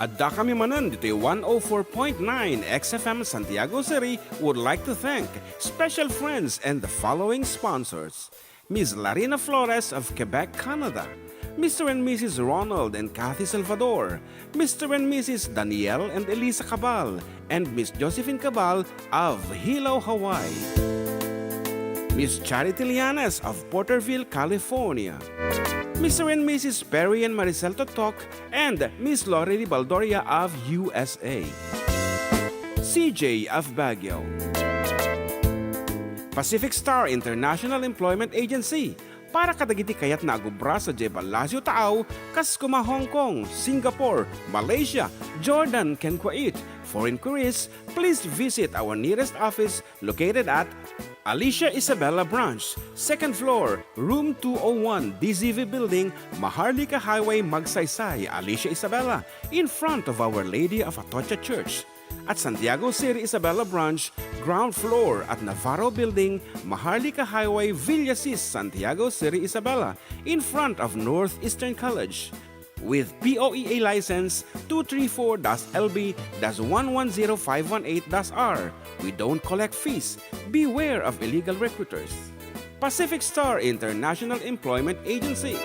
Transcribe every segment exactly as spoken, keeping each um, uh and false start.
Adda kami manen ditoy one oh four point nine X F M Santiago City would like to thank special friends and the following sponsors: Miss Larina Flores of Quebec, Canada, Mister and Missus Ronald and Kathy Salvador, Mister and Missus Daniel and Elisa Cabal, and Miss Josephine Cabal of Hilo, Hawaii, Miss Charity Llanes of Porterville, California, Mister and Missus Perry and Maricel Totok, and Miss Lori Baldoria of U S A, C J of Baguio, Pacific Star International Employment Agency, para kadagiti kayatna a agubra sadiay Palacio Taaw, kas kuma Hong Kong, Singapore, Malaysia, Jordan, ken Kuwait. For inquiries, please visit our nearest office located at Alicia Isabela Branch, second floor, room two oh one, D Z V Building, Maharlika Highway, Magsaysay, Alicia Isabela, in front of Our Lady of Atocha Church. At Santiago City Isabela Branch, ground floor at Navarro Building, Maharlika Highway, Villasis, Santiago City Isabela, in front of Northeastern College. With P O E A license two three four dash L B dash one one zero five one eight dash R. We don't collect fees. Beware of illegal recruiters. Pacific Star International Employment Agency.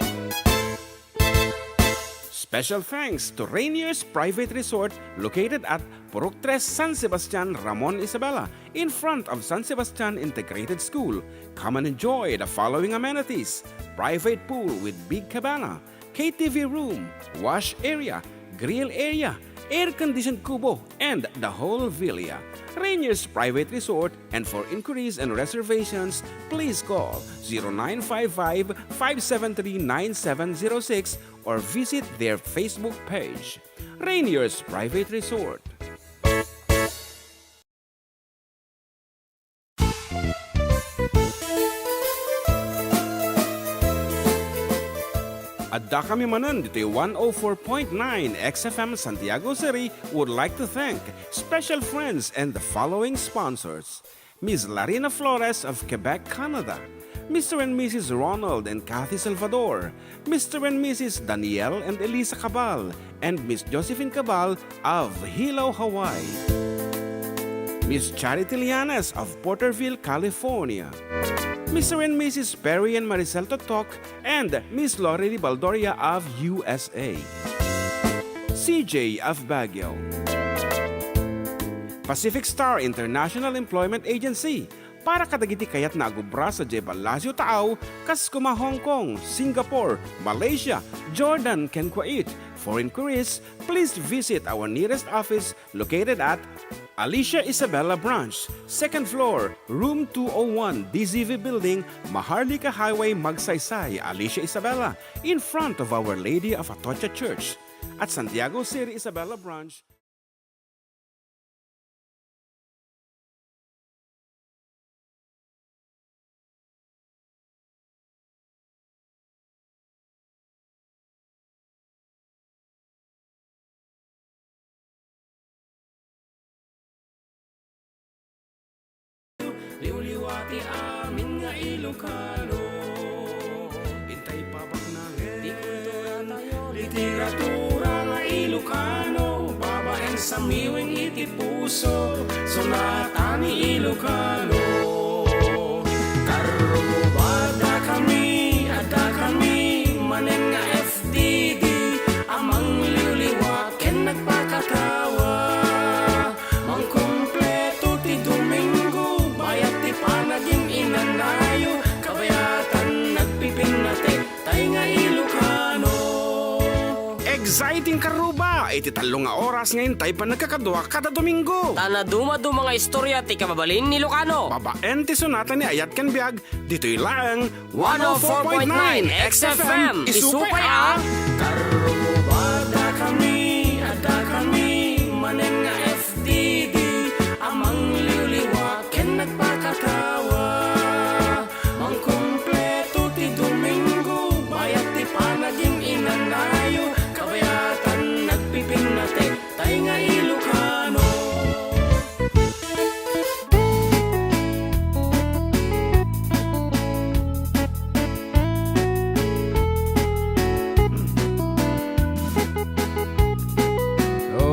Special thanks to Rainier's Private Resort, located at Purok Tres, San Sebastian, Ramon Isabela, in front of San Sebastian Integrated School. Come and enjoy the following amenities: private pool with big cabana, K T V room, wash area, grill area, air-conditioned kubo, and the whole villa. Rainier's Private Resort, and for inquiries and reservations, please call zero nine five five, five seven three, nine seven zero six or visit their Facebook page, Rainier's Private Resort. Adda kami manen ditoy one oh four point nine X F M Santiago City would like to thank special friends and the following sponsors: Miss Larina Flores of Quebec, Canada, Mister and Missus Ronald and Kathy Salvador, Mister and Missus Daniel and Elisa Cabal, and Miss Josephine Cabal of Hilo, Hawaii, Miss Charity Llanes of Porterville, California, Mister and Missus Perry and Maricel Totok, and Miss Lorely Baldoria of U S A, C J of Baguio, Pacific Star International Employment Agency, para kadagiti kayatna a gubra sadiay Palacio Taaw, kas kuma Hong Kong, Singapore, Malaysia, Jordan, ken Kuwait. For inquiries, please visit our nearest office located at Alicia Isabela Branch, second floor, room two oh one, D Z V Building, Maharlika Highway, Magsaysay, Alicia Isabela, in front of Our Lady of Atocha Church. At Santiago City Isabela Branch, liwliwa ti amin nga Ilocano. Intay pabaknangen ti kultura tayo, literatura nga Ilocano, babaen sa miwing iti puso, sonata ni Ilocano. Karruba, adda kami, adda kami manen nga F D D a mangliwliwa ken nagpakatawa. Mangkumpleto ti Domingo, bayat ti panagin-inanayo, kabayatan nagpipinnatek tay nga Ilocano. Exciting karruba iti tallo nga oras nga intay panagkakadua kada Domingo. Ta nadumaduma nga istorya ti kababalin ni Ilocano. Babaen ti sonata ni Ayat ken Biag, ditoy laeng one oh four point nine X F M. Isu pay a Karruba, adda kami, adda kami manen nga F D D a mangliwliwa ken nagpakatawa. Mangkumpleto ti Domingo, bayat ti panagin-inanayo, kabayatan nagpipinnatek tay nga Ilocano.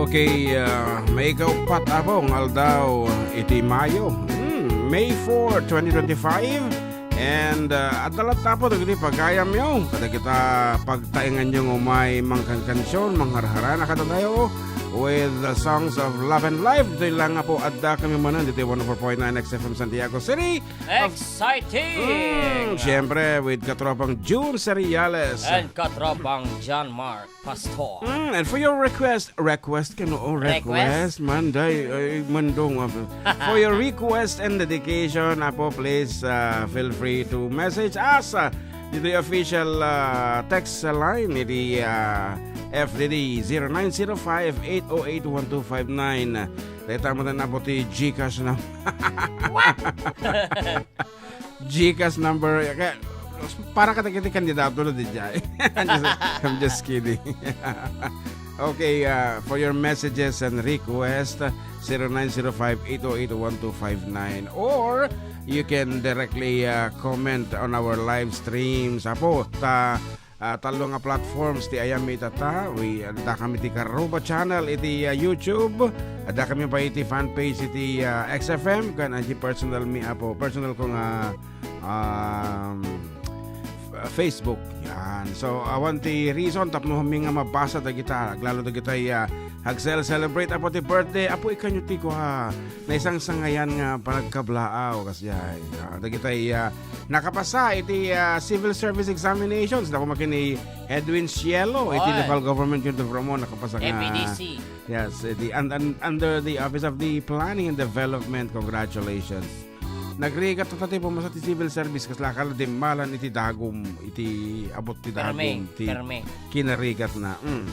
Okay, ah, maikaupat, Apo, nga aldaw iti Mayo. Hmm, May four, twenty twenty-five. And, ah, adda latta, Apo, dagiti pagayamyo, kadagita pagtaenganyo nga umay mangkankansion, mangharharana kadatayo with the songs of love and life. Ditoy lang, Apo, adda kami manen ditoy one oh four point nine X F M Santiago City. Exciting! Mm, siyempre, with katropang June Seriales. And katropang John Mark Pastor. Mm, and for your request, request kano, oh, request? Request? Manday, ay, mandong, ah. For your request and dedication, Apo, please, ah, feel free to message us, ah, dito yung official, ah, text line, iti, ah, F D D, zero nine zero five, eight oh eight, one two five nine. Dahil tama na, Apo, ti Gcash na. What? Gcash number, kaya, para kadagiti kandidato na di jay. I'm just, I'm just kidding. Okay, uh, for your messages and request, zero nine zero five, eight oh eight, one two five nine. Or you can directly, uh, comment on our live streams. Apo, ta ah, tallo nga platforms ti ayanmi itata. We, adda kami ti Karuba channel iti, ah, YouTube. Adda kami pa iti fan page iti, ah, X F M, ken iti personal mi, Apo, personal ko nga, um, f-, Facebook. Yan. So, awan ti reason tapno mi nga mabasa dagita, aglalo dagita, ah, agsel-celebrate, Apo, ti birthday. Apo, ikanyo ti kua, naisangsangayan nga panagkablaaw, kasjay. Ah, dagita, ah, nakapasa iti, ah, civil service examinations. Dako makin ni Edwin Cielo, iti Oy. Local government unit of Ramon, nakapasa nga F E D C. Yes, iti, un-, un-, under the Office of the Planning and Development. Congratulations. Nagrigat ta ti pumasa ti civil service, kasla kala dimmalan iti dagum, iti abot ti Permi, dagum, ti permi. Kinarigat na. Mm.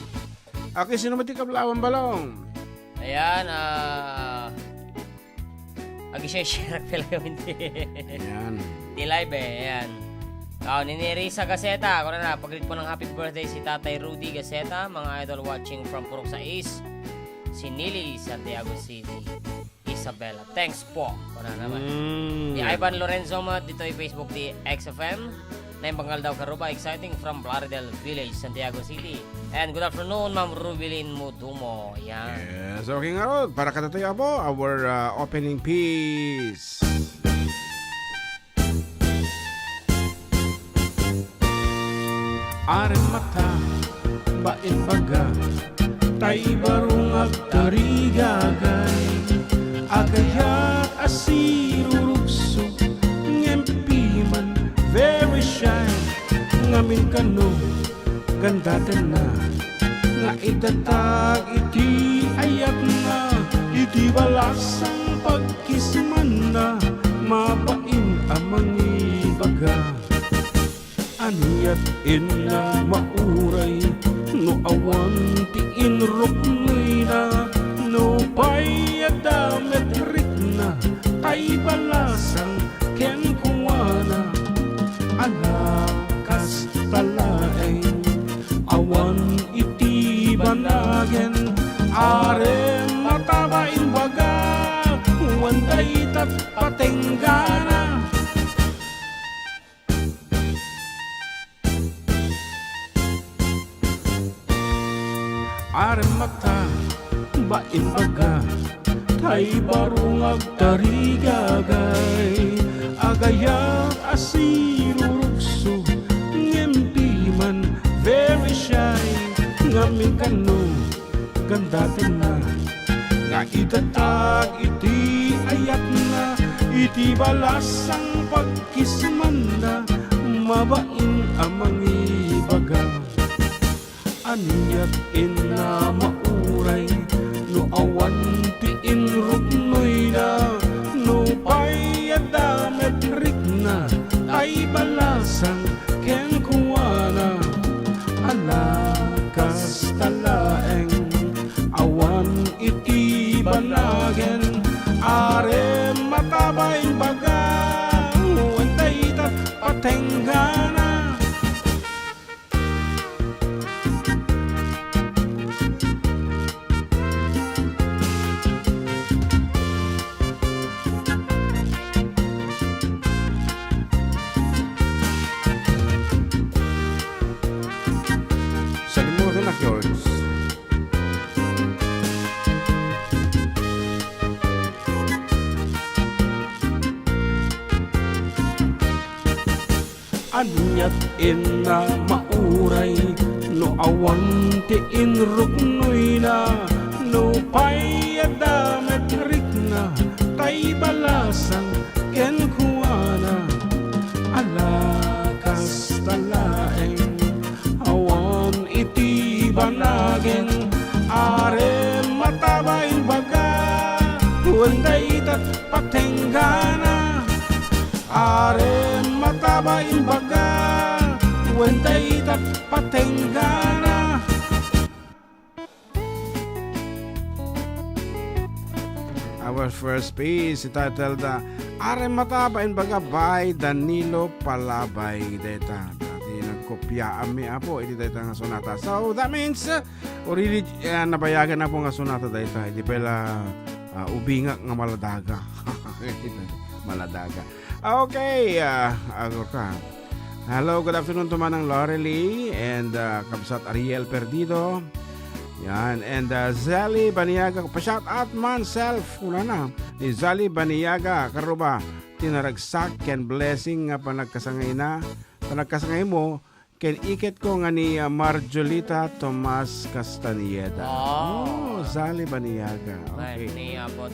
Okay, sino mo ti kablaawan, Balong? Ayan, ah, Agi-share-share pala yung hindi. Ayan. Di live eh, ayan. Oh, ni Nerissa Gaceta, kuna na, pag-greet po ng happy birthday si Tatay Rudy Gaceta, mga idol watching from Purok Sais, Sinili, Santiago City, Isabela. Thanks po. Kuna naman. Mm. Ni Ivan Lorenzo mo, dito yung Facebook di X F M. Naimbag nga aldaw, Karuba, exciting from Plaridel Village, Santiago City. And good afternoon, Ma'am Rubilin Mudumo. Yan. Yes, okay ngarud. Para kadatoy, Apo, our, uh, opening piece. Arem mata, bain baga, tay barung agtarigagay, agayat a sirurugso, ngem piman very shy, ngamin kano, gandatenna, nga idatag iti ayatna, iti balasang pagkismanna, mabain a mangibaga. Aniat inna mauray no awan ti inruknoyna, nupay adda met rikna, tay balasang kenkuana. Ala, kasta laeng, awan iti banagen, arem mata bain baga, wen daytat patenggana. Arem mata, bain baga, tay barung agtarigagay, agayat a sirurugso, ngem piman very shy, ngamin kano, gandatenna, nga idatag iti ayatna, iti balasang pagkismanna, mabain a mangibaga. Aniat inna mauray no awan ti inruknoyna, nupay adda met rikna, tay balasang kenkuana. Ala, kasta laeng, awan iti banagen, arem mata bain baga, wen dayta patenggana. Aniat inna mauray no awan ti inruknoyna, nupay adda met rikna, tay balasang kenkuana. Ala kasta laeng awan iti banagen, arem mataba imbaga, wen dayta patenggana. Arem mataba imbaga, wen dayta patenggana. Our first piece, entitled, uh, Arem Mataba Imbaga by Danilo Palabay. Dayta, dati nagkopiaanmi, Apo, iti dayta nga sonata. So, that means, uh, already, uh, nabayagan na po nga sonata dayta. Iti pala, uh, ubingak nga maladaga. Maladaga. Okay, uh, agurka. Hello, good afternoon to Manang Lorely and, uh, Kabsat Ariel Perdido. Yan, and, uh, Zali Baniaga, pa-shout out man self, kunana. Ni Zali Baniaga, karuba, ti naragsak ken blessing nga panagkasangayna, panagkasangaymo, ken iketko nga ni, uh, Marjolita Tomas Castañeda. Wow. Oh, Zali Baniaga. Okay. Ni Apo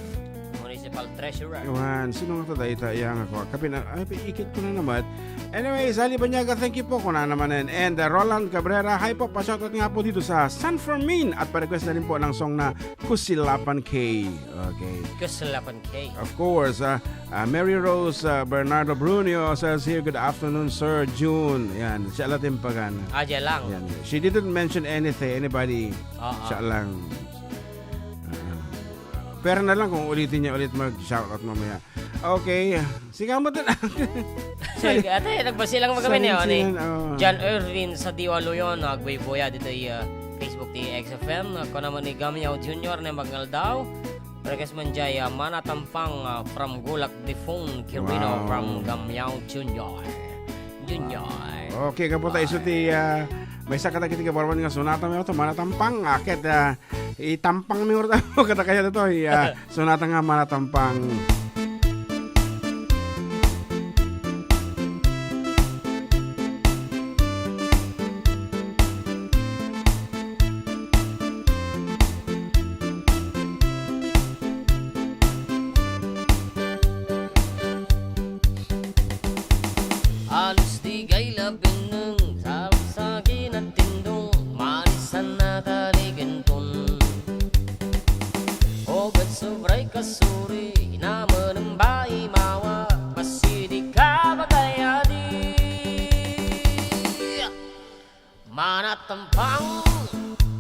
Municipal Treasurer. Wan, sino nga to dayta iya nga kua? Kapin, ay, iketko na naman. Anyway, Zali Baniaga, thank you po, kuna naman. And, and, uh, Roland Cabrera, hi po, pa-shoutout nga po dito sa San Fermin. At pa-request na rin po ng song na Kusilapan K. Okay. Kusilapan K. Of course, uh, uh, Mary Rose, uh, Bernardo Brunio says here, "Good afternoon, Sir Jun." Yan, siya lang timpagan. Ah, diyan lang. Yan. She didn't mention anything, anybody. Oo. Siya lang. Ah. Pero na lang kung ulitin niya ulit mag-shoutout mamaya. Okay. Sige mo din. Sige, ate, nagbasi lang kami niya, Silent, ano eh. Silent, oh. John Erwin Sadiwa Loyon, nagbuybuya dito, ah, Facebook ti X F M. Ako naman ni Gamiao Junior na magngaldaw. Request man jay, ah, Mana Tampang, ah, from Gulak Difon, Quirino. Wow. From Gamiao Junior. Junior. Wow. Okay, kaputa iso ti, ah, maysa kadagiti kabarwan nga sonata, may auto, Mana Tampang, ah, ket, ah, itampang mi urta, kada kaya to, ah, sonata nga Mana Tampang. Alis di gayla benneng, sabsagi na tindong, manisan na taligenton. Ogat sobray kasuri, naman ang bayi mawa, masidi ka bagayadi. Mana Tampang,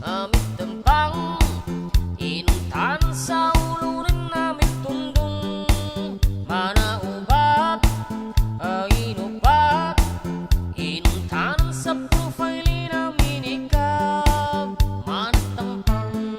Amit Tampang, inuntan sa ulo rin Amit Tundong. Mana Ubat, Inupat, inuntan sa profile na minikab. Mana Tampang.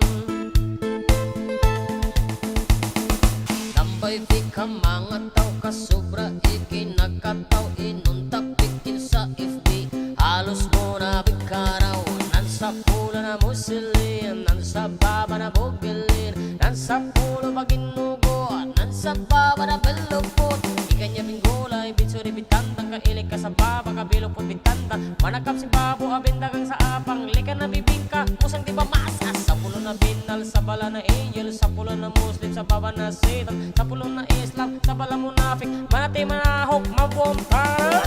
Nambay ti ka mga tao ka sobra ikinakataw inunta pikin sa F B. Halos mo na bikaraw, nan sa pulo na Muslim, nan sa baba na Bugilin, nan sa pulo Baginugo, nan sa baba na Belupot. Ikanya pinggulay, bitsuri bitanta, kailik ka sa baba, kabilupot bitanta. Manakap si babo, abindagang sa apang, likan na bibingka, musang di ba maas, sa pulo na binal, sa bala na angel, sa pulo na Muslim, sa baba na Satan, sa pulo na Islam, sa bala munafik, manati manahok, mabuang para.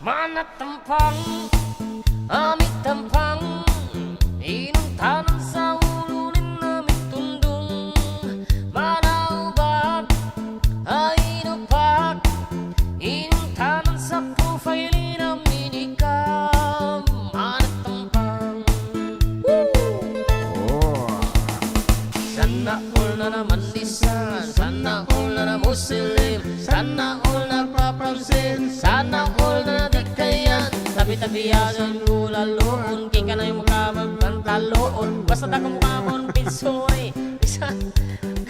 Mana Tampang, Amit Tampang, inuntanan sa ulo ni Amit Tundong. Mana Ubat, Inupat, inuntanan sa profile na minikab. Mana Tampang. Woo! Oh. Sana all na naman di Sana all na na Muslim, sana all na papansin, sana all na di kayan. Tabi-tabiasan ko laloon, kika na yung makamang pantaloon. Basta da kung makamang pinsuri, isa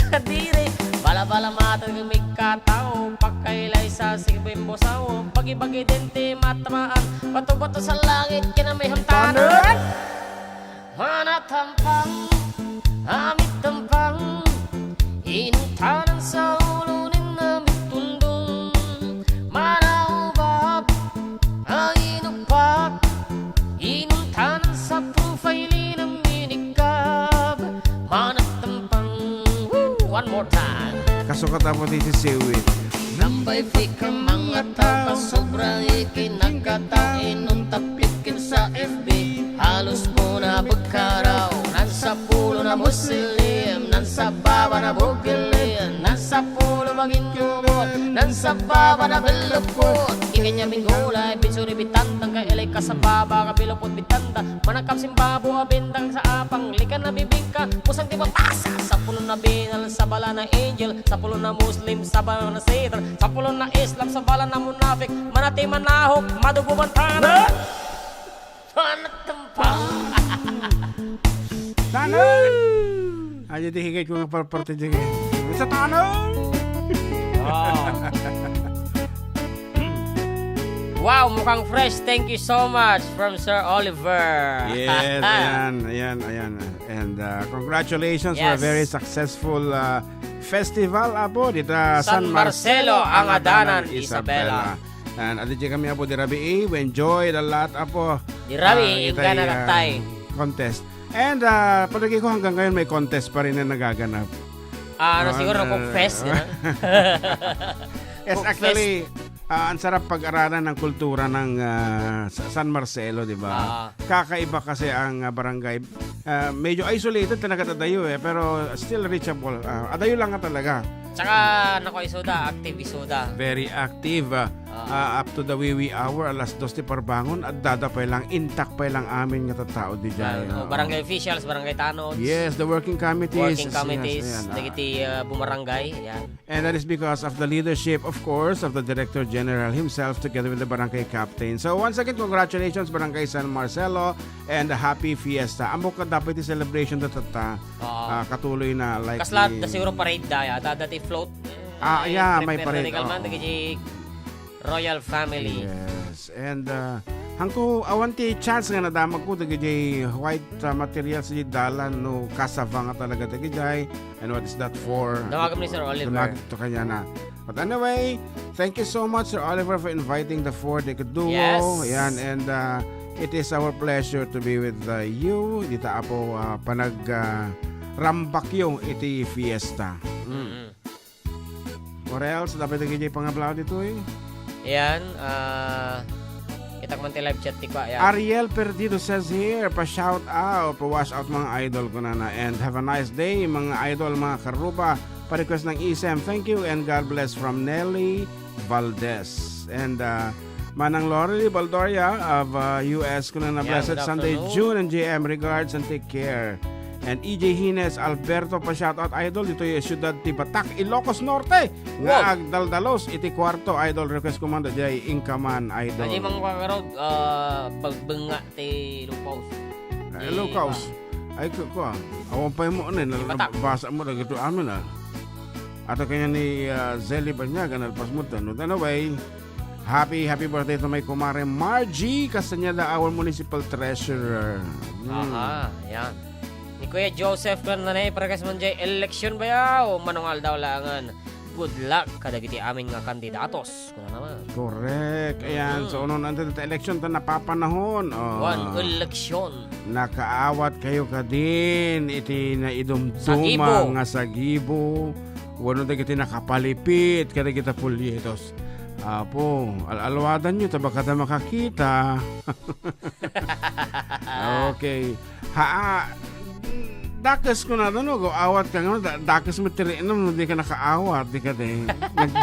kadiri. Bala-bala matan ng mikatao, pagkailay sa sigbing busaw. Bagi-bagi din ti matamaan, bato-bato sa langit, kinamay hamtanan. Mana Tampang, Amit Tampang, inuntanan sa ulo ni Amit Tundong. Mana Ubat, More time. Kasukat, Apo, ti sisiwit. Nambay fake a mga tao, sobra ikinagkatao, inunta pikin sa F B. Halos mo na pagkaraw, nan sa pulo na Muslim, nan sa baba na bugili, nan sa pulo maging yungot, nan sa baba na belupot. Ikanya minggulay, bitsuri bitantang ka ilay ka sa baba, kabilupot bitanta, manakap simbabo, abintang sa apang, likan na bibingka, pusang di mapasa, sa pulo na binal, sa bala na angel, sa pulo na Muslim, sa bala na Satan, sa pulo na Islam, sa bala na munafik, manati manahok, madugo man tanan. Panagtampa. Tanan! Ay, di higit ko nga parparte di. Sa tanan! Wow. Wow, mukhang fresh. Thank you so much from Sir Oliver. Yes, ayan, ayan, ayan. And uh, congratulations for a Yes. very successful uh, festival, Apo, dita San San Marcelo, Marcelo, Angadanan, Angadanan, Isabela. Isabela. And adi kami, Apo, di rabii, we enjoy a lot, Apo. Di rabii, ah, inggana itay, ah, natay. Contest. And uh, palagi ko hanggang ngayon may contest pa rin na nagaganap. Ah, ano, ah, siguro na, Coke Fest, you know? Yes, Coke actually, Fest. Ah, ang sarap pag-aralan ng kultura ng ah, sa San Marcelo, di ba? Ah. Kakaiba kasi ang ah, barangay. Ah, medyo isolated talaga adayo eh, pero still reachable. Ah, adayo lang nga talaga. Tsaka, naku, isuda, active isuda. Very active. Ah, Ah. ah, up to the wee wee hour, alas dos ti parbangon, at dada pa lang, intact pa lang amin nga tattao di dyan. Ah, oh, barangay officials, barangay tanods. Yes, the working committees. Working committees, yes, ayan, ah. Dagiti ah, bumarangay, yan. And that is because of the leadership, of course, of the Director General himself together with the barangay captain. So once again, congratulations, Barangay San Marcelo, and a happy fiesta. Amok ka dapat yung celebration da tatta. Oo. Ah, katuloy na, like Kasla, the da siguro parade da, yata, dati float. Ah, eh, yeah, may prepare parade, na legal man, oo. Dagiti royal family. Yes. And uh, hangko, awan ti chance nga nadamag ko dagiti white uh, materials di dalan no cassava nga talaga dagiti. And what is that for? Damagan ni Sir Oliver. Damag to kanya na. But anyway, thank you so much, Sir Oliver, for inviting the four Decade Duo. Yes. Yan, and uh, it is our pleasure to be with uh, you. Dita, Apo, uh, panag uh, rambakyo iti fiesta. Mm. Mm. What else? Dapat dagiti pangablaw ditoy. Yan, ah, kitak man ti live chat ti kwa, yan. Ariel Perdido says here, pa-shout out, pa-wash out, mga idol ko nana. And have a nice day, mga idol, mga karuba. Pa-request ng isem. Thank you and God bless from Nelly Valdez. And uh, Manang Lorely Baldoria of uh, U S, kuna na, Yeah, blessed good Sunday, afternoon. June and J M. Regards and take care. And E J Hines Alberto, pa-shoutout, idol, ditoy siyudad ti Batac, Ilocos Norte, nga Wow. agdaldalos iti kuarto, idol, request ko man, daydiay inka man, idol. Adi man kwa karod, ah, pagbenga ti lupaw. Ay, Di lukaw. ba? Ay, ku-, kuwan. Awan pay mo, ano, Di Batac. Basa mo, dagito amin, ah. Ato kanya ni ah, Zelly Banyaga, nalpas mo, tanod. Anyway, happy, happy birthday to my kumare Margie Castañeda, our municipal treasurer. Hmm. Aha, yan. Ni Kuya Joseph Fernandez, parehas man jay eleksyon bayaw, manungal daw langan. Good luck kadagiti amin nga kandidatos. Kuna naman. Correct. Ayan, Mm. so, unay-unay ta eleksyon ta napapanahon. Oh. One election. Nakaawat kayo kadin iti naidumduma Sagibo. nga sagibo. Wano dagiti nakapalipit kadagiti pulyetos. Apo, al-alwadan nyo, ta baka ta makakita. Okay. Ha, ah, dakes ko na, no? Go, awat ka nga, da-, dakes mo tirinom, no? Di ka nakaawat, di ka, di. Nag-,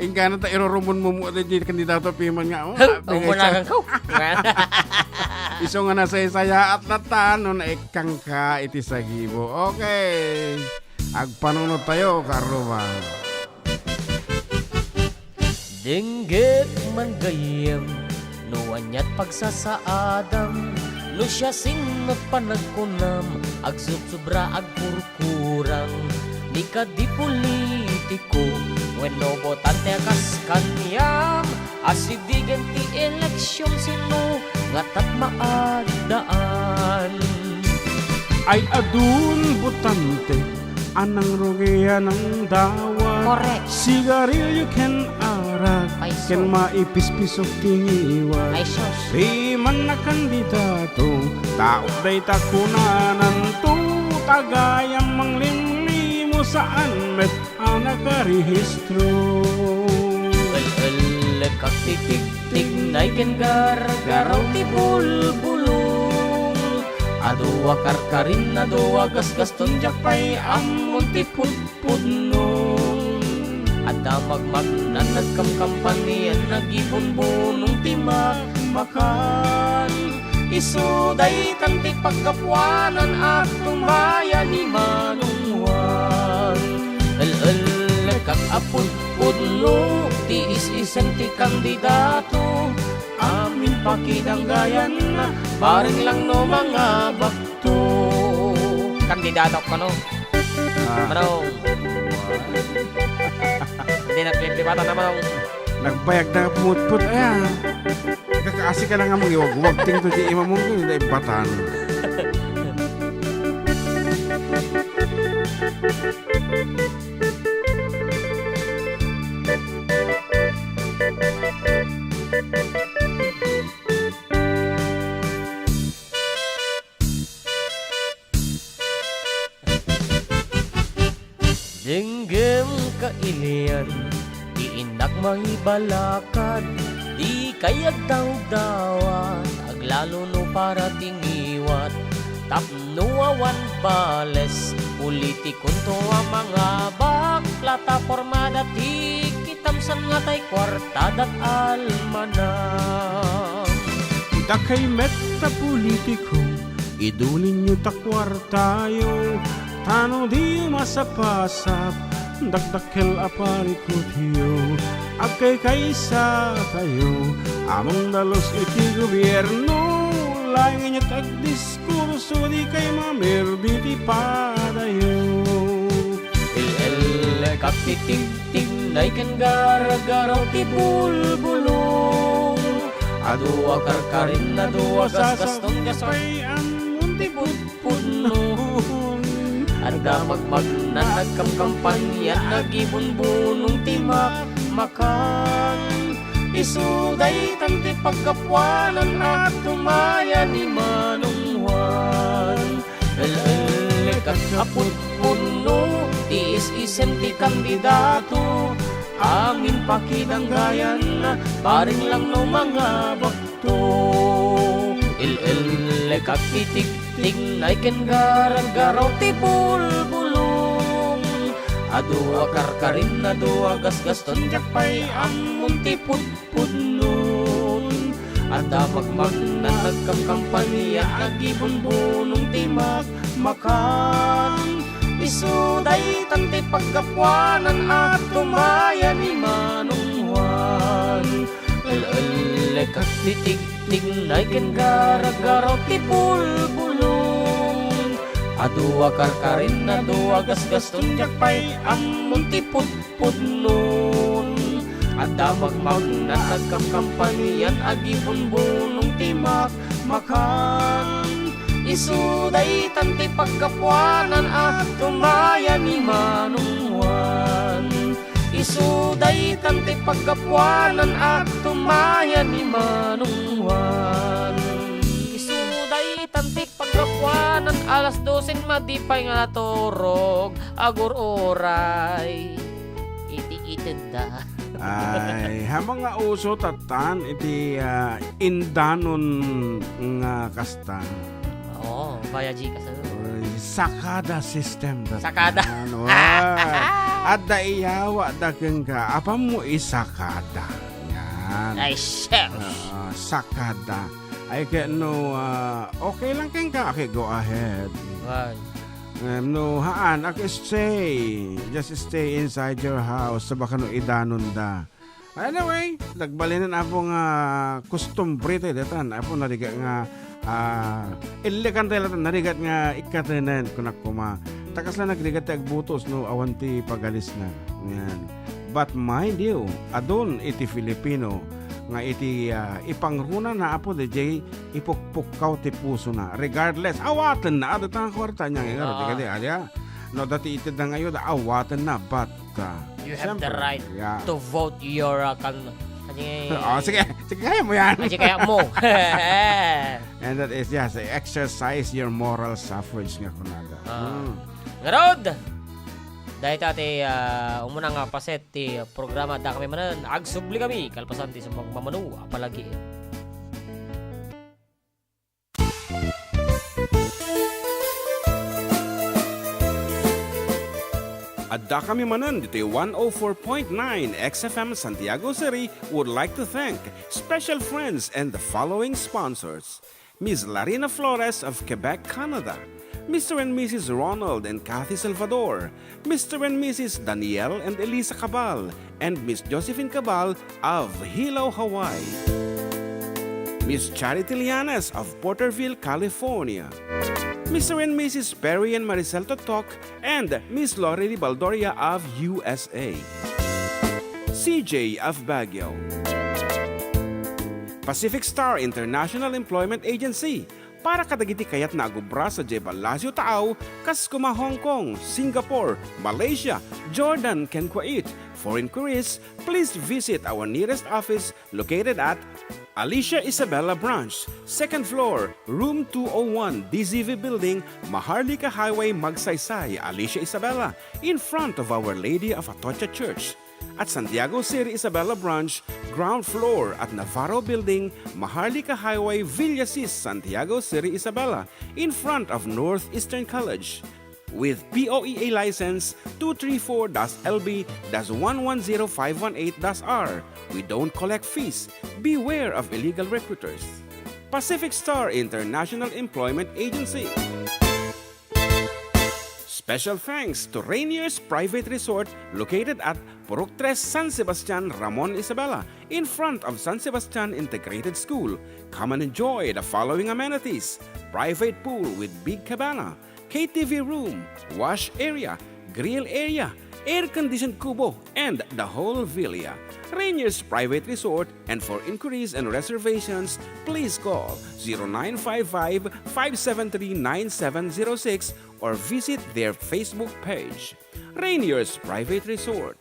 ingkana ta irurumon mo mo, di, di kandidato piman nga, oh, Huh? bigay sa Umunagan ko. Iso nga nasaysayaat na ta, no, naikkan ka iti sagibo. Okay. Agpanunot tayo, karuba. Denggek man gayyem no aniat pagsasaadam, no siasino panagkunam, agsubsubra, agkurkurang. Ni kadi politiko wenno botante a kas kaniam, asidigen ti eleksion sino nga tapno addaan. Ay adun botante a nangrugian a dawat. Correct. Sigarilyo ken arak, Ay, ken sus. Maipispisok ti ngiwat. Ay, sus. Piman a kandidato, ta dayta kunananto, tagayam manglimlimo Saan met a nakarehistro. El-, ellekak ti tigtignay ken gargaraw ti bulbulong. Adu a karkarin, adu a gasgaston, diak pay ammon ti pudpudnon. Adda magmagnan, nagkamkampan, yan nagibumbunong ti makmakan. Isu daytan ti paggapuanan a tumaya ni Manong Juan. El-ellekak a pudpudno ti is-isem ti kandidato. Amin pakidanggayan, bareng lang no mangabakto. Kandidato kano? Ah. Manong. Hindi na, liplipatan na, Manong. Nagbayag na nga pumutput, aya. Kakaasi ka na nga mangiwagwag, tingto di imamong ko, hindi batan. Denggem kailian ti innak mangibalakad, dikay agdawdawat, aglalo no para ti ngiwat. Tapno awan bales, politikonto a mangabak, platapormada ti kitam, saan nga tay kuartada almanak. Dakay met a politiko, idulinyo ta kuartayo, ta no diyo masapasap, dakdakkel a parikutyo. Agkaykaysatayo, ammom dalos iti gobierno, laeng inyo ti agdiskurso, dikay mamirbi ti padayo. El-ellekak ti tig- Tignay ken gargaraw ti bulbulong. Adu a karkarin, adu a gasgaston, diak pay ammon ti pudpudnon. Adda magmagnan, nagkamkampan, yan nagibumbunong ti makmakan. Isu daytan ti paggapuanan a tumaya ni Manong Juan. El-ellekak a pudpudno ti is-isem ti kandidato. Amin pakidanggayan, bareng lang no mangabakto. El-ellekak ti tigtignay ken gargaraw ti bulbulong. Adu a karkarin, adu a gasgaston, diak pay ammon ti pud- pudnon. Adda magmagna, nagkamkampanya, agibumbunong ti makmakan. Isu daytan ti paggapuanan a tumaya ni Manong Juan. El-ellekak ti tigtignay ken gargaraw ti bulbulong. Adu a karkarin, adu a gasgaston, diak pay ammon ti pud- pudnon. Adda magmagna, nagkamkampanian, agibumbunong ti makmakan. Isu daytan ti paggapuanan a tumaya ni Manong Juan. Isu daytan ti paggapuanan a tumaya ni Manong Juan. Isu daytan ti paggapuanan, alas dose madi pay nga naturog, agur-uray iti itedda. Ay, ha mga uso tattan iti, ah, indanon nga kasta. Oo, via Gcash, ano? Ay, sakada system tattan. Sakada. Wow. Adda iyawa da kenka. Apam mo isakada. Yan. Ay, shucks. Ah, sakada. Ay, kaya no, ah, okay lang kenka, okay, go ahead. Wan. Em, no, haan, okay, stay. Just stay inside your house. Sa baka no idanon da. Anyway, nagbalinen, apo, nga kustumbre tayo datan. Apo, narigat nga, ah, illekan tayo datan. Narigat nga ikatenen, kunak kuma. Takas na nagrigat ti agbutos, no, awan ti pagalisna. Yan. But mind you, adun iti Filipino nga iti, ah, ipangruna na, apo, D J, ipukpukkaw ti pusona. Regardless, awaten na, adda ta nga kwarta niya, nga, Oo. Di ka di, adya? No, dati iti da ngayon, awaten na, but, ah, You have the siyempre, right yeah. to vote your, uh, kan-, kasi, Oh, sige, sige, kaya mo yan. kasi kaya mo. And that is, yes, exercise your moral suffrage nga kunada. Ah. Hmm. Ngarud! Dayta ti, ah, umuna nga paset ti programa Addakami Manen, agsubli kami, kalpasan ti sumagmamano a palagiit. Addakami manen ditoy one oh four point nine X F M Santiago City would like to thank special friends and the following sponsors: Miss Larina Flores of Quebec, Canada, Mister and Missus Ronald and Kathy Salvador, Mister and Missus Daniel and Elisa Cabal, and Miss Josephine Cabal of Hilo, Hawaii. Miss Charity Lianes of Porterville, California. Mister and Missus Perry and Maricel Totok and Miss Lori Baldoria of U S A. C J of Baguio. Pacific Star International Employment Agency, para kadagiti kayatna a agubra sadiay Palacio Taaw, kas koma Hong Kong, Singapore, Malaysia, Jordan, ken Kuwait. For inquiries, please visit our nearest office located at Alicia Isabela Branch, second floor, room two oh one, D Z V Building, Maharlika Highway, Magsaysay, Alicia Isabela, in front of Our Lady of Atocha Church. At Santiago City Isabela Branch, ground floor at Navarro Building, Maharlika Highway, Villasis, Santiago City Isabela, in front of Northeastern College. With P O E A license two three four dash L B dash one one zero five one eight dash R, we don't collect fees. Beware of illegal recruiters. Pacific Star International Employment Agency. Special thanks to Rainier's Private Resort located at Purok Tres, San Sebastian, Ramon Isabela, in front of San Sebastian Integrated School. Come and enjoy the following amenities: private pool with big cabana, K T V room, wash area, grill area, air-conditioned kubo, and the whole villa. Rainier's Private Resort, and for inquiries and reservations, please call zero nine five five, five seven three, nine seven zero six or visit their Facebook page. Rainier's Private Resort.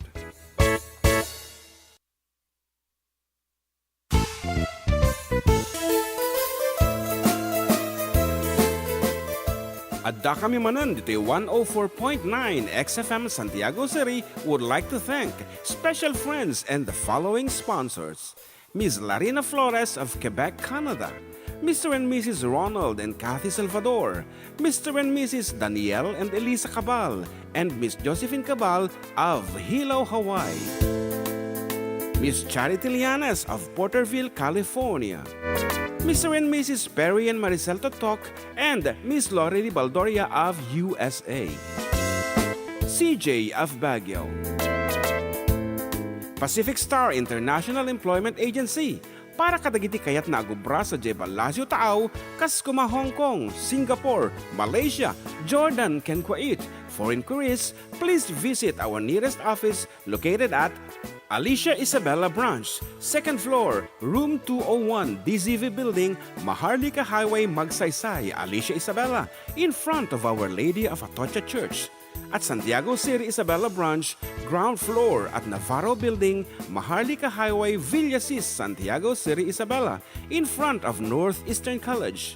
Addakami manen ditoy one oh four point nine X F M Santiago City would like to thank special friends and the following sponsors: Miss Larina Flores of Quebec, Canada, Mister and Missus Ronald and Kathy Salvador, Mister and Missus Daniel and Elisa Cabal, and Miss Josephine Cabal of Hilo, Hawaii. Miss Charity Lianes of Porterville, California. Mister and Missus Perry and Maricel Totok and Miss Lori Baldoria of U S A. C J of Baguio. Pacific Star International Employment Agency, para kadagiti kayatna a gubra sadiay Palacio Taaw, kas koma Hong Kong, Singapore, Malaysia, Jordan, ken Kuwait. For inquiries, please visit our nearest office located at Alicia Isabela Branch, second floor, room two oh one, D Z V Building, Maharlika Highway, Magsaysay, Alicia Isabela, in front of Our Lady of Atocha Church. At Santiago City Isabela Branch, ground floor at Navarro Building, Maharlika Highway, Villasis, Santiago City Isabela, in front of Northeastern College.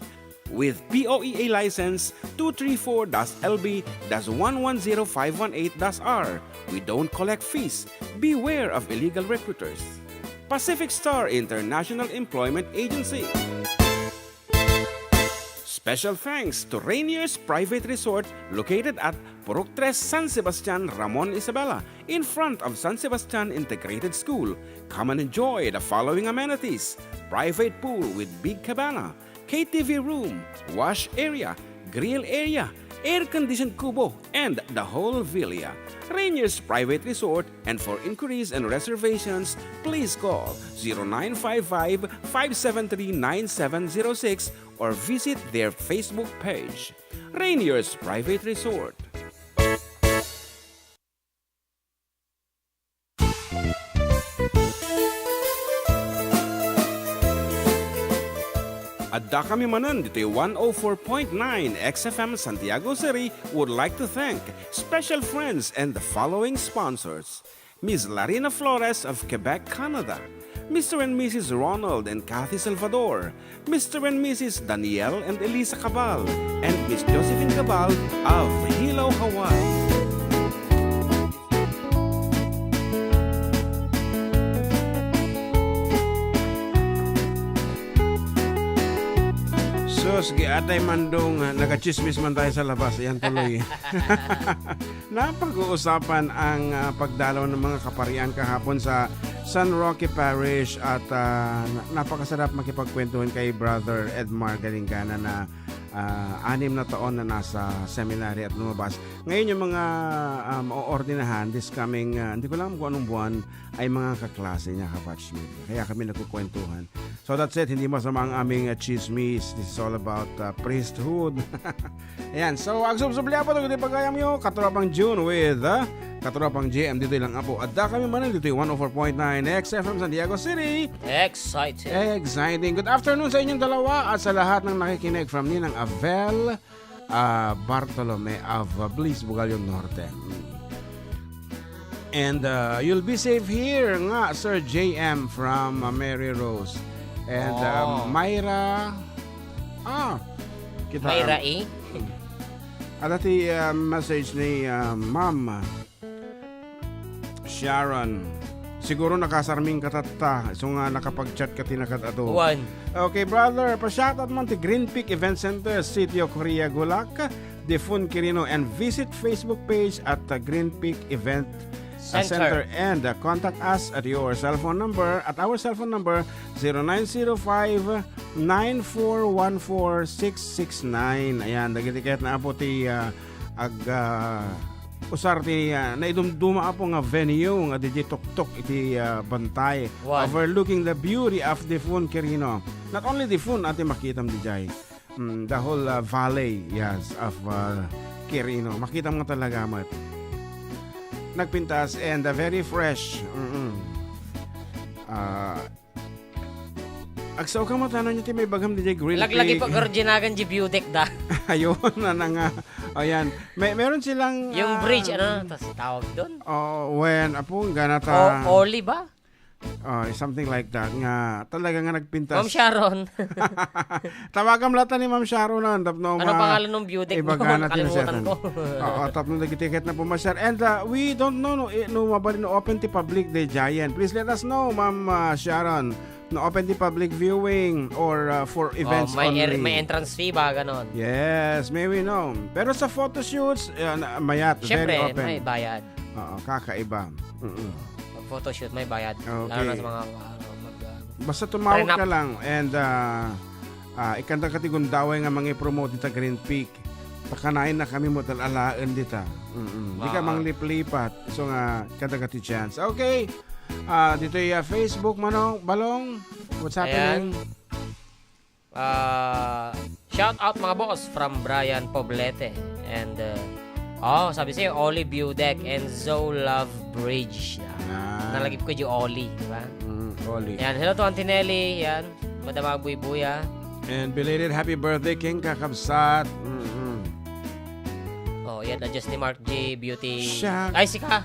With P O E A license two three four dash L B dash one one zero five one eight dash R, we don't collect fees. Beware of illegal recruiters. Pacific Star International Employment Agency. Special thanks to Rainier's Private Resort located at Purok Tres, San Sebastian, Ramon Isabela, in front of San Sebastian Integrated School. Come and enjoy the following amenities: private pool with big cabana, K T V room, wash area, grill area, air-conditioned kubo, and the whole villa. Rainier's Private Resort, and for inquiries and reservations, please call zero nine five five, five seven three, nine seven zero six or visit their Facebook page. Rainier's Private Resort. Addakami manen ditoy one oh four point nine X F M Santiago City would like to thank special friends and the following sponsors: Miss Larina Flores of Quebec, Canada, Mister and Missus Ronald and Kathy Salvador, Mister and Missus Daniel and Elisa Cabal, and Miss Josephine Cabal of Hilo, Hawaii. Sige, Atay Mandong, ah, nagachismis man tayo sa labas. Ayan tuloy. Napag-uusapan ang, ah, pagdalaw ng mga kaparian kahapon sa San Roque Parish at, ah, na-, napakasarap makipagkwentuhan kay Brother Edmar Galingana na, ah, anim na taon na nasa seminary at lumabas. Ngayon yung mga, um, oordinahan this coming, ah, hindi ko alam kung anong buwan, ay mga kaklase niya, ka-batchmate niya. Kaya kami nagkukwentuhan. So that's it, hindi masama ang aming, ah, chismis. This is all about, ah, priesthood. Ayan, so agsubsubli po, iti pagayam nyo, Katropang June with, ah, Katropang J M dito lang apo. At da kami man dito, one oh four point nine X F M San Diego City. Exciting. Exciting. Good afternoon sa inyong dalawa at sa lahat ng nakikinig from Ninang Avel, ah, Bartolome of, ah, Bliss, Bugallo Norte. Mm. And, uh, you'll be safe here nga, Sir J M from, uh, Mary Rose. And, uh, Oh. Myra, ah, kita Myra E? Ada ti, uh, message ni, uh, Ma'am Sharon. Siguro nakasarming ka tatta. So nga nakapag-chat ka ti nakadato. One. Okay, brother, pa-shoutout man ti Green Peak Event Center, Sitio Korea, Gulak, Defun Quirino, and visit Facebook page at the Green Peak Event, uh, Center. Center, and, uh, contact us at your cell phone number, at our cell phone number, zero nine zero five, nine four one four, six six nine. Ayan, dagiti ket na apo ti, uh, ag, uh, usar ti, uh, naidumduma apo nga venue nga didiay tuktok iti, uh, bantay, One. Overlooking the beauty of Defun Quirino. Not only Defun, ati makitam didiay. Mm, the whole, uh, valley, yes, of, uh, Quirino. Makita mo talaga, Mat. Nagpintas and, uh, very fresh. Mm-mm. Ah, agsaw ka, Mat, ano nyo ti may bagam didiay Green Laglagi Peak? Po, Gorginagan, di view deck da. Ayun, na, na nga. Ayan. May, meron silang, Yung ah, bridge, ano, tas tawag doon? Oh, when, apo, gana ta. O, Oli ba? Oh, something like that. Nga, talaga nga nagpintas. Ma'am Sharon. Tawagan mo lang ni Ma'am Sharon na, tapno Ano ma-, pangalan ng view deck ibaga mo? Natin Nakalimutan sa ko. Oo, tapno nagtiket na po, Master. And, uh, we don't know no, eh, no, mabalin no open ti public the Giant. Please let us know, Ma'am, uh, Sharon. No open ti public viewing or, uh, for events Oh, may er-, only. May entrance fee ba? Ganon. Yes, may we know. Pero sa photoshoots, uh, na- mayat, Siyempre, very open. May bayad. Oo, kakaiba. Mm-mm. Pag photoshoot, may bayad. Lalo na Okay. Sa mga, ano, mag, ah, Basta tumawag prenup. Ka lang and, ah, ah, ikanta ka ti gundaway nga mangi-promote dita Green Peak. Pakanayon na kami mo tal-alaen dita. Mm-mm. Di ka Wow. mangliplipat. So nga, ikanta ka ti chance. Okay. Ah, dito yung Facebook, Manong, Balong. What's Ayan. Happening? Ah, shout out, mga boss, from Brian Poblete. And, uh, oh, sabi sa'yo, Oli View Deck and Zo Love Bridge. Ah, Ah. Nalagip ko yung Oli, di ba? Mm, Oli. Yan, hello to Auntie Nelly, yan, Madam Agbuy Buya. And belated happy birthday, King Kakabsat. Mm-mm. Oh, yan, adjust ni Mark G Beauty. Siya. Ay, sika.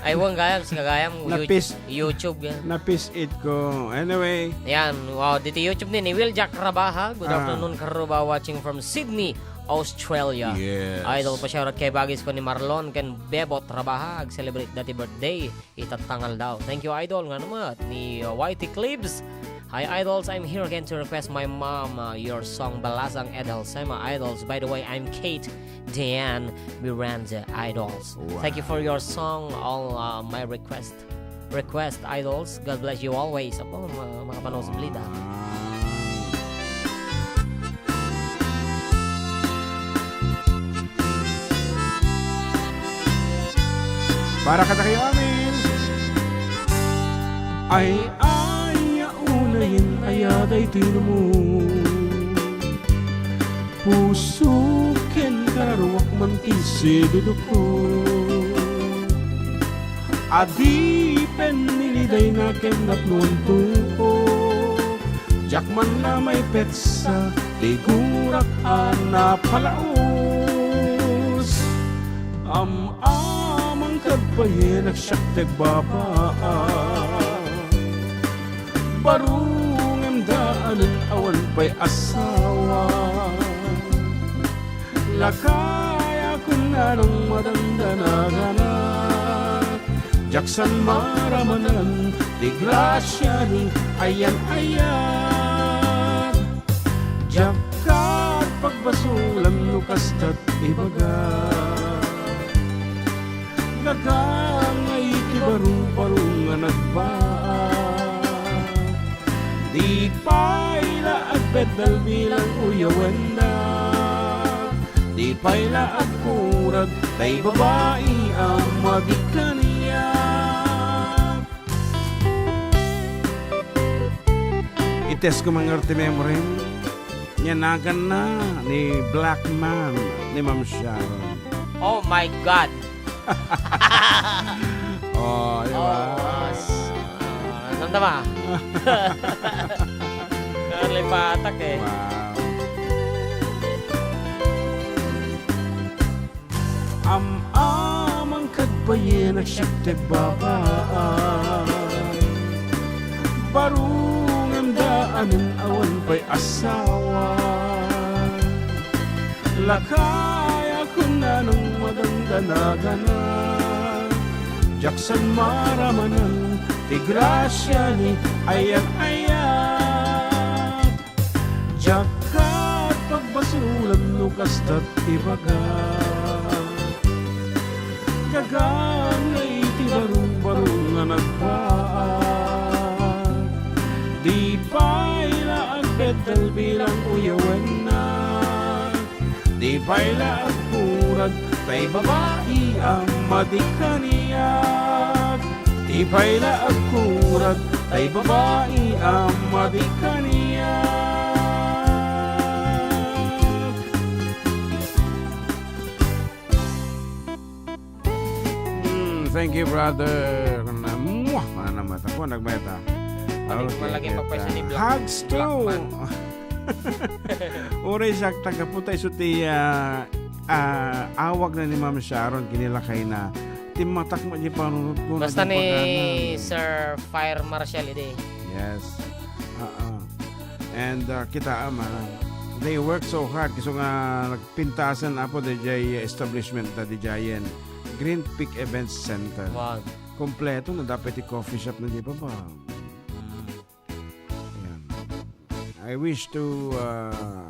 Ay, huwag gayam, sika gayam. Napis- YouTube, YouTube yan. Napis it ko. Anyway. Yan, wow, dito YouTube ni, ni Will Jack Rabaha. Good Ah. afternoon, Karuba, watching from Sydney, Australia. Yes. Idol, pa-shoutout kay Bagis ko ni Marlon, ken Bebot Rabaha, ag-celebrate dati birthday. Itatangal daw. Thank you, Idol. Nga naman, ni, uh, Y T Clips. Hi, Idols. I'm here again to request my mom, uh, your song, Balasang Edel Sema, Idols. By the way, I'm Kate Diane Miranda, Idols. Wow. Thank you for your song, all, uh, my request, request, Idols. God bless you always. Apo, mga, mga panahon sa blida. Wow. Para kadakayo amin. Ay, ay, ya unayen aya daytoy mo. Puso ken kararuak man ti siduduko. Adipen ni lidayna ken napnoan tuko. Diak man la maipetsa ti gurak a napalaos. Am-amang kad payen agsiak ti agbabaa. Baro ngem daanen awan pay asawa. Lakay a kunanang madandanaganak. Diak san maramanan ti grasia ni ayan-ayan. Diak Kasta't ibaga, gagangay ti baro-baro nga nagbaa. Di pay la agbeddal bilang uyawenna. Di pay la agkurad tay babai a madi kaniak. Itest ko man ngarud ti memory. Nia naganna ni Black Man ni Ma'am Sharon. Oh my God! Oh, di ba? Oh, s-, ah, namnama. Karli patak eh. Wow. Am-amang kagbayen a siak ti agbabaan. Baro ngem daanen awan pay asawa. Lakayakon nanang madandanagana. Diak san maramanen ti grasia ni ayan-ayat. Diak ket pagbasolen no kasta't ibaga. Gagangay ti baro-baro nga nagbaak. Di pay la agbeddal bilang uyawenna. Di pay la agkurad tay babai a madi kaniak. Di pay la agkurad tay babai a madi kaniak. Hmm, thank you, brother. Kana, muah, mana na mata ko, nagmeta. Ano ko lagi pagpasya ni Black, Hugs too. Black Man. Uray siak, tagaputay isu ti, ah, ah, awag na ni Ma'am Sharon, kinilakay na. Timmatak mo di panunot ko. Basta ni Sir Fire Marshal, idi. Yes. Ah, ah. And, ah, kita, ama, they work so hard. Kasi nga, nagpintasan, apo, di jay establishment na di jayen. Green Peak Events Center. Wow. Kompleto na dapat ti coffee shop na di ba ba? Mm. Ayan. I wish to, uh,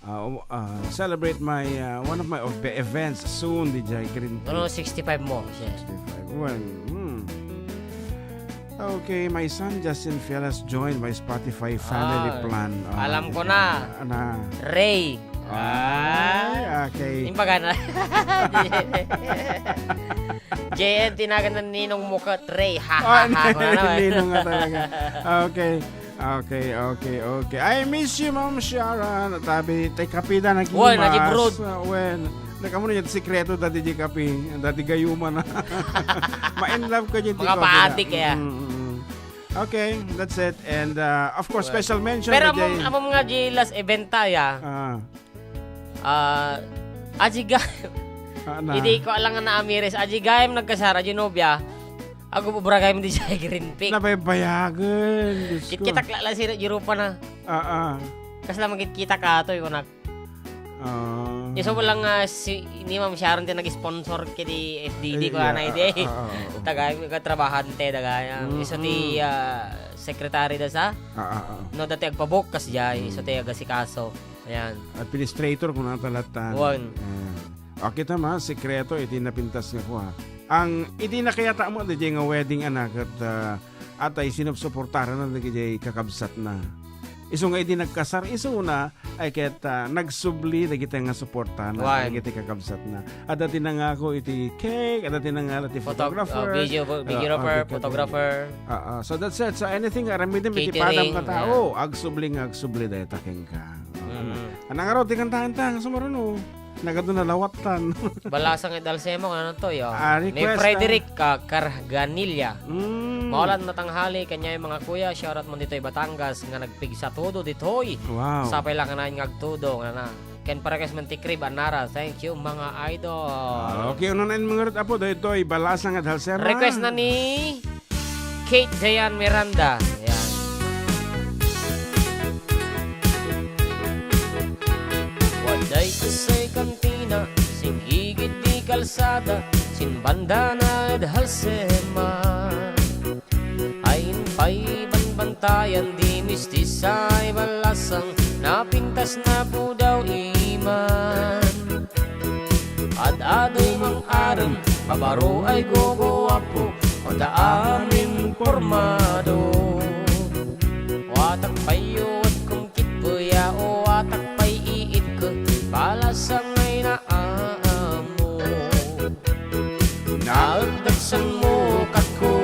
uh, uh, celebrate my, uh, one of my of-, events soon, di jay Green Peak. Ano, sixty-five mo, siya. Sixty-five. Well, hmm. Okay, my son Justin Fiel has joined my Spotify family plan. Ah, alam ko na. Ray. Ay, okay. Yung pagana. J N, tinagan ng ninong mo ka, Ray. Ha, ha, ha. Ninong nga talaga. Okay. Okay, okay, okay. I miss you, Ma'am Sharon. Tabi, tay kapida na. Uy, nagibrod. Well, nakamuno yung sikreto dati di kape. Dati gayuma na. Ma-in love ko dyan. Mga paatik, eh. Mm, mm, mm. Okay, that's it. And, uh, of course, special mention. Pero among, among nga di last event tayo, ah. Ah, aji gayam. Idi ko alangan na Amires, aji gayam nagkasar, aji nobia. Agu, obra gayam di sa Green Peak. Nabaybayagan, Diyos ko. Kitkitak la, la, sino, Europa na. Ah, ah. Kasla magkitkitak ka, to, ikunak. Ah. Isu lang, ah, si, ni Ma'am Sharon ti nag-sponsor kiti F D D ko, ana, idi. Ah, ah, ah, ah. Taga, katrabahante, taga, ah, isu ti, ah, secretary da sa? Ah, ah, ah. No, dati agpabukas, jay, isu ti agasikaso. Ayan. Administrator, kung natalattan. Wan. Ayan. O, kita ma, sekreto, iti napintas nga kuha. Ang, iti nakayata mo, di nga wedding, anak, at, ah, atay, sinupsuportaran na, di kakabsat na. Isu nga, iti nagkasar, isu na, ay ket, ah, nagsubli dagiti nga suportana, dagiti kakabsatna. Adda ti nangako iti cake, adda ti nangala ti photographer, ah, videographer, photographer. Ah, ah. So that's it. So anything nga aramidem iti padam nga tao, agsubli nga agsubli dayta kenka. Ano? Anang araw ti kantaen ta nga sumaruno? Nagadu na lawatan. Balasang ed Alsemo, ano to, yo? Ah, ni Frederick, ah, Carganilla. Mm. Maulan na tanghali, kaniayo mga kuya, shoutout man ditoy Batangas, nga nagpigsa todo ditoy. Wow. Sapay lang nga naan nga agtudo, nga na. Ken parekas man ti Crib Anara. Thank you, mga idol. Ah, okay, uno na yung mga rit, apo, daytoy, Balasang ed Alsemo. Request na ni Kate Diane Miranda. Ayan. Waday kasay kantina, sin igid di kalsada, sin banda na ed Halsema. Ay pay banbantayan di mistisa ay balasang, napintas na pudaw iman. Adu mang arem, mabaro ay gogo apo, o da amin pormado. Watak payo at kung kitpuya, o watak pay iitko, balasang ay naamo. Naagdagsan mo katko,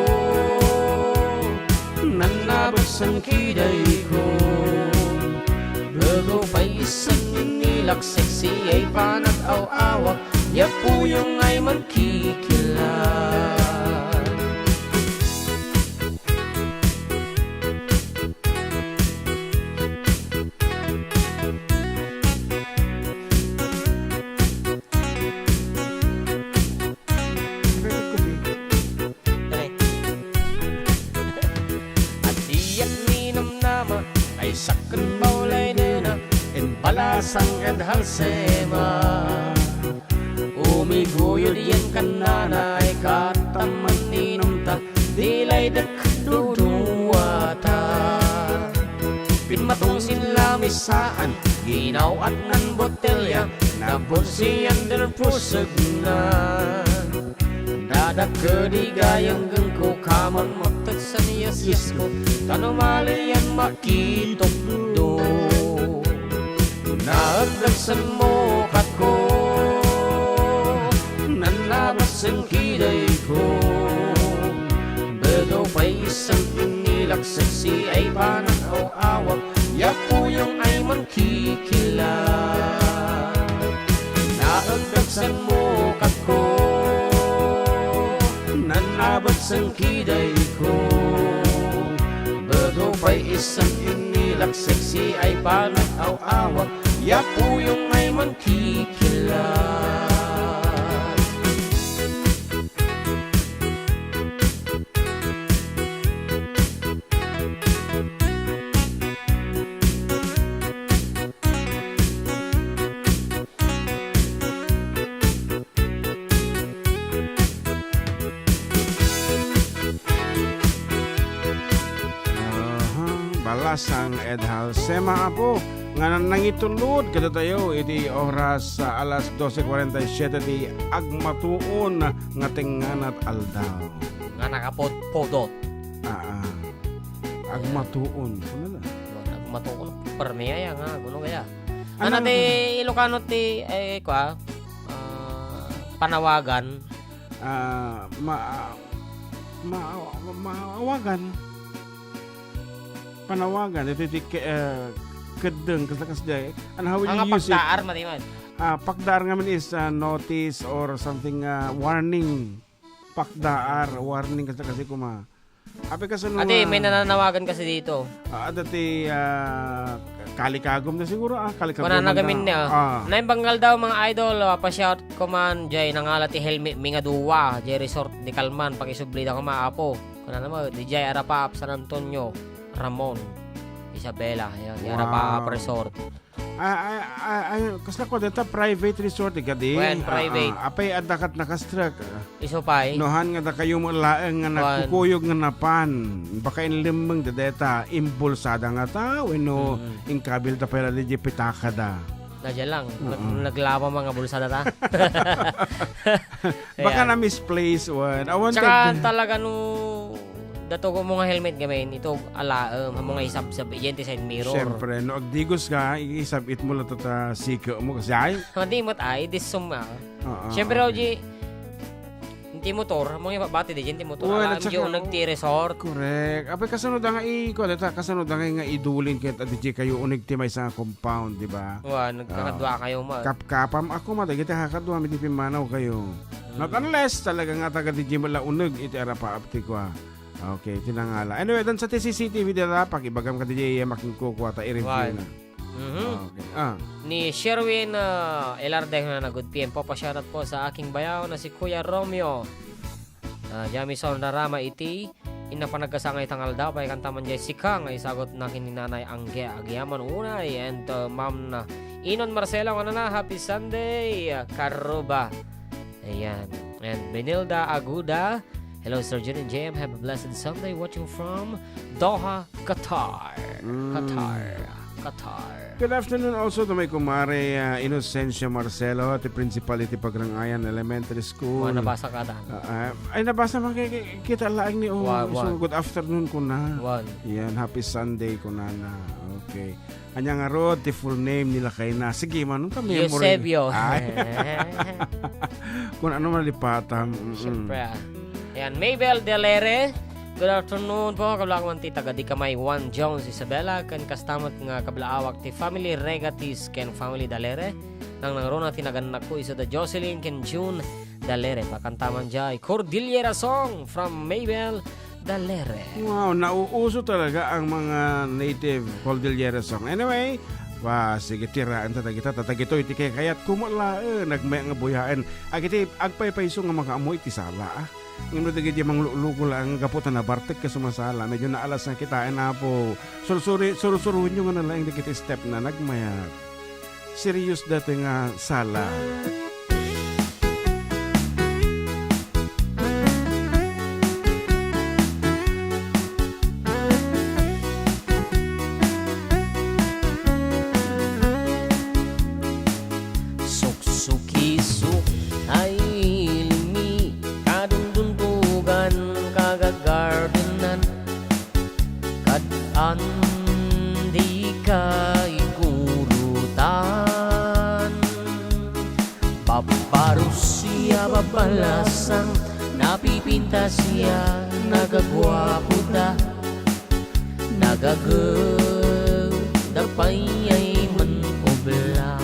nanabagsan kidayko. Begaw pay isan inilak, sexy ay panag-aw-awak, ya puyong ay mankikilak. Pre. At diak ninamnama, ay sakken paulay dena, en balasang ed halsema. Umiguyod yan kanana, ay katamman ninamta, di lay dek duduwata. Pinmatong sin lamisaan, ginaw-at nan botelya, nabunsian der pusegna. Dadakkel di gayam ken kukaman, maptetsan yasyasko, tan umalian makitukdo. Naagdagsan mo katko, nanabagsen kidayko. Begaw pay isan inilak, sexy ay panag-aw-awak, ya puyong ay mankikilak. Naagdagsan mo katko, nanabagsen kidayko. Begaw pay isan inilak, sexy ay panag-aw-awak, ya puyong ay mankikilak. Aha, balasang ed halsema, apo, nga nangitulod kadatayo iti oras, ah, alas doce cuarenta y siete ti agmatuon nga tengnganat aldaw. Nga nakapudpudot. Ah, ah. Agmatuon. Ano na? Agmatuon, permi aya nga, guno kaya. Ano? Ano ti Ilocano ti, eh, kwa, ah, panawagan? Ah, ma-, ma-, ma-, maawagan. Panawagan, ito ti ke-, eh, keddeng, kasla kasjay. And how will Ang you use it? Pagdaar, matiman. Ah, pagdaar ngamin is, ah, notice or something, ah, warning. Pagdaar, warning, kasla kasi kuma. Ape kasano Ate, nga may nananawagan kasi dito. Ah, adda ti, ah, kalikagom na siguro, ah, kalikagom Kuna na. Nagamin niya. Ah. Naimbanggal daw, mga idol, ah, pa-shout ko man, jay nangala ti helmet mi nga duwa, jay resort ni Kalman, pakisubli da kuma, apo. Kuna naman, di jay Arapaap, San Antonio, Ramon, Isabela, yan, di Wow. Arapaap Resort. Ah, ah, ah, ah, kasla ko, data private resort, eh, kadi? Wen, Ah, private. Ah, apay, adda kat nakastrek, ah. Isu pay. No, han nga dakayo met laeng nga Wen. nagkukuyog nga napan. Baka inlemmeng da deta, imbulsada nga ta, wenno Mm. inkabil ta pay la di pitaka da. Nadya lang. Nag-, Mm-mm. naglaba mga bulsada ta. Baka Ayan. na-misplace, wen. Awan Tsaka kag- talaga no, dato ko mo nga helmet gamin, ito alaem, mo nga Mm. isabsab, yan ti side mirror. Siyempre, no, agdigos ka, isab-it mo lang ta sika mo kasi ay. Hindi mo ay, this sum, ah. Oo, Siyempre, okay. O G, ti motor, mo nga ipabati di dyan, ti motor. Well, Alam at saka, di uneg ti resort. Correct. Apay, kasano da nga i-, kuwan, data, kasano da nga nga idulin ket adi di kayo uneg ti maysa nga compound, di ba? Wa, nagkakadua Ah. kayo, ma. Kapkapam ako, ma, dagiti kakadua, mi ti pimmanaw kayo. Mm. Not unless, talaga nga taga di di la uneg, iti Arapaap ti kwa. Okay, tinangala. Anyway, dan sa ti C C T V data, pakibagam ka di di, makinkukwa ta i-review Wa. na. Mhm. Okay. Ah. Ni Sherwin, ah, Elarde, na, na, good P M po. Pa-shoutout po sa aking bayaw na si Kuya Romeo. Ah, Jamison Rarama iti, inna panagkasangay tangalda, pay kantaman jay sika nga isagot na kin ni Nanay Angge, agiaman unay, and, uh, Ma'am na Inon Marcelo, ano na, happy Sunday, uh, Karuba. Ayan. And Benilda Aguda, hello, Sir Jun and J M, have a blessed Sunday, watching from Doha, Qatar. Mm. Qatar. Qatar. Good afternoon also to my kumare, ah, Inocencio Marcelo, ti principal iti Pagrangayan Elementary School. Mga nabasa ka, Dan. Ah, ah, ay, nabasa man kay, kay, kita laeng ni, oh, Wa-, isu, wan. Good afternoon kuna. Wan. Yan, happy Sunday kuna na. Okay. Anya ngarud ti full name ni lakayna? Sige, manong ka memory. Eusebio. Ay. Kung ano malipatan. Mm-mm. Siyempre, ah. Ayan, Mabel Delere. Good afternoon po. Kablaak man ti taga Dicamay, Juan Jones Isabela. Ken kasta met nga kablaawak ti family Regatis ken family Dalere. Nangnangruna ti nagannakko isu da Jocelyn ken June Dalere. Pakanta man jay Cordillera song from Mabel Dalere. Wow, nauuso talaga ang mga native Cordillera song. Anyway, wa, sige, tiraen ta dagita, ta dagitoy ti kayatko met laeng, nagmay nga buyaen. Agiti agpaypayso nga makaammo iti sala, ah. Ngem no dagiti mangluluko laeng gapu ta nabartek ket sumasala, medyo naalas nga kitaen, Apo. Sursuri-, sursuruenyo nga nalaeng dagiti step na nagmayat. Serious dati nga sala. Suksukisok a ilmi, kadundundugan, kagagardenan, kad-an dika igurutan. Babbarusia, babbalasang, napipintasia, nagaguapo ta, nagagenda pay ay man obla.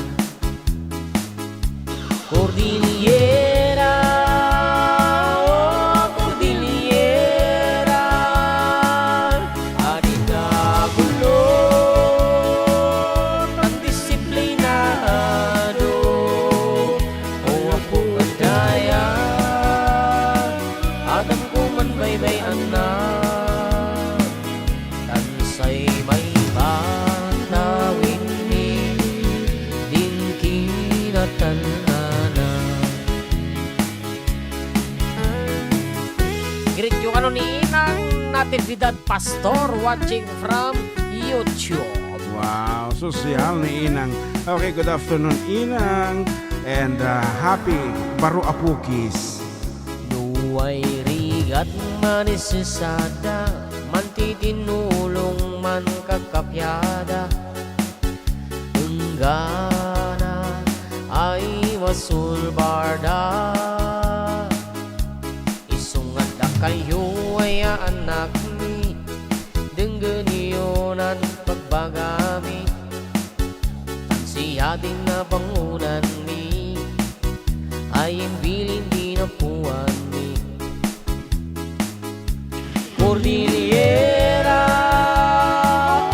Cordillera, oh, Cordillera, adina bulong ang disiplinado. O Apo a Daya, adamko man baybay-anna. Tan say maibata wenni din kinatalnana. Greet you kano ni Inang Natividad Pastor watching from YouTube. Wow, sosyal ni Inang. Okay, good afternoon, Inang. And, uh, happy Baro a Pukis. No way rigat manisisada, mantitinulong man kakapiada, enggana ay masulbarda. Isungat dakayo ay annakmi, denggenyo nan pagbagami. Tan siadin a bangonanmi, ay imbilin di napuanmi. Cordillera,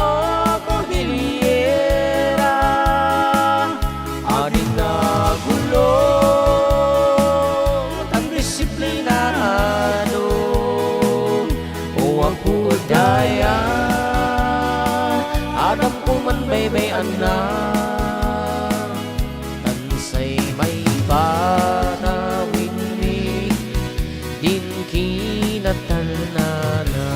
oh, Cordillera, adin nagulong tan disiplinado. O Apo a Daya, adamko man baybay-anna, tan say maibata wenni din kinatalnana.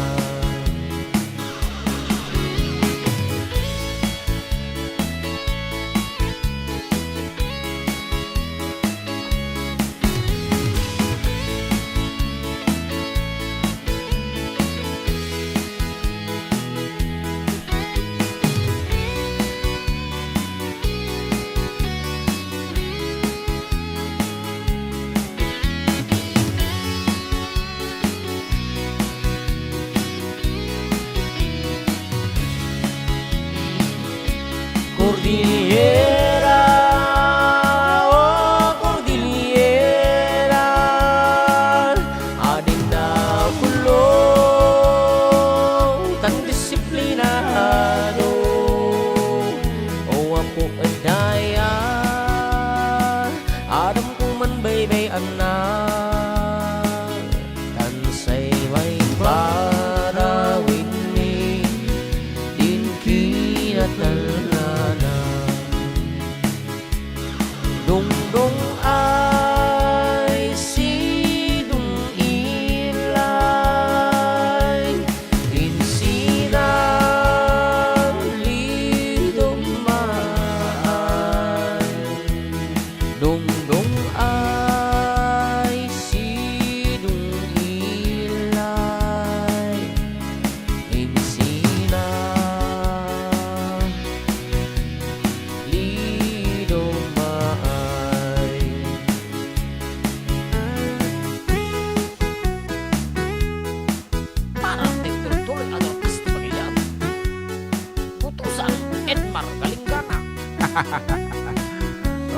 Cordillera, oh, Cordillera, adin nagulong tan disiplinado. O Apo a Daya, adamko man baybay-anna, tan say maibata wenni din kinatalnana. Dungdung ay sidung ilay, insinang lido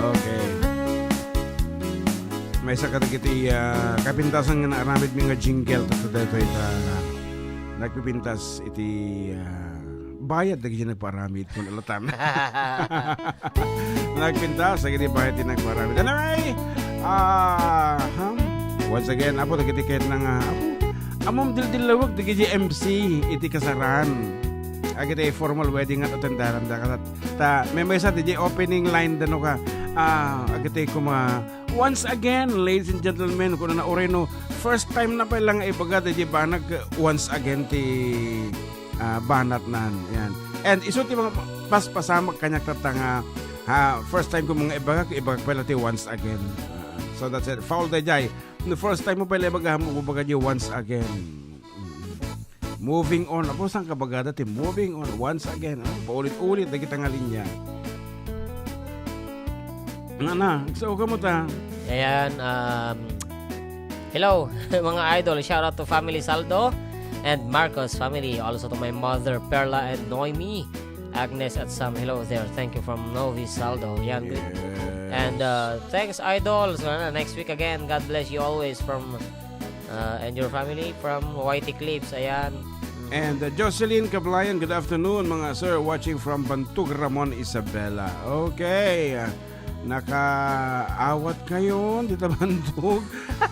Okay. Maysa kadagiti, ah, kapintasan nga naaramidmi nga jingle, tatta daytoy ta nagpipintas iti, ah, bayad dagiti nagpaaramid, kun alatan. Nagpintas dagiti bayad ti nagpaaramid. Anyway, ah, hmm, once again, Apo, dagiti ket na nga, Apo, ammom dildillawek dagiti M C iti kasaran. Agiti formal wedding nga atendaran da, ta, ta, maymaysa, dagiti opening line da no ka, ah, agiti kuma, once again, ladies and gentlemen, kuna na, uray no, first time na pay lang nga ibaga dagiti banag, once again ti, ah, banatnan. Yan. And isu ti mga pas-, pasamak kaniak tatta nga, ha, first time ko mga ibaga, ibaga pala ti once again. Ah, so that's it. Foul dayjay. No first time mo pala ibaga, mo ibaga di once again. Mm. Moving on. Apo, saan ka bagada ti moving on? Once again, ah, paulit-ulit, dagita nga linya. Nga na, so, kamo ta? Ayan, um, hello, mga idol. Shout out to family Saldo and Marcos family. Also to my mother, Perla and Noemi. Agnes at Sam, hello there. Thank you from Novi Saldo. Yan, good. Yes. And, uh, thanks, idol. So, ano, next week again. God bless you always from, uh, and your family from Y T Clips. Ayan. And, uh, Jocelyn Kablayan, good afternoon, mga sir, watching from Bantog, Ramon, Isabela. Okay. Nakaawat kayo dita Bantog.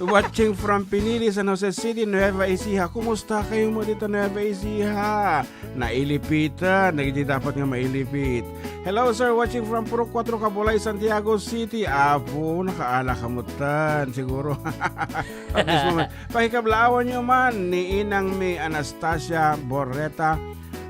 Watching from Pinili, San Jose City, Nueva Ecija. Kumusta kayo mo dita Nueva Ecija? Nailipitan, dagiti dapat nga mailipit. Hello, sir. Watching from Purok Cuatro, Cabulay, Santiago City. Apo, nakaala ka mutan, siguro. Mismo man. Pakikablaawan nyo man ni Inang mi Anastasia Borreta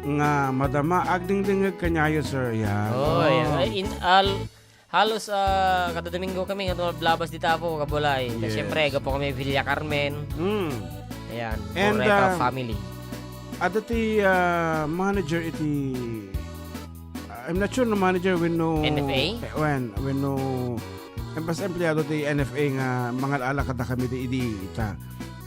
nga madama agdingdingeg kaniayo, sir. Yan. Oy, oh. Ay, in, al-, Halos, ah, kada Domingo kami nga tumablabas dita, Apo, Cabulay. Ta Yes. siyempre, gapu kami Villa Carmen. Mm. Ayan, And, Borreta ah, family. Adda ti, ah, manager iti, I'm not sure no manager wenno N F A? Eh, wen, wenno, em, basta empleyado ti N F A nga mangalala kadakami ti idi ita.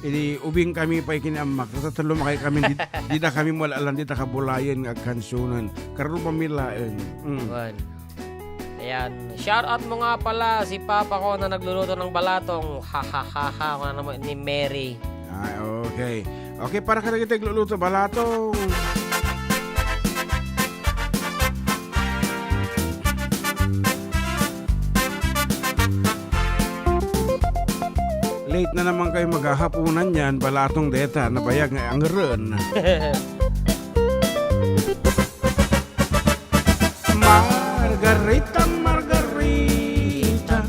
Idi ubing kami pay ken ni ammak, tatlo makay kami, di, dida kami mal-alan dita Cabulayan nga agkansionen. Karno pamilya, eh. Mm. Wen. Ayan. Shout out mo nga pala si papa ko na nagluluto ng balatong. Ha, ha, ha, ha. Ano naman ni Mary. Ay, okay. Okay, para ka nagitag luluto balatong. Late na naman kayo maghahapunan yan. Balatong deta, nabayag nga angren. Margarita, Margarita,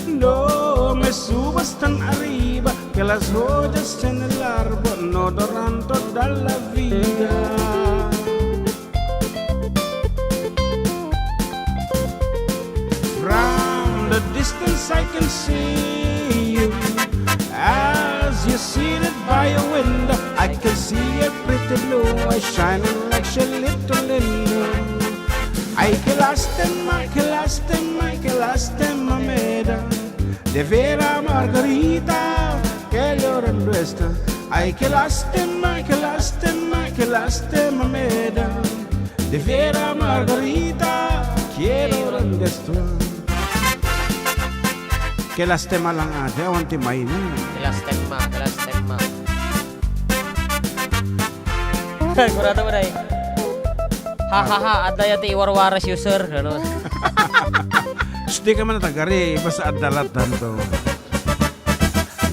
no me subas tan arriba, que las joyas en el árbol no duran toda la vida. From the distance I can see you as you seated by a window. I can see your pretty blue eyes shining like she little Linda. Ay, qué lástima, qué lástima, qué lástima me da de ver a Margarita que llorando está. Ay, qué lástima, qué lástima, qué lástima me da de ver a Margarita que llorando está. Qué lástima lang, ate, awan ti mayna. Qué lástima, qué lástima. Kurado mo, day. Ha, ha, ha, adda ya ti iwarwaras yu, sir. Ano? Shh, di ka man natagari, basta adda lattan to.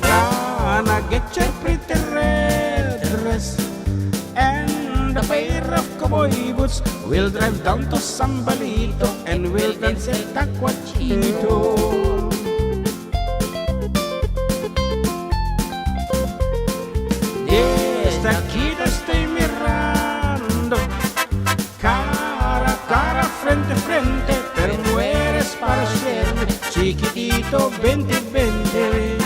Gonna get your pretty red dress and a pair of cowboy boots. We'll drive down to Sambalito and we'll dance el tacuachito. Desde aquí te estoy mirando, cara a cara, frente a frente, pero no eres para siempre, chiquitito, vente, vente.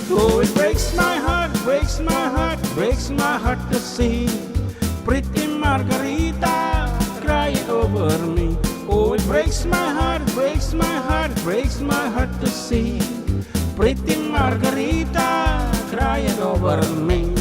Oh, it breaks my heart, breaks my heart, breaks my heart to see pretty Margarita crying over me. Oh, it breaks my heart, breaks my heart, breaks my heart to see pretty Margarita crying over me.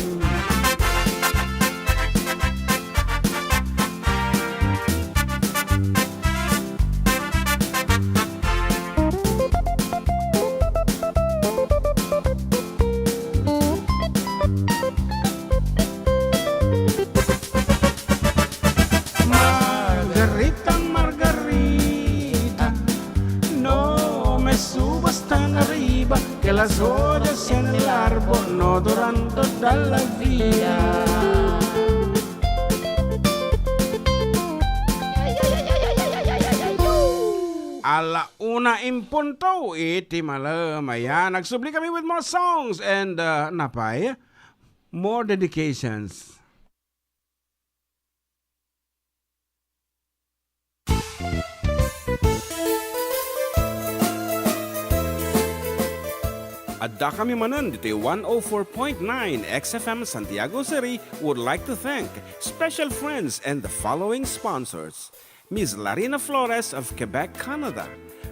Las hojas en el árbol no duran toda la vida. Ala una en punto iti malem. Ayan, nagsubli kami with more songs and, uh, napay, more dedications. Adda kami manen ditoy one oh four point nine X F M Santiago City would like to thank special friends and the following sponsors: Miss Larina Flores of Quebec, Canada,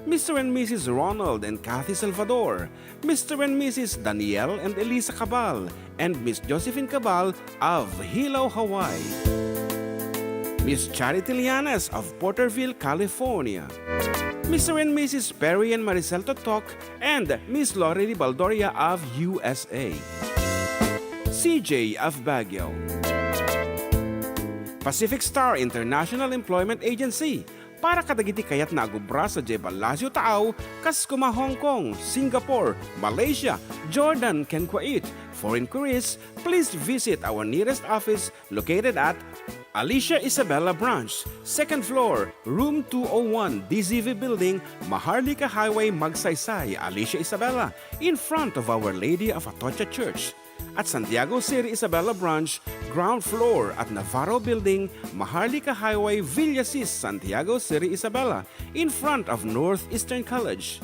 Mister and Missus Ronald and Kathy Salvador, Mister and Missus Daniel and Elisa Cabal, and Miss Josephine Cabal of Hilo, Hawaii, Miss Charity Llanes of Porterville, California, Mister and Missus Perry and Maricel Totok, and Miss Lorely Baldoria of U S A, C J of Baguio, Pacific Star International Employment Agency, para kadagiti kayatna a gubra sadiay Palacio Taaw, kas koma Hong Kong, Singapore, Malaysia, Jordan, ken Kuwait. For inquiries, please visit our nearest office located at Alicia Isabela Branch, second floor, room two oh one, D Z V Building, Maharlika Highway, Magsaysay, Alicia Isabela, in front of Our Lady of Atocha Church. At Santiago City Isabela Branch, ground floor at Navarro Building, Maharlika Highway, Villasis, Santiago City Isabela, in front of Northeastern College.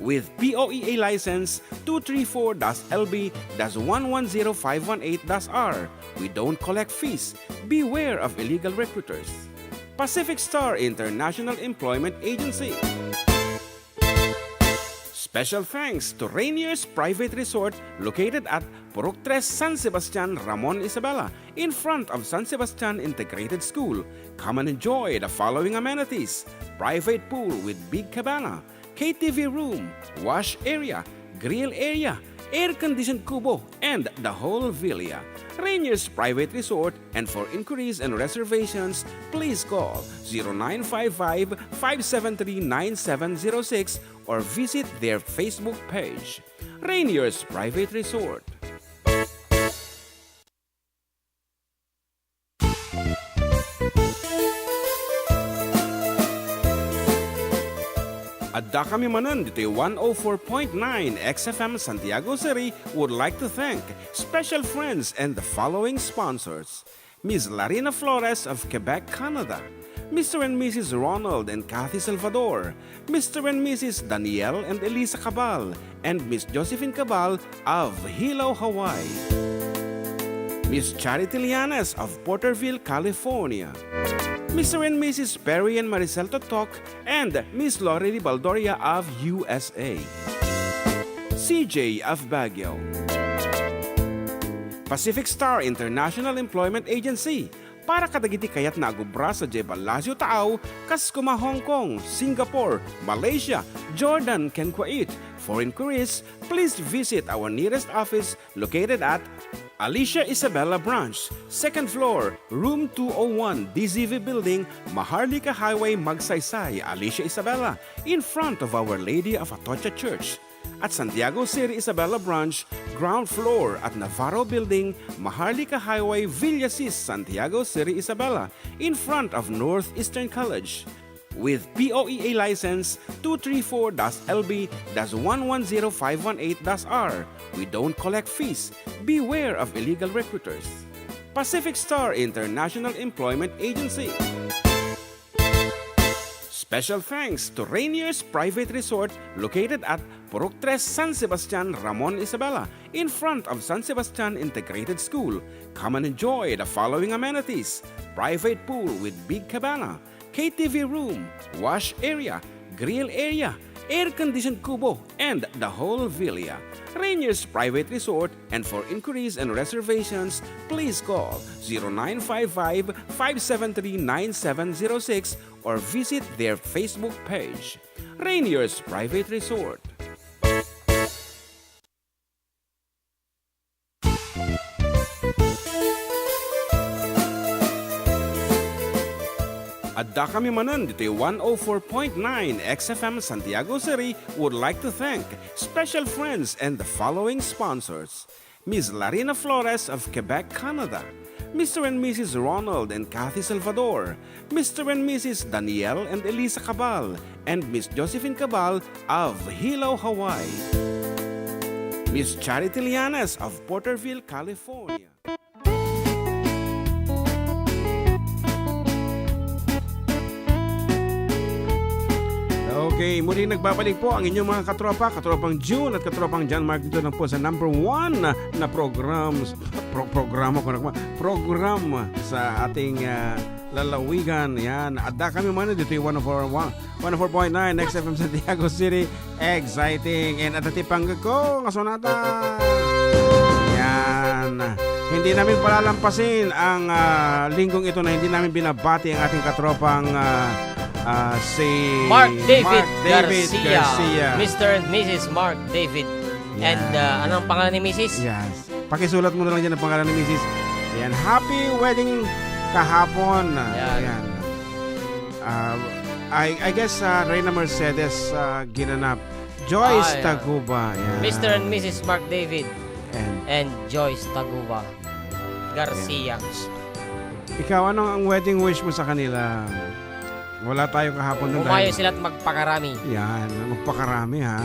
With P O E A license two three four dash L B dash one one zero five one eight dash R. We don't collect fees. Beware of illegal recruiters. Pacific Star International Employment Agency. Special thanks to Rainier's Private Resort, located at Purok Tres, San Sebastian, Ramon Isabela, in front of San Sebastian Integrated School. Come and enjoy the following amenities: private pool with big cabana, K T V room, wash area, grill area, air-conditioned kubo, and the whole villa. Rainier's Private Resort, and for inquiries and reservations, please call zero nine five five, five seven three, nine seven zero six or visit their Facebook page, Rainier's Private Resort. Adda kami manen ditoy one oh four point nine X F M Santiago City would like to thank special friends and the following sponsors: Miss Larina Flores of Quebec, Canada, Mister and Missus Ronald and Kathy Salvador, Mister and Missus Daniel and Elisa Cabal, and Miss Josephine Cabal of Hilo, Hawaii, Miss Charity Llanes of Porterville, California, Mister and Missus Perry and Maricel Totok, and Miss Lorely Baldoria of U S A, C J of Baguio, Pacific Star International Employment Agency, para kadagiti kayatna a gubra sadiay Palacio Taaw, kas koma Hong Kong, Singapore, Malaysia, Jordan, ken Kuwait. For inquiries, please visit our nearest office located at Alicia Isabela Branch, second floor, room two oh one, D Z V Building, Maharlika Highway, Magsaysay, Alicia Isabela, in front of Our Lady of Atocha Church. At Santiago City Isabela Branch, ground floor at Navarro Building, Maharlika Highway, Villasis, Santiago City Isabela, in front of Northeastern College. With P O E A license two three four dash L B dash one one zero five one eight dash R. We don't collect fees. Beware of illegal recruiters. Pacific Star International Employment Agency. Special thanks to Rainier's Private Resort, located at Purok Tres, San Sebastian, Ramon Isabela, in front of San Sebastian Integrated School. Come and enjoy the following amenities: private pool with big cabana, K T V room, wash area, grill area, air-conditioned kubo, and the whole villa. Rainier's Private Resort, and for inquiries and reservations, please call zero nine five five, five seven three, nine seven zero six or visit their Facebook page, Rainier's Private Resort. Adda kami manen ditoy one oh four point nine X F M Santiago City would like to thank special friends and the following sponsors: Miss Larina Flores of Quebec, Canada, Mister and Missus Ronald and Kathy Salvador, Mister and Missus Daniel and Elisa Cabal, and Miss Josephine Cabal of Hilo, Hawaii, Miss Charity Lianes of Porterville, California. Okay, muli nagbabalik po ang inyong mga katropa, katropang June at katropang John Mark dito lang po sa number one na programs, pro-, programa ko na, program sa ating, ah, lalawigan. Yan, adda kami man dito yung one oh four, one oh four point nine X F M Santiago City. Exciting. And at ti panggag ko, nga sonata. Yan. Hindi namin palalampasin ang, ah, linggong ito na hindi namin binabati ang ating katropang, ah, ah, si Mark David Mark David Garcia. Garcia. Mister and Missus Mark David. And, Yan. Ah, anong pangalan ni Missus? Yes. Pakisulat mo na lang dyan ang pangalan ni Missus. Yan. Happy wedding kahapon. Yan. Yan. Ah, I, I guess, ah, Reyna Mercedes, ah, Ginanap. Joyce Ah, yeah. Taguba. Yan. Mister and Missus Mark David And and Joyce Taguba Garcia. Ikaw, ano ang wedding wish mo sa kanila? Wala tayo kahapon doon Umayo dahil sila at magpakarami. Yan, magpakarami, ha.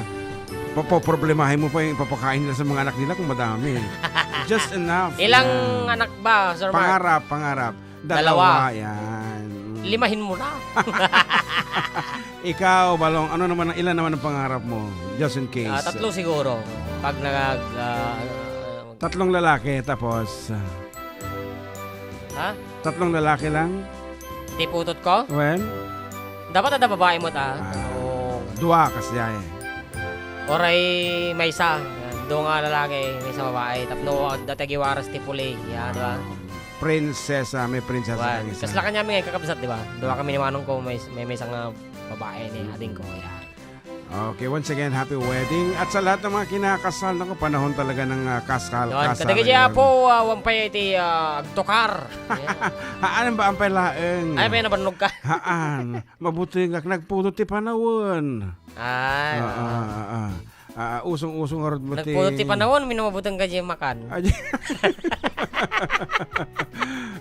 Papoproblemahin mo pa yung ipapakain nila sa mga anak nila kung madami. Just enough. Ilang Yan. Anak ba, Sir Mark? Pangarap, pangarap. Dalawa. Dalawa, yan. Limahin mo na. Ikaw, Balong, ano naman ang, ilan naman ang pangarap mo? Just in case. Ah, tatlo siguro. Pag nag, ah, Tatlong lalaki, tapos, ah, Ha? Tatlong lalaki lang? Ti putot ko? Well? Dapat ada babae mo ta. Ah, Oo. Dua kasi ay. Oray maysa. Dua nga lalaki, maysa babae. Tapno, dati agiwaras ti puli. Yan, di ba? Prinsesa, may prinsesa Wan. Ang isa. Kasla kanya may kakabsat, di ba? Dua kami ni manong ko, may, may, maysa nga babae ni ading ko. Yan. Okay, once again, happy wedding. At sa lahat ng mga kinakasal, naku, panahon talaga ng, ah, kasal, Yon, kasal kadagiti ngayon. Apo, ah, wan pay iti, ah, agtukar. Haan ba ang pay laeng? Ay, may nabannog ka. Haan. Mabuti nga nagpudot ti panawen. Ay, Ah, oo. ah, ah, ah. Ah, usong-usong nga rod mo ti Nagpudot ti panawen, minumabuteng ka di makan. Ay,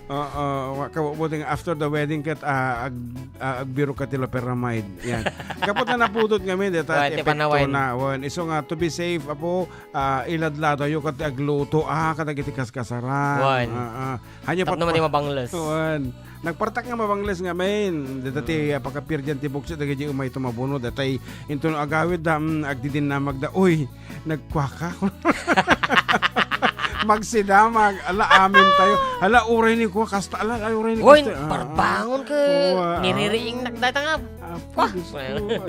Oo, wa-, kabubuting after the wedding ket, ah, ag-, ah, agbiro ka ti loperamide. Yan. Kapot na napudot ngamin, deta Wa, ti ti epekto panawen. Na, wen. Isu nga, to be safe, apo, ah, iladladayo ket agluto, ah, kadagiti kaskasaran. Wen. Ah, ah. Hanyo Tapno pat-, madi mabangles. Wen. Nagpartak nga mabangles ngamin. Deta ti, ah, pakapirdian ti buksit, dagiti umay tumabuno, detay inton agawid da, mm, agdidinnamag da. Uy, nagkuaka. Magsidamag. Ala, amin tayo. Ala, uray ni kuwa, kasta, ala, ala, uray ni Uy, kasta. Ah, parbangon ah. ka. Oo, ah, ah. Niririing nagdata nga. Ah, Wah! Diyos ko.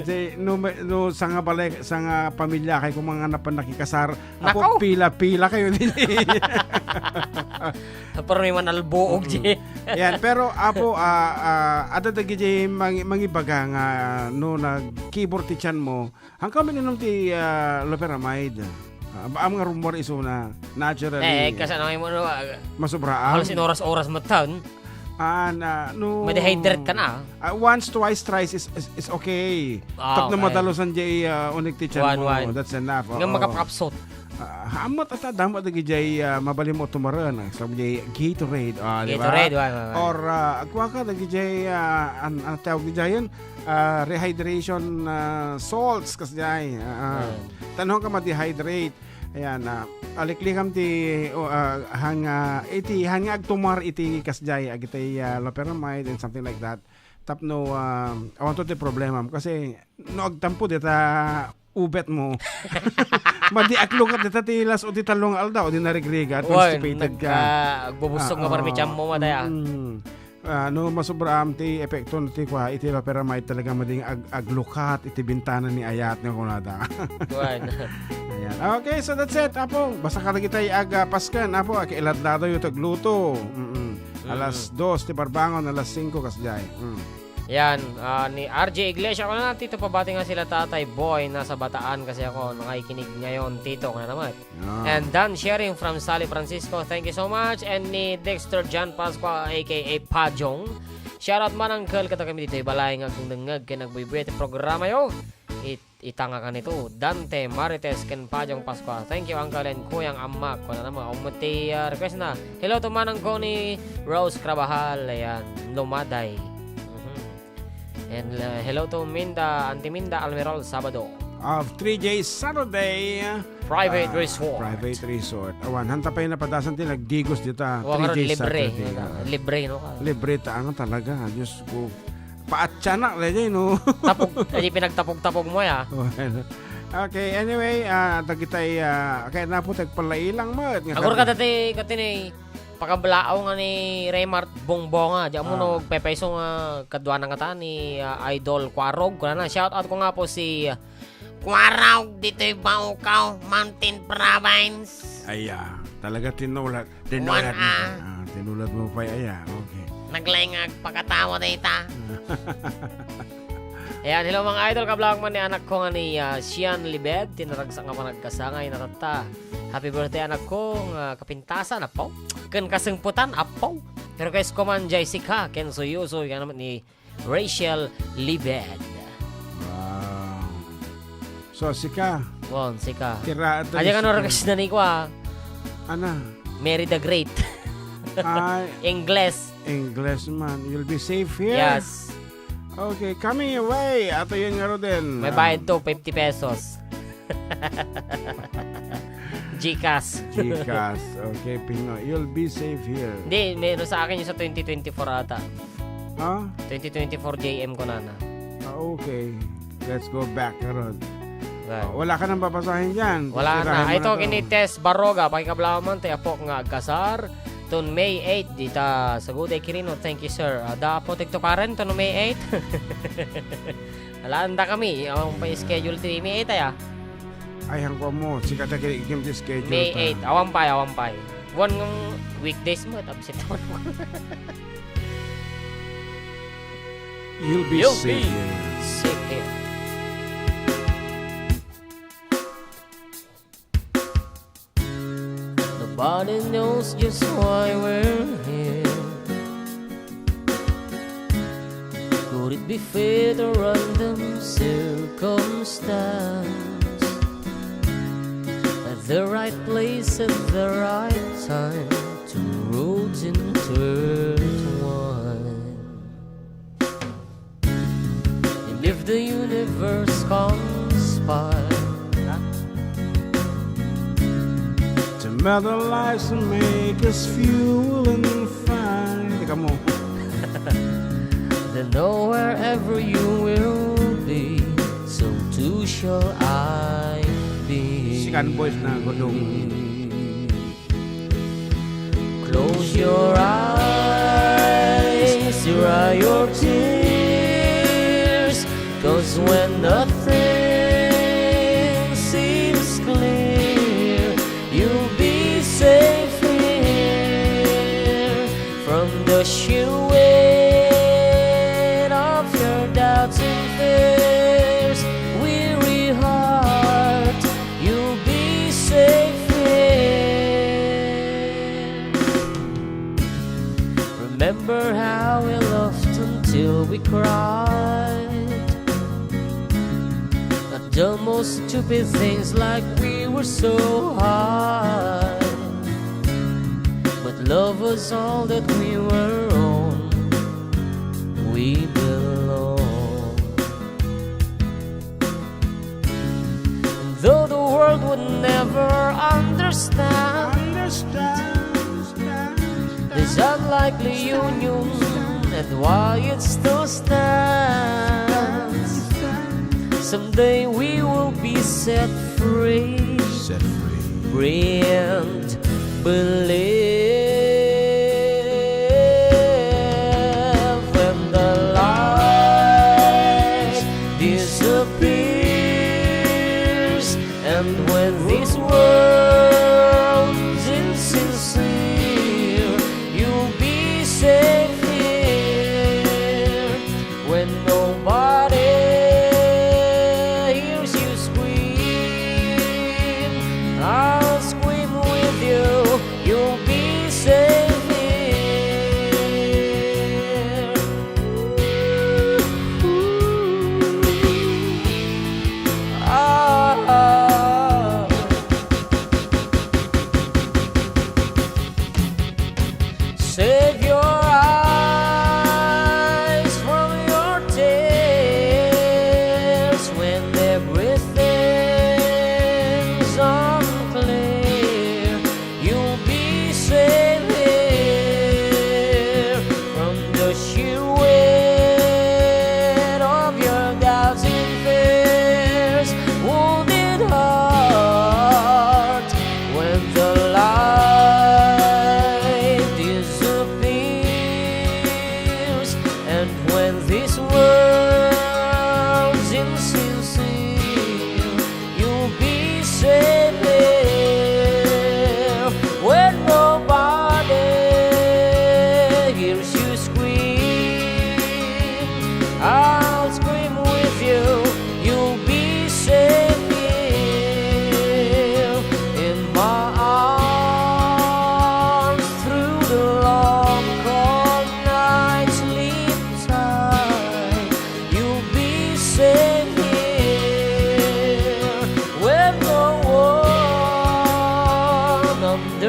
Di, no, may, no, sa nga balay, sa nga pamilya kay kung mga napan nakikasar, Nako! Apo, pila-pila kayo din. Pero may manalbuog, Mm. di. Yan, pero, apo, ah, ah, ada dagiti mangi-, mangibaga nga, no, nag-kibor ti tiyan mo, hangka uminom ti, ah, loperamide. Ah, ba-, am nga rumor isu na, naturally. Eh, kasano mo, no, ah, Masubraam. Halos in oras-oras mo taon. Ah, na, no. Ma-dehydrate ka na, ah. Ah, once, twice, thrice is, is, is okay. Ah, Tapno okay. madalusan di, ah, unik ti tiyan Wan, mo. wan. That's enough. Nga Oo. makapakapsot. Ah, hamat at adamo dagijay, ah, mabalin mo tumaren. Ah, sabi jay Gatorade, ah, di ba? Gatorade, wan, wan, wan. Or, ah, agkuha ka dagijay, ah, an-, an tawag di jayen? Ah, rehydration, ah, salts, kas jay. Ah, ah. Wan. Tanong ka ma-dehydrate. Ayan, ah, aliklikam ti, o, ah, han nga, iti, han nga agtumar iti kasjay, agitay, ah, loperamide and something like that. Tapno, ah, awan to ti problema. Kasi, no agtampo dita ubet mo. Madi aklukat dita ti las o ti tallo nga aldaw, di narigriga, Wen, constipated ka. nagka-, agbubusog nga Ah, parmi tiyan mo, matay, ah. mm. Ah, no, masubraam ti epekto ti kua, iti loperamide talaga mading ag-, aglukat iti bintana ni ayat nga kunada. Kuan. Ayan. Okay, so that's it, Apo. Basta kadagitay ag, ah, pasken, Apo, akiladladayo ti agluto. Mm-mm. Mm. Alas dos ti parbangon, alas singko kasjay. Mm. Yan, ah, ni R J Iglesia, ako na, Tito, pabati nga sila Tatay Boy, nasa Bataan kasi ako nakikinig ngayon, Tito, kaya naman. Ah. And Dan Sharing from Sally Francisco, thank you so much. And ni Dexter John Pascua, A K A Pajong. Shoutout man, Uncle, kadakami ditoy balay nga agdengdengngeg ken agbuybuya ti programayo. It-, ita nga kanito, Dante Marites ken Pajong Pascua. Thank you, Uncle and Kuyang Ammak. Wala naman, um, ti, ah, request na. Hello to manang ko ni Rose Carvajal. Ayan, Lumaday. Mhm. And, uh, hello to Minda, Auntie Minda Almirol Sabado. Of three J Saturday. Private Ah, resort. Private resort. Awan, hanta pay napadasan ti nagdigos dita, Wa, three karon J libre, Saturday. Ano, Ah. libre, no, ka? Libre ta, ano talaga, Diyos ko. Paatsanak, lagay, no? Tapog, ay, pinagtapog-tapog mo, ya. Well, okay, anyway, ah, dagitay, ah, kaya na po, tagpalailang mo, nga Agor ka kata- dati, kati ni, pakablaaw nga ni Remart Bongbonga, diyan mo Ah. no, agpepaiso nga, kadwa na nga ta ni, ah, Idol Quarog. Kuna na, shout out ko nga po si, ah, Quarog, dito'y Baucau, Mountain Province. Aya, talaga tinulat, tinulat One, mo. ah. Ah, tinulat mo pa, aya, okay. Naglaing agpakatawa dayta. Ayan, hello mga idol, kablak man ni anak ko nga ni, ah, Sian Libed, tinaragsak nga panagkasangay, natatta. Happy birthday, anak ko, nga kapintasan, apo. Ken kasengpetan, apo. Request ko man, Jessica, ken suyusoy, nga naman ni Rachel Libed. Wow. So, sika. Won, sika. Kira, ito Aja yung ka no sika. request na ni kwa. Ana? Mary the Great. Ay. Ingles. Ingles man. You'll be safe here. Yes. Okay, coming your way. Ato yun nga ro din. May Ah. bayad to, fifty pesos. Gcash. Gcash. Okay, Pinoy. You'll be safe here. Hindi, meron sa akin yung sa twenty twenty-four ata. Ha? Twenty twenty-four J M ko, nana. Ah, okay. Let's go back, karon. Right. Oh, wala ka nang babasahin dyan. Wala Sisirahin na. mo Ito, na to. kini Tess Baroga, pakikablaman, ti apo nga agkasar. Ton May eight, dita, Saguday Quirino. Thank you, sir. Ada po, tikto Karen, ton May eight. Alaan da kami. Ang pa-schedule ti May eight, ay, ah. Ay, hangko mo. Sika ta kini, kim ti schedule May ta. eight. Awan pay, awan pay. One ng weekdays mo, absent mo. You'll be You'll safe be here. safe here. Nobody knows just why we're here. Could it be fate or random circumstance? At the right place at the right time, two roads intertwine. And if the universe conspire to melt our lives and make us few and fine. Teka mo. Then know wherever you will be, so too shall I be. Sikan boys na godong. Close your eyes, dry your tears, 'cause when nothing seems clear, you'll be safe here from the sheer weight of your doubts and fears. Weary heart, you'll be safe here. Remember how we laughed until we cried at the most stupid things, like we were so high. But love was all that we were on. We belong. Though the world would never understand, Understand, understand, this unlikely understand, union understand, and why it still stands. Understand, understand. Someday we will be set free. Set free. Free and believe when the light disappears, and when this world's insincere, you'll be safe here. When nobody hears you scream, I'll scream with you. You'll be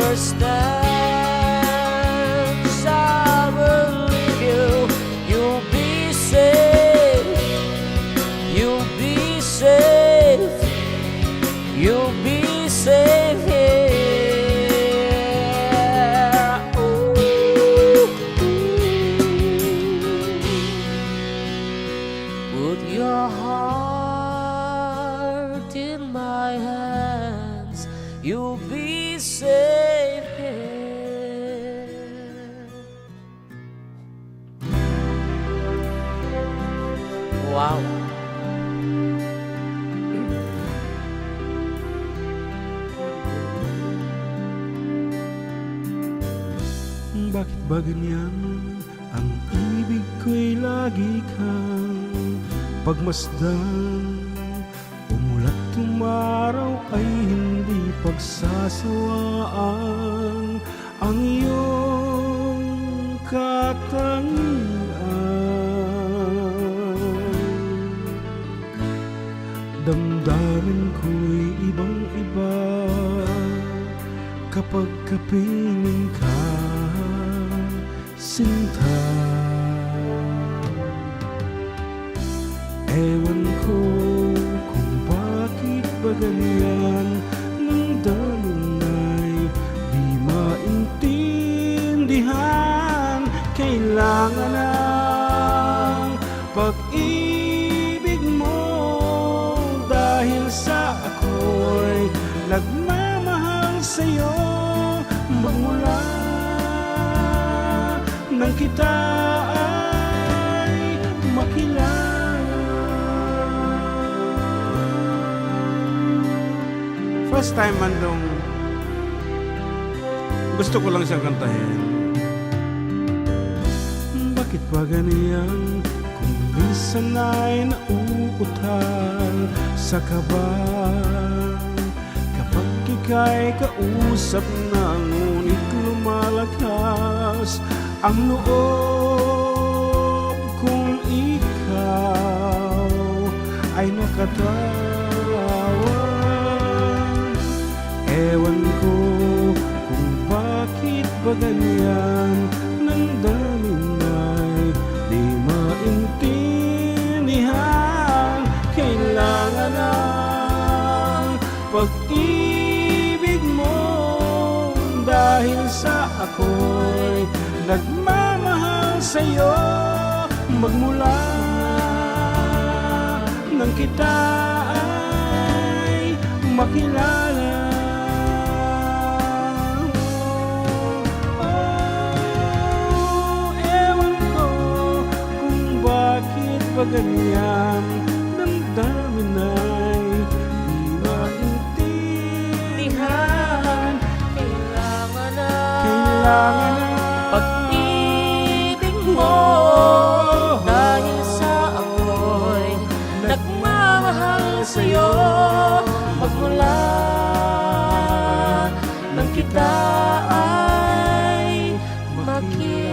Distance, I will leave you. You'll be safe. You'll be safe. You'll be safe here. Ooh. Put your heart in my hands. You'll be safe here. Wow. Bakit ba ganyan ang ibig ko'y lagi kang pagmasdan? Umulat umaraw ay hindi pagsasawaan ang iyong katangian. Damdamin ko'y ibang-iba kapag kapiling ka, sinta. Ewan ko kung bakit ba ganyan, nang daming ay di maintindihan. Kailangan ang pag-ibig mo, dahil sa ako'y nagmamahal sa'yo magmula nang kita ay makilala. First time man dong gusto ko lang siyang kantahin. Bakit ba ganyan? Kung minsan ay nauutal sa kaba, kapag ika'y kausap na, ngunit lumalakas ang loob kong ikaw ay nakatawa. Ewan ko kung bakit ba ganyan, nang daming ay di maintindihan. Kailangan ang pag-ibig mo, dahil sa ako'y nagmamahal sa'yo magmula nang kita ay makilala. Oh, ewan ko kung bakit ba ganyan, damdamin ay di maintindihan. Kailangan na, kailangan na pag-ibig mo, dahil sa ako'y nagmamahal sa'yo magmula nang kita ay makilala.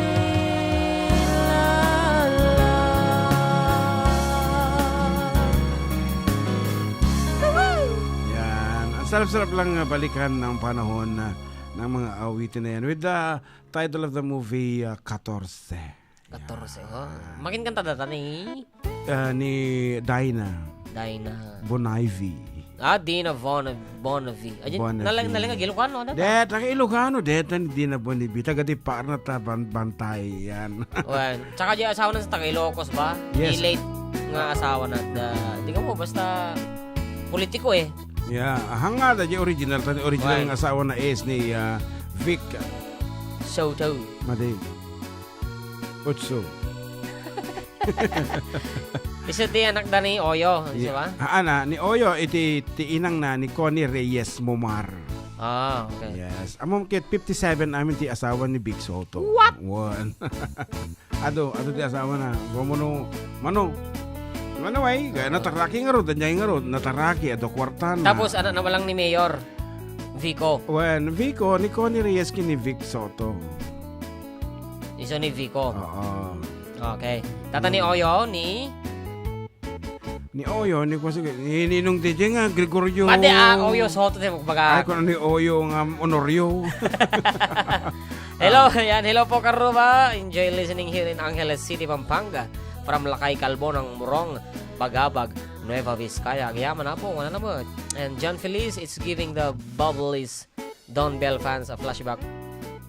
Yan. Ang sarap-sarap lang, uh, balikan ng panahon, uh, ng mga awitin na yan with the title of the movie, uh, Katorse. Katorse, oh. Yan. Makinkanta data ni? Ah, ni Dina. Dina. Bonivy. Ah, Dina Von-, Bonavie. Ajin, Bonavie. Nalang, nalang Ilocano, ano? De, taga Ilocano, de, tan Dina Bonavie. Taga di parna ta ban-, Bantay, yan. Wen, tsaka di asawa na sa taga Ilocos ba? Yes. Di late nga asawa na, da, di ka mo, basta politiko eh. Yeah, hanga da, di original, tan original nga asawa na is ni, ah, Vic Soto. Madi. Otso. Isu ti anak da ni Oyo, isu ba? Haan na, ni Oyo, iti ti inang na ni Connie Reyes Momar. Ah, okay. Yes. Amom ket fifty-seven amin ti asawa ni Vic Soto. What? Wen. Adu, adu ti asawa na. Gumano, mano. Mano ay, kaya nataraki nga rod, anyay nga rod, nataraki, adu kwarta na. Tapos, anak na lang ni Mayor Vico. Wen, Vico, ni Connie Reyes ken ni Vic Soto. Isu ni Vico. Oo. Okay. Tata ni Oyo, ni? Ni Oyo, ni Kuan, sige, ni Ninong D J nga, Gregorio. Madi, ah, Oyo Soto, di Ay, magbaga. Kung ano ni Oyo nga, Honorio. Hello, Ah. Yan. Hello po, Karuba. Enjoy listening here in Angeles City, Pampanga. From Lakay Kalbo ng Morong, Bagabag, Nueva Vizcaya. Agyaman na po, wala na mo. And John Feliz, it's giving the bubblies Don Bell fans a flashback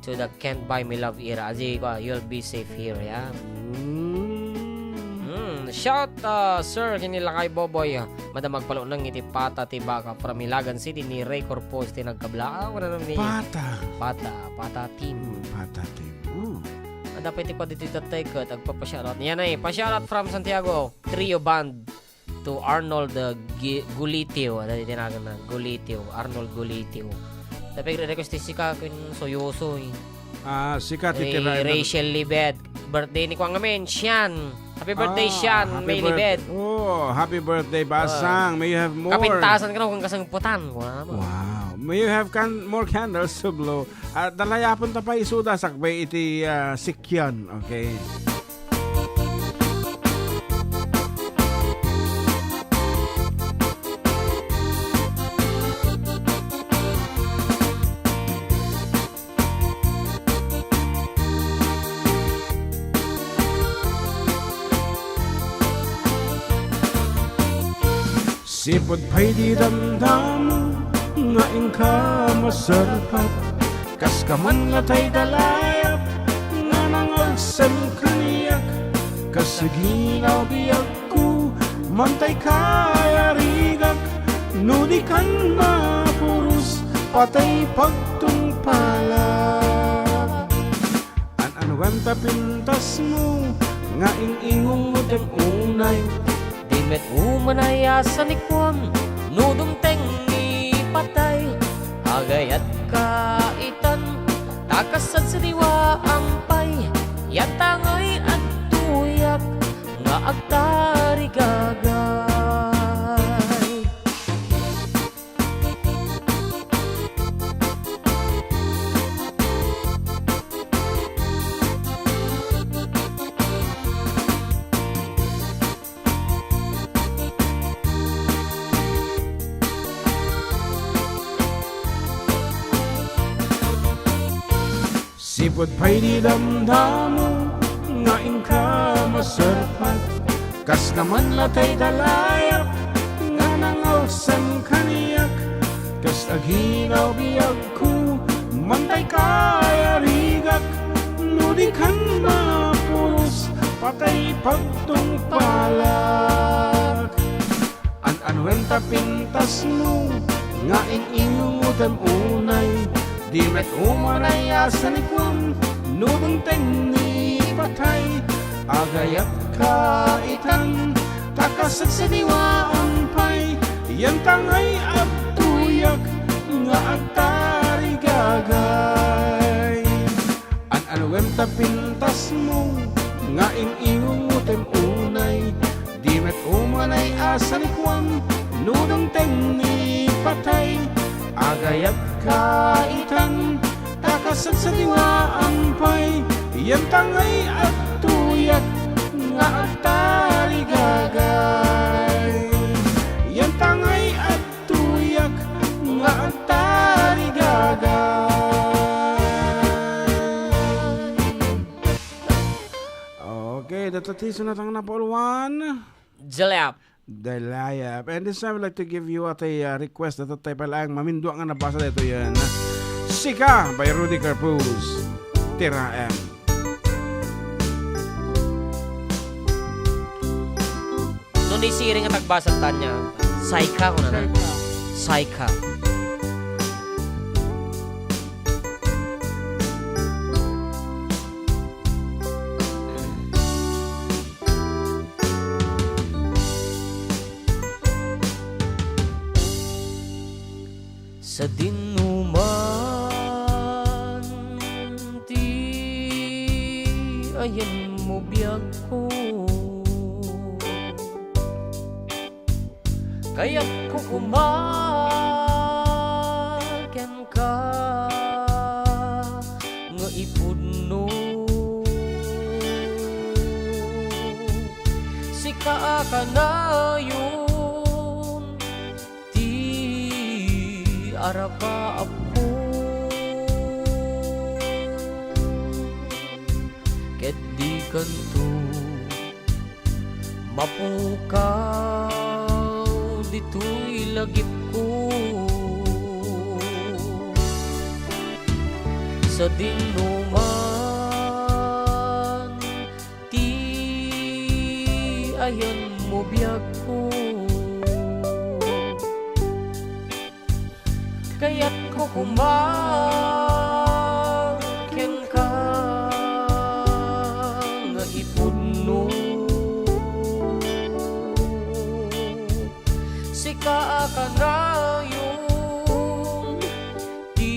to the Can't Buy Me Love era. Aji ko, you'll be safe here, yeah. Mm. Mm, shout, uh, sir, kini Lakay Boboy, ah, madam magpalunang iti pata ti baka from Hilagan City ni Ray Corpus ti nagkabla. Ah, wala na ni Pata. Pata, Pata team. Mm, Pata team. Mm. Ada pa iti pa dito tatay ko, agpapasyarat. Yan ay, pasyarat from Santiago, Trio Band. To Arnold, uh, Gi-, Gulitio. Ano yung tinagan na? Gulitio. Arnold Gulitio. Tapos request ti sika kun Soyoso, eh. Ah, sika ti Ray-, tirayan na Rachel Libed. Birthday ni Kuan ngamin, Sian. Happy birthday, Ah, Sian. Happy May birth-, Libed. Oh, happy birthday, Basang. Ah. May you have more. Kapintasan ka na kung kasangputan. Wow. Wow. May you have can-, more candles to blow. At dalayapon ta pa isuda sakbay iti, ah, sikyan. Okay. Sipud pay di damdamo nga inka maserpat, kas ka man latay dalayap nga nangagsem kaniak, kas aginaw biagko, mantay kayarigak, no di kan mapuros, patay pagtungpalak. An-anuem ta pintasmo nga ing-ingutem unay? Di met umanay a sanikuam no dumteng ni patay. Agayat ka itan, ta kasad sadiwaam pay, yantangay adtoyak nga agtarigagay. Sipud pay di damdamo nga inka maserpat, kas ka man latay dalayap nga nangagsem kaniak, kas aginaw biagko, mantay kayarigak, no di kan mapuros, patay pagtungpalak. An-anuem ta pintasmo nga ing-ingutem unay? Di met umanay a sanikuam no dumteng ni patay. Agayat ka itan, ta kasad sadiwaam pay, yantangay adtoyak nga agtarigagay. An-anuem ta pintasmo nga ing-ingutem unay? Di met umanay a sanikuam no dumteng ni patay. Agayat ka itan, ta kasad sadiwaam pay, yantangay adtoyak nga agtarigagay. Yantangay ad- tuyak nga agtarigagay. Okay, dayta ti sunatang na Paul Juan. Jalap. Dalayap. And this time, I'd like to give you a, uh, request that tayo pala ang mamindua nga nabasa dito yan. Sika by Rudy Carpuz. Tira M. No, ni siring nga tagbasa ta niya, Saika, kuna na? Saika. Saika. Sadino man ti ayanmo, biagko, kayatko koma kenka nga ipudno. Sika a kanayon paapko, ket dikanto mapukaw ditoy lagipko. Sadino man ti ayanmo, biagko, kayatko koma kenka nga ipudno. Sika a kanayon ti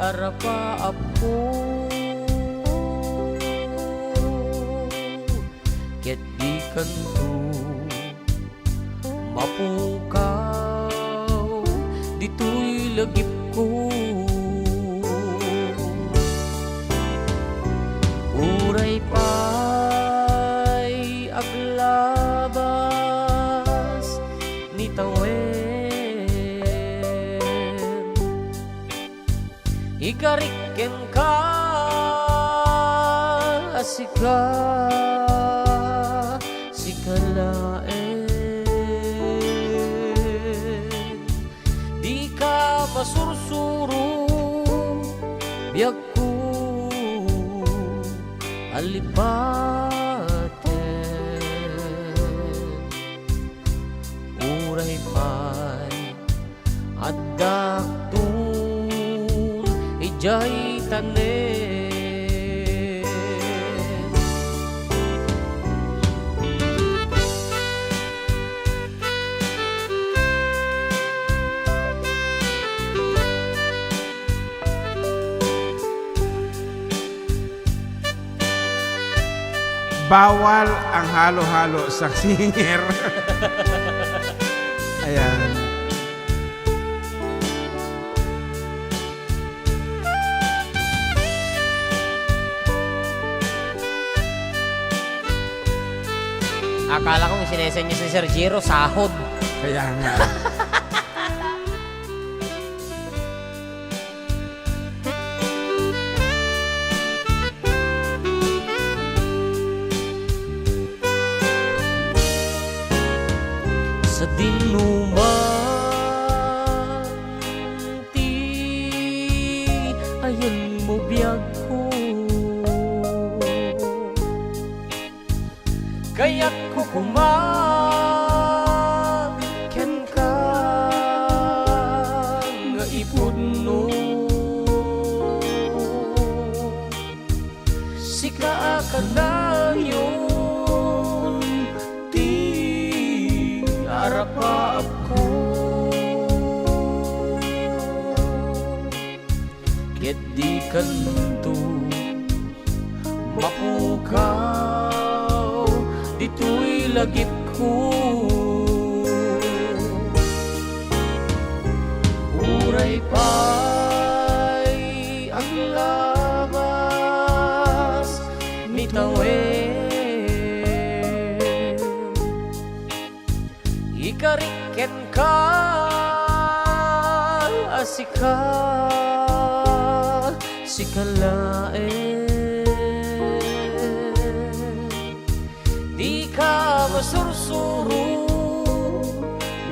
arapaapko, ket dikanto mapukaw ditoy lagipko. Uray pay aglabas ni tawen, ikarik kenka a sika, sika laeng. Dika masursuro, biagko a lipaten. Uray pay addaakton idiay tanem. Bawal ang halo-halo sa singer. Ayan. Akala kong sinesenyas ni Sir Jiro, sahod. Kaya nga. Sadino man ti ayanmo, biagko, kayatko koma kenka nga ipudno. Sika a kanayon ti arapaapko, ket dikanto mapukaw ditoy lagipko. Uray pay aglabas ni tawen, ikarik kenka a sika, sika laeng. Dika masursuro,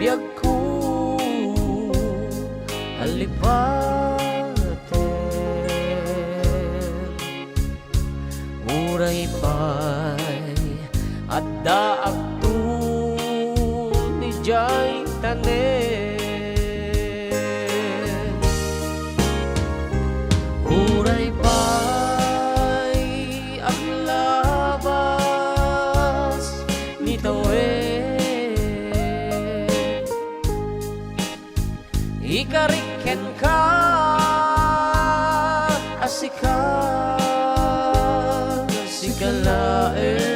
biagko a lipaten. Uray pay addaakton idiay tanem. Uray pay aglabas ni tawen, ikarik kenka a sika, sika laeng.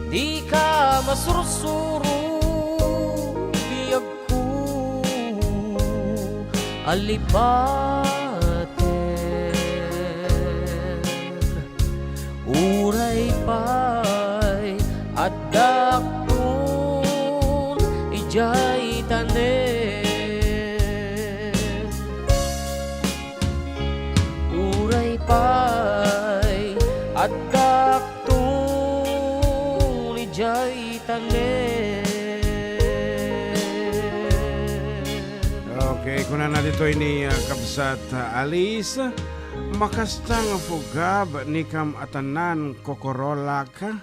Dika masursuro, biagko a lipaten. Uray pay addaakton idiay Okay, kunana ditoy ni, ah, Kabsat, ah, Alice, "Makasta nga fugab ni kam a tanan, kokorolak,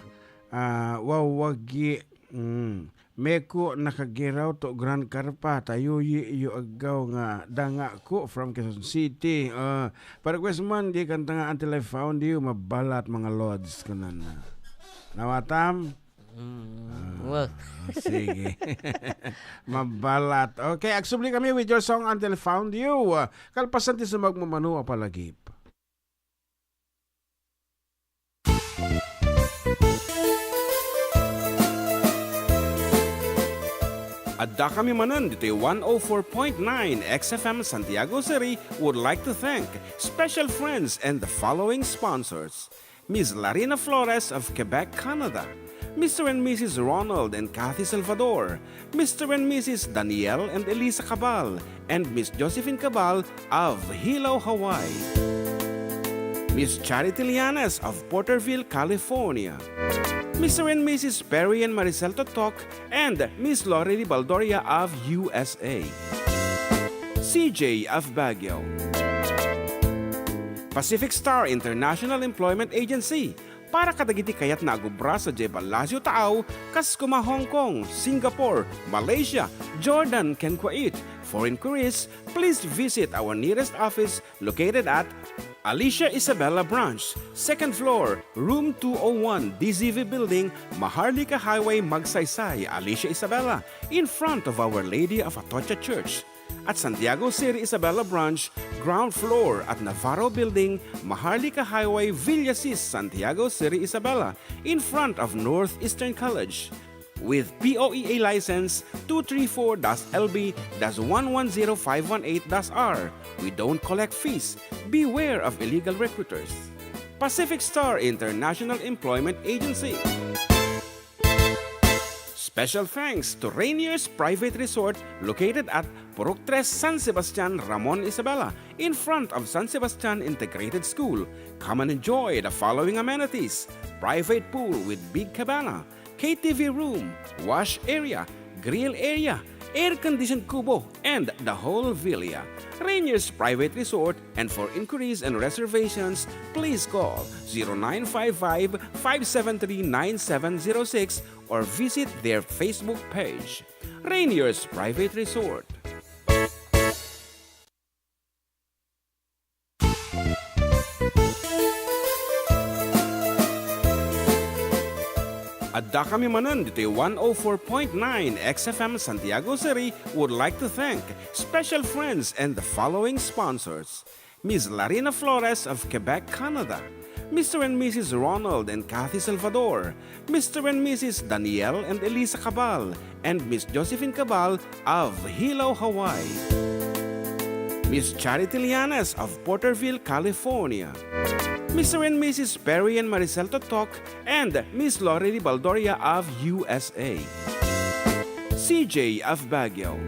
ah, wawagi, mm, meko nakagiraw to Grand Carpa, ta yuyi yo aggaw nga dangako from Quezon City." Ah, pa-request man, di kanta nga Until I Found You, mabalat, mga lods, kunana. Nawatam? Mm, Ah, well. Sige. Mabalat. Okay, agsubli kami with your song Until Found You. Kalpasan ti sumagmamano a palagip. Adda kami manen ditoy one oh four point nine X F M Santiago City would like to thank special friends and the following sponsors. Miss Larina Flores of Quebec, Canada, Mister and Missus Ronald and Kathy Salvador, Mister and Missus Daniel and Elisa Cabal, and Miss Josephine Cabal of Hilo, Hawaii, Miss Charity Lianes of Porterville, California, Mister and Missus Perry and Maricel Totok, and Miss Lori Baldoria of U S A, C J of Baguio, Pacific Star International Employment Agency, para kadagiti kayatna a agubra sadiay Palacio Taaw, kas koma Hong Kong, Singapore, Malaysia, Jordan, ken Kuwait. For inquiries, please visit our nearest office located at Alicia Isabela Branch, second floor, room two oh one, D Z V Building, Maharlika Highway, Magsaysay, Alicia Isabela, in front of Our Lady of Atocha Church. At Santiago City Isabela Branch, ground floor at Navarro Building, Maharlika Highway, Villasis, Santiago City Isabela, in front of Northeastern College. With P O E A license two three four dash L B dash one one zero five one eight dash R, we don't collect fees. Beware of illegal recruiters. Pacific Star International Employment Agency. Special thanks to Rainier's Private Resort located at Purok Tres, San Sebastian, Ramon Isabela, in front of San Sebastian Integrated School. Come and enjoy the following amenities: private pool with big cabana, K T V room, wash area, grill area, air-conditioned kubo, and the whole villa. Rainier's Private Resort, and for inquiries and reservations, please call zero nine five five, five seven three, nine seven zero six or visit their Facebook page. Rainier's Private Resort. Adda kami manen ditoy one oh four point nine X F M Santiago City would like to thank special friends and the following sponsors: Miss Larina Flores of Quebec, Canada, Mister and Missus Ronald and Kathy Salvador, Mister and Missus Daniel and Elisa Cabal, and Miss Josephine Cabal of Hilo, Hawaii, Miss Charity Lianes of Porterville, California, Mister and Missus Perry and Maricel Totok, and Miss Lori Baldoria of U S A, C J of Baguio,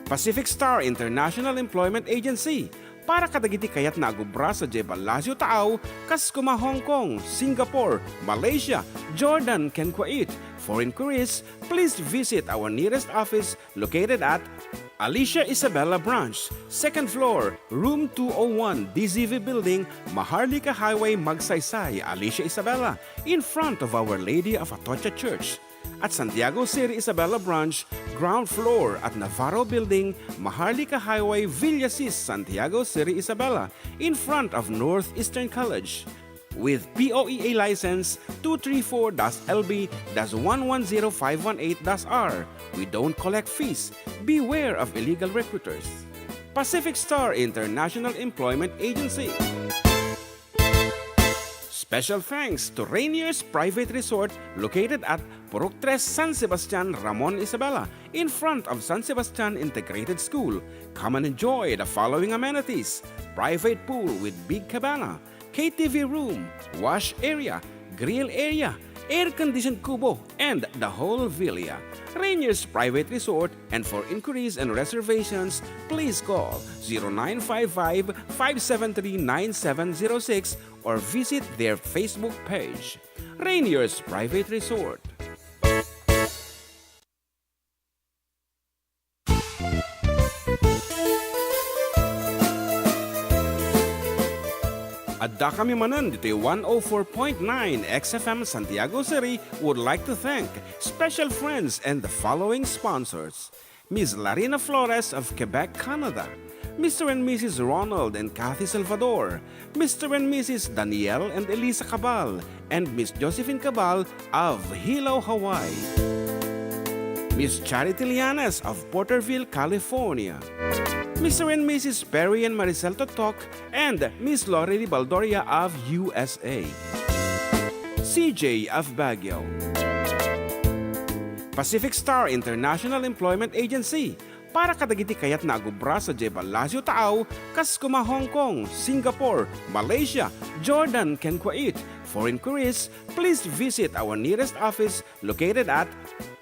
Pacific Star International Employment Agency, para kadagiti kayatna a agubra sadiay Palacio Taaw, kas koma Hong Kong, Singapore, Malaysia, Jordan, ken Kuwait. For inquiries, please visit our nearest office located at Alicia Isabela Branch, second floor, room two oh one, D Z V Building, Maharlika Highway, Magsaysay, Alicia Isabela, in front of Our Lady of Atocha Church. At Santiago City Isabela Branch, ground floor at Navarro Building, Maharlika Highway, Villasis, Santiago City Isabela, in front of Northeastern College. With P O E A license two three four dash L B dash one one zero five one eight dash R, we don't collect fees. Beware of illegal recruiters. Pacific Star International Employment Agency. Special thanks to Rainier's Private Resort located at Purok Tres, San Sebastian, Ramon Isabela, in front of San Sebastian Integrated School. Come and enjoy the following amenities: private pool with big cabana, K T V room, wash area, grill area, air-conditioned kubo, and the whole villa. Rainier's Private Resort, and for inquiries and reservations, please call zero nine five five, five seven three, nine seven zero six or visit their Facebook page, Rainier's Private Resort. Addakami manen ditoy one oh four point nine X F M Santiago City would like to thank special friends and the following sponsors: Miss Larina Flores of Quebec, Canada, Mister and Missus Ronald and Kathy Salvador, Mister and Missus Daniel and Elisa Cabal, and Miss Josephine Cabal of Hilo, Hawaii, Miss Charity Lianes of Porterville, California, Mister and Missus Perry and Maricel Totok, and Miss Lorely Baldoria of U S A, C J of Baguio, Pacific Star International Employment Agency, para kadagiti kayatna a agubra sadiay Palacio Taaw, kas kuma Hong Kong, Singapore, Malaysia, Jordan, ken Kuwait. For inquiries, please visit our nearest office located at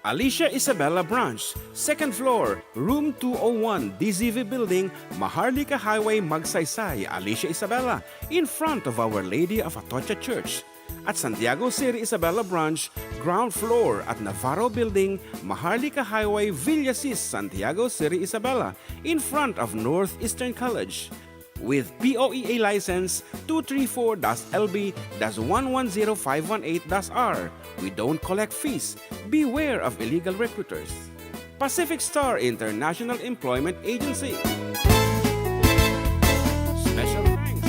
Alicia Isabela Branch, second floor, room two oh one, D Z V Building, Maharlika Highway, Magsaysay, Alicia Isabela, in front of Our Lady of Atocha Church. At Santiago City Isabela Branch, ground floor at Navarro Building, Maharlika Highway, Villasis, Santiago City Isabela, in front of Northeastern College. With P O E A license two three four dash L B dash one one zero five one eight dash R. We don't collect fees. Beware of illegal recruiters. Pacific Star International Employment Agency. Special thanks.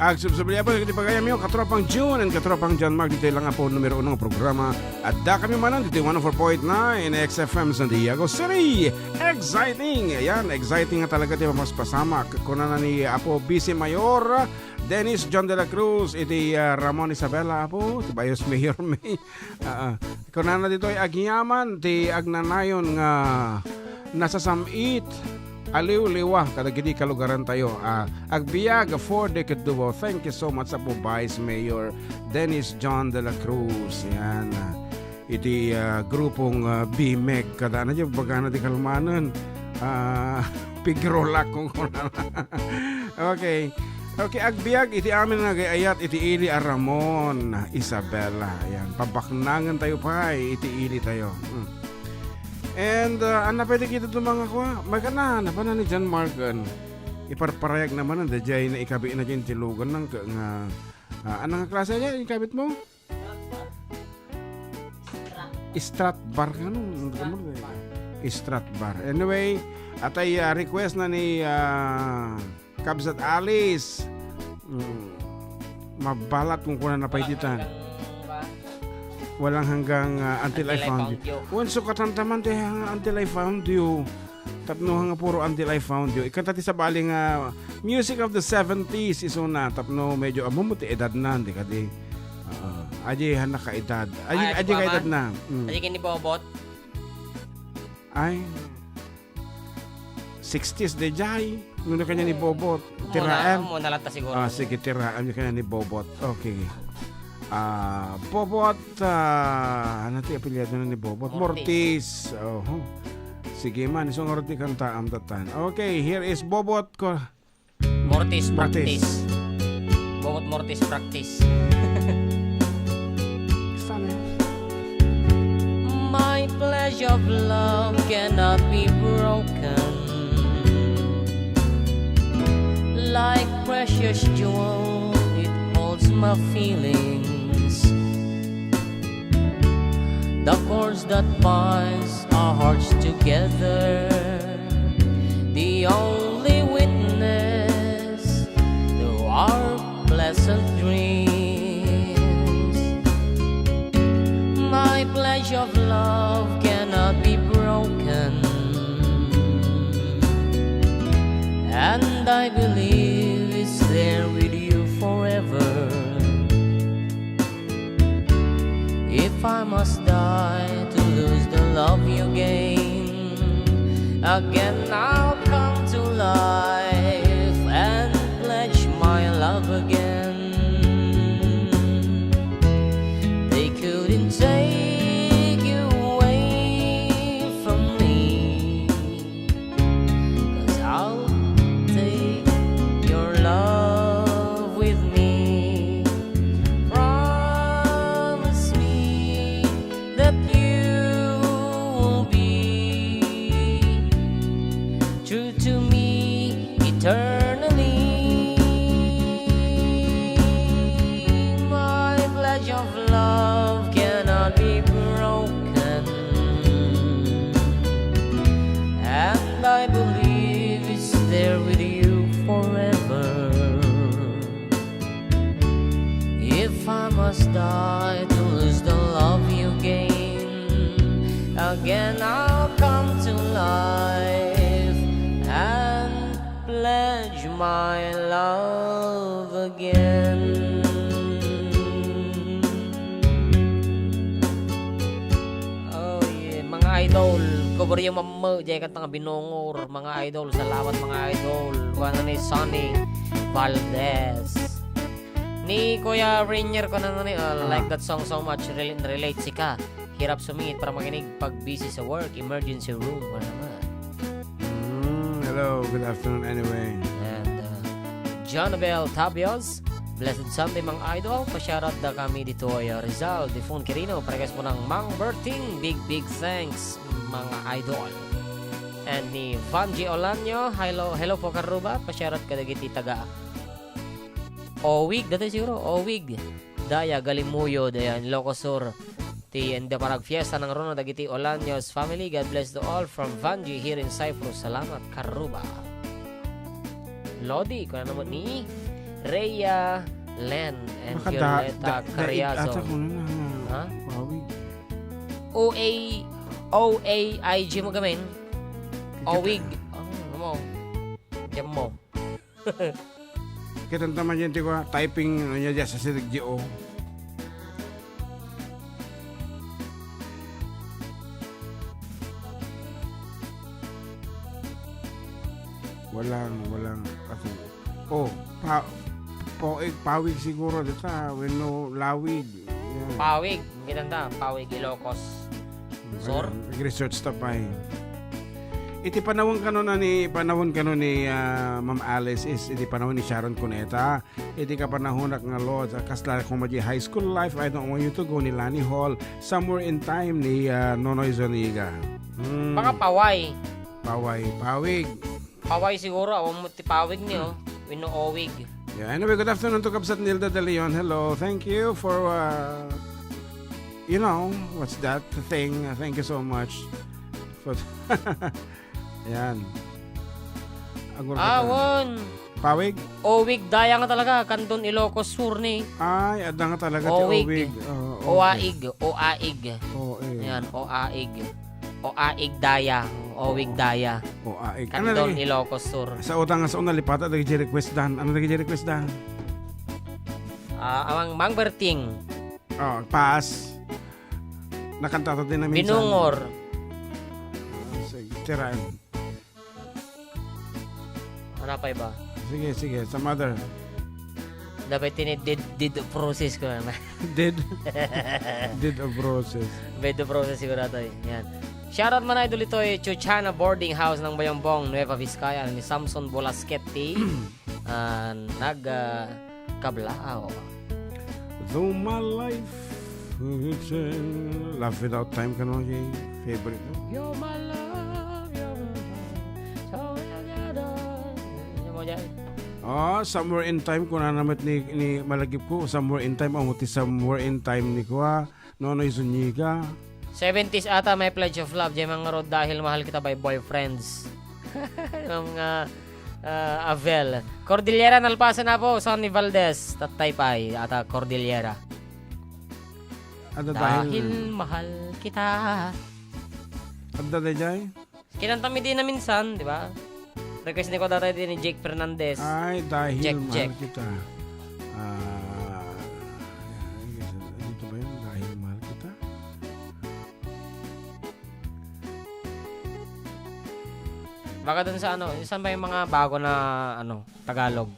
Agsubsubli, apo, iti pagayamyo, katropang June and katropang John Mark, ditoy lang, apo, numero uno nga programa. Addakami manen ditoy one oh four point nine X F M Santiago City. Exciting! Ayan, exciting nga talaga ti mapaspasamak. Kunana ni Apo Vice Mayor Dennis John de la Cruz iti, ah, Ramon Isabela, apo, ti Vice Mayor mi. Ah, ah. Kunana ditoy, agyamanen ti agnanayon nga nasasam-it a liwliwa kadagiti kalugarantayo. Ah, agbiag for the Kedubo. Thank you so much, Apo Vice Mayor Dennis John de la Cruz. Yan. Iti, ah, grupong, ah, BMEG. Kada na dyan, bagana ti kalmanen. Ah, pigrolak kung kunana. Okay. Okay, agbiag iti amin nga agay-ayat iti ili a Ramon Isabela. Ayan, pabaknangen tayo pay iti ili tayo. Hmm. And, uh, ania pay ti kitayo nga kua? Maikana, napan ni John Mark, an, iparparayag naman, an, daydiay na ikabit na dyan ti lugan nang ka-, nga, ah, ano nga klase dyan ikabit mo? Strat bar nga, no? Strat bar. Anyway, atay, ah, request na ni, ah, Kabsat Alice. Mm. Mabalat kung kuna na pay ditan. Walang hanggang, ah, until I found you. Wen, sukatan taman ti, ah, until I found you. Tapno nga puro until I found you. Ikanta ti sabali nga music of the seventies isuna. Tapno medyo ammo ti edad na, di kadi. Oo. Adi han nakaedad. Adi, adi kaedad na. Mm. Adi ken ni Bobot. Ay. Sixties daydiay. Nuno kanian ni Bobot. Tiraan. Muna, muna lang ta siguro. Ah, sige, tiraan kanian ni Bobot. Okay. Ah, Bobot, ah, ano ti apelyido na ni Bobot? Mortis. Mortis. Oho. Sige man, isu ngarud ti kantaam tatan. Okay, here is Bobot ko. Mortis Mortis. Practice. Bobot Mortis practice. Sana. My pledge of love cannot be broken. Like precious jewel, it holds my feelings. The cords that binds our hearts together, the only witness to our pleasant dreams. My pledge of love cannot be broken, and I believe it's there with you forever. If I must die to lose the love you gain, again I'll come to life and pledge my love again. They couldn't take you away from me, 'cause I'll take your love with Prio Mamme, diay kanta nga Binungor, mga idol. Salamat, mga idol. Kuana ni Sonny Valdez. Ni Kuya Rainier, kuana ni, uh, Ah. like that song so much, rel-, relate sika. Hirap sumingit para makinig pag busy sa work, emergency room, wala naman. Mm, hello, good afternoon anyway. And, uh, Jonabel Tabios, blessed Sunday, mga idol. Pa-shoutout da kami ditoy, uh, Rizal, Difon Quirino, paregas mo ng Mang Berting. Big, big thanks, mga idol. And ni Vanji Olanio, hello, hello po, Karuba. Pa-shoutout kadagiti taga Owig, dati siguro, Owig. Daya, Galimuyod, ayan, Ilocos Sur. Ti, and the parag fiesta ng Rona dagiti Olaños family. God bless to all from Vanji here in Cyprus. Salamat, Karuba. Lodi, kuna naman ni Rhea Len and Baka da-, Violeta da-, daig Carriazo. Ata kuno na, Ha? Owig. O A, O A I G mo gamin? Kita- Owig. Ano mo? Diyan mo. Kita ta man yan, ti ko, typing, ano niya, diyan sa sirig di O. Walang, walang, kasi, oh, pa-, poig, pawig siguro, dita, wenno lawig. Yan. Pawig, kita ta, Pawig, Ilocos. Sur? Nag-research ta pay. Iti panawen kano na ni, panawen kano ni, ah, Ma'am Alice is iti panawen ni Sharon Cuneta. Iti kapanahonak nga, Lord, kasla koma di high school life, I don't want you to go ni Lani Hall, Somewhere in Time ni, ah, Nonoy Zuniga. Hmm. Baka paway. Paway, pawig. Paway siguro, awan mo ti pawig niyo. Wenno owig. Yeah, anyway, good afternoon to Kabsat Nilda De Leon. Hello, thank you for, uh, you know, what's that thing? Uh, thank you so much. For, yan. Agor ka Ah, ta. Won. Pawig? Owig, daya nga talaga. Kanton Ilocos Sur ni. Ay, adda nga talaga ti Owig. Owig. Oo, okay. Oaig, oaig. Oo, eh. Yan, oaig. Oaig daya. Owig Oo. Daya. Oaig. Ano Kanton lagi? Ilocos Sur. Sa utang nga sa una, lipata dagiti request dan. Ano dagiti request dan? Ah, amang Mang Berting. Oh, pass. Nakanta ta din na minsan. Binungor. Sige, tiraen. Ano pa iba? Sige, sige. Some other. Dapat tini dead, dead of roses ko na. Dead? Dead of roses. Dead of roses sigurado eh. Yan. Shoutout man, idol, ito eh, Chuchana Boarding House ng Bayambong, Nueva Vizcaya, ni Samson Bolasquete, ah, nag, ah, Kablaaw. Though my life, it's a laugh without time, kano, jay favorite, no? You're my love, you're my love. So we are gathered. Ano mo dyan? Ah, Somewhere in Time, kuna na met ni, ni malagip ko, Somewhere in Time, amo ti Somewhere in Time ni kua. Nonoy Zuniga. Seventies ata, My Pledge of Love, diay mangarud Dahil Mahal Kita by Boyfriends. Mga, ah, Avel. Cordillera, nalpasan na po, Sonny Valdez. Tatay pay, ata Cordillera. Adda Dahil Dahil Mahal Kita. Adda dayjay? Kinanta mi di na minsan, di ba? Request ni ko dati di ni Jake Fernandez. Ay, dahil Jack, mahal Jack. Kita. Ah, dito ba yun? Dahil mahal kita? Baka dun sa ano, saan ba yung mga bago na, ano, Tagalog?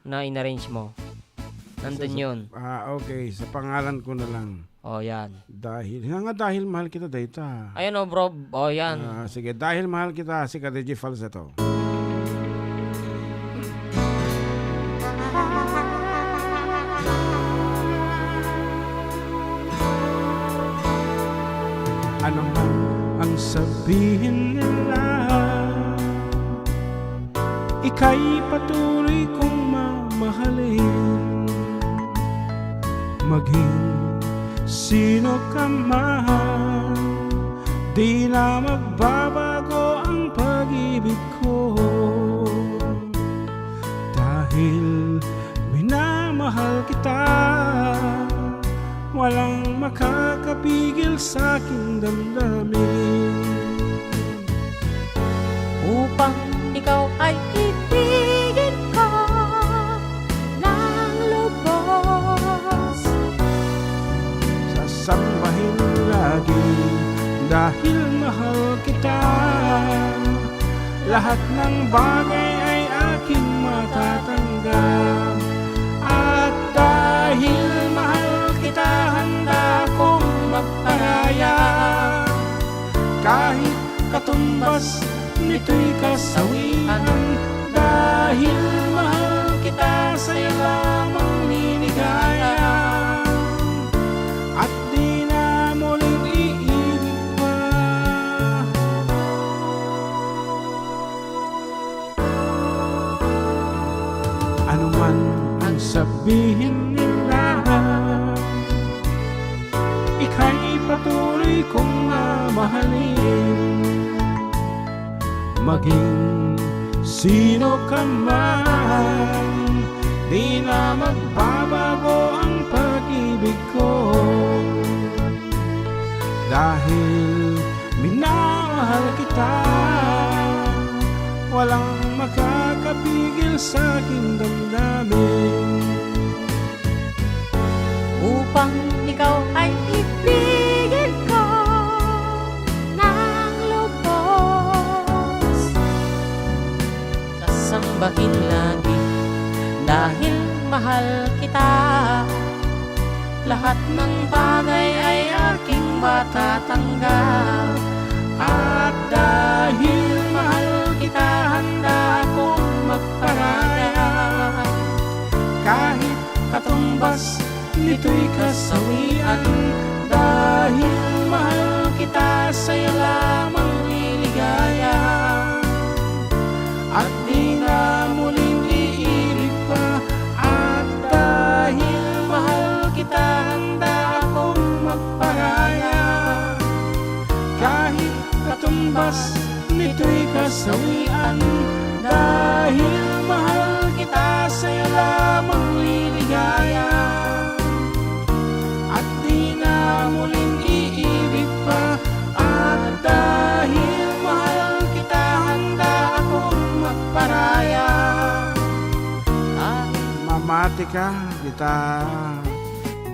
Na inarrange mo. Nandun Sa, sa, yun. Ah, okay. Sa pangalan ko na lang. Oh, yan. Dahil, nga nga dahil mahal kita, dayta. Ayan, oh, bro. Oh, yan. Ah, sige, dahil mahal kita, si Ka D J Falsetto. Ano man ang sabihin nila, ika'y patuloy kong mamahalin. Maging sino ka man, di na magbabago ang pag-ibig ko. Dahil minamahal kita, walang makakapigil sa aking damdamin. Upang ikaw ay ibigin ko ng lubos. Sasambahin lagi dahil mahal Lahat ng bagay ay aking matatanggap. At dahil mahal kita, handa akong magparaya. Kahit katumbas nito'y kasawian. Dahil mahal kita, sa'yo lamang liligaya. At di na muling iibig pa. Ano man ang sabihin nila, ika'y patuloy kong mamahalin. Maging sino ka man, di na magbabago ang pag-ibig ko. Dahil minamahal kita, walang makakapigil sa aking damdamin. Upang ikaw ay ibigin ko ng lubos. Sasambahin lagi dahil mahal kita. Lahat ng bagay ay aking matatanggap. At dahil mahal kita, handa akong magparaya. Kahit katumbas nito'y kasawian. Dahil mahal kita, sa'yo lamang liligaya. At di na muling iibig pa. At dahil mahal kita, handa akong magparaya. Kahit katumbas nito'y kasawian. Dahil mahal kita, sa'yo lamang liligaya. At di na muling iibig pa. At dahil mahal kita, handa akong magparaya. Dahil mamati ka, kita.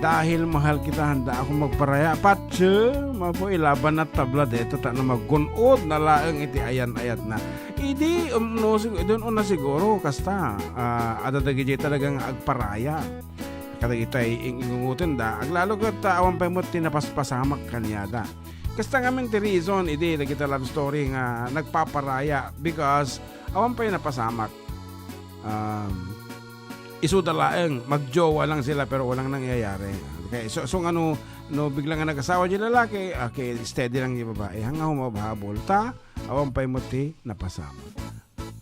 Dahil mahal kita, handa akong magparaya. Patse, mapo ilaban na tabla dito, ta no maggun-od na laeng iti ayan-ayat na. Idi, um, no, sig-, idun una siguro, kasta, ah, adda dagiti talagang agparaya. Kadagitoy ing-, ingungoten da. Aglalo ket, ah, awan pay met ti napaspasamak kaniada. Kasta ngamin ti reason, idi, dagita love story nga nagpaparaya because awan pay napasamak. Um, isuda laeng, magjowa lang sila pero walang nangyayari. Okay, so, so nga no, no bigla nga nag-asawa di lalaki, okay, steady lang di babae. Hanggang humabhabol ta, awan pay met ti napasamak.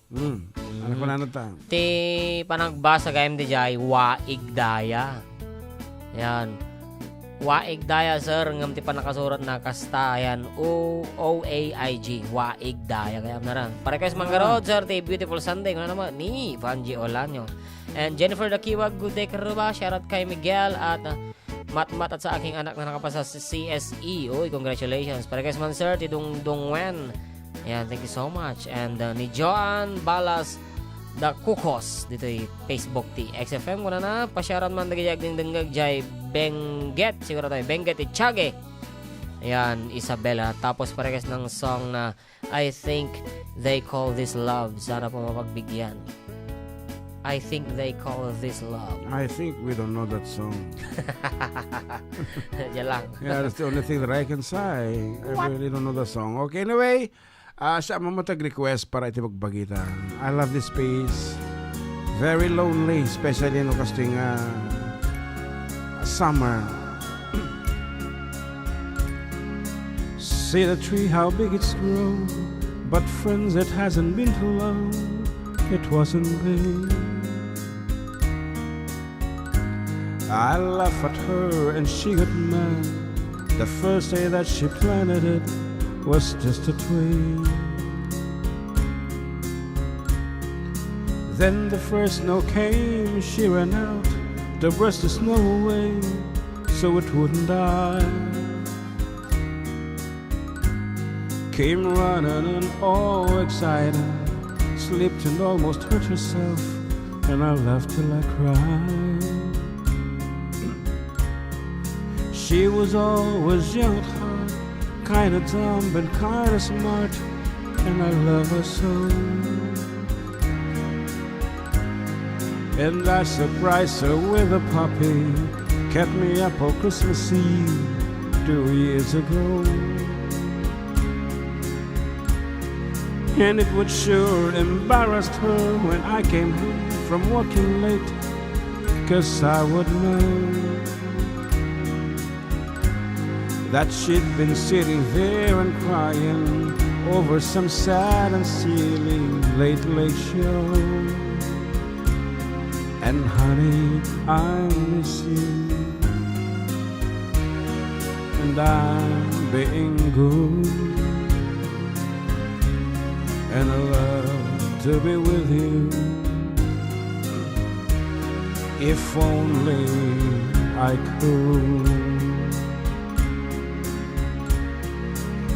Hmm. Ano ko na ta? Ti panagbasa gayam di jay, waig daya. Yan. Waig daya, sir, ngem ti pannakasurat na kasta, ayan, O, O A I G, waig daya, kaya na ran. Para request man garod, sir, ti Beautiful Sunday, kuna naman, ni Vanji Olanyo. And Jennifer Dakiwag, good day, Karuba, shout out kay Miguel at, uh, Matmat at sa aking anak na nakapasa sa C S E. Uy, congratulations. Para request man, sir, ti Dungdung Wen. Ayan, thank you so much. And, uh, ni Joan Balas da Kukos ditoy Facebook ti X F M. Kuna na, pasyaran man dagiti agdingdingngeg jay Benguet. Siguro tayo, Benguet ti Tiague. Ayan, Isabela. Tapos parekas ng song na I Think They Call This Love. Sana po mapagbigyan. I Think They Call This Love. I think we don't know that song. Diyan lang. Yeah, that's the only thing that I can say. I really don't know the song. Okay, anyway, ah, siya mamutag request para iti pagpagita. I love this piece. Very lonely, especially no casting, ah, summer. See the tree, how big it's grown, but friends, it hasn't been too long. It wasn't big. I laugh at her and she got mad. The first day that she planted it was just a twig. Then the first snow came, she ran out to brush the snow away so it wouldn't die. Came running and all excited, slipped and almost hurt herself, and I laughed till I cried. She was always young at heart, kinda dumb and kinda smart, and I love her so. And I surprised her with a puppy, kept me up for Christmas Eve two years ago. And it would sure embarrassed her when I came home from working late, 'cause I would know that she'd been sitting there and crying over some sad and silly late late show. And honey, I miss you, and I'm being good, and I love to be with you. If only I could.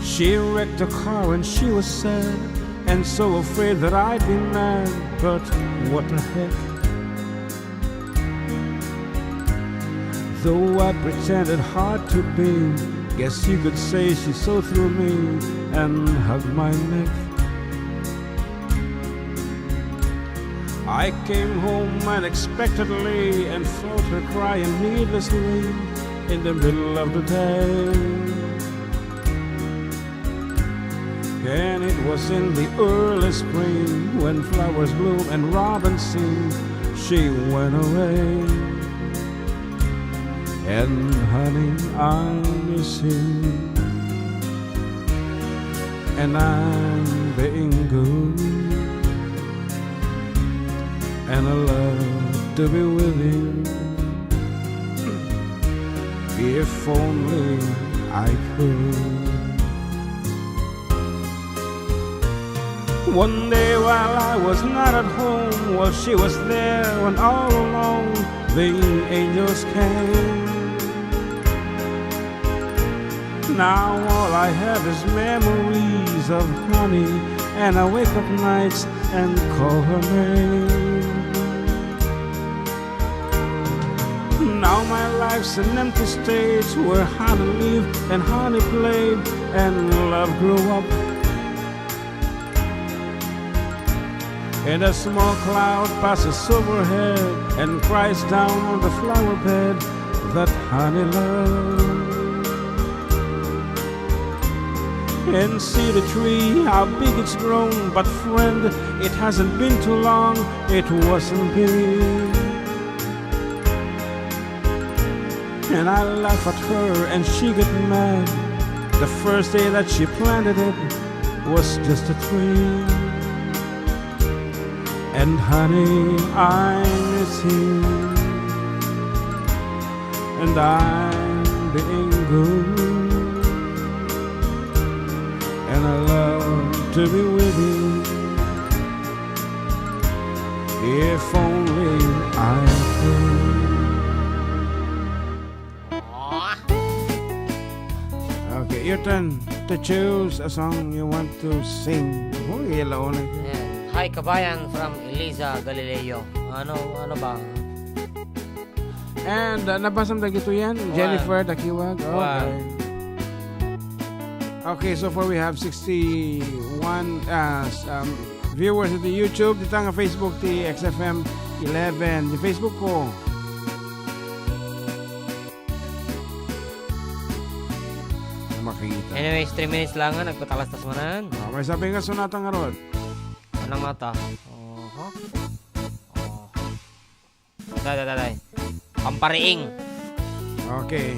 She wrecked the car and she was sad and so afraid that I'd be mad. But what the heck? Though I pretended hard to be, guess you could say she saw through me and hugged my neck. I came home unexpectedly and felt her crying needlessly in the middle of the day. And it was in the early spring when flowers bloom and robins sing. She went away. And honey, I miss you. And I'm being good. And I love to be with you. If only I could. One day while I was not at home, while she was there and all alone, the angels came. Now all I have is memories of honey, and I wake up nights and call her name. Now my life's an empty stage where honey lived and honey played and love grew up. And a small cloud passes overhead and cries down on the flower bed that honey loves. And see the tree, how big it's grown, but friend, it hasn't been too long, it wasn't big. And I laugh at her and she get mad. The first day that she planted it was just a tree. And honey, I miss you. And I'm being good. And I love to be with you. If only I could. Okay, your turn to choose a song you want to sing. Oh, yellow na. Ayan. Hi, kabayan from Eliza Galileo. Ano, ano ba? And uh, nabasam dagito yan, Jennifer Dakiwag. Okay. Okay, so far we have sixty-one uh, s- um, viewers at the YouTube. Dita nga Facebook ti X F M eleven. Di Facebook ko. Makita. Anyways, three minutes lang nga, nagpatalastas manan. Oh, may sabi nga sunata nga rod. Ano nga ta? Oho. Oh. Day, day, day, day. Pampariing. Okay.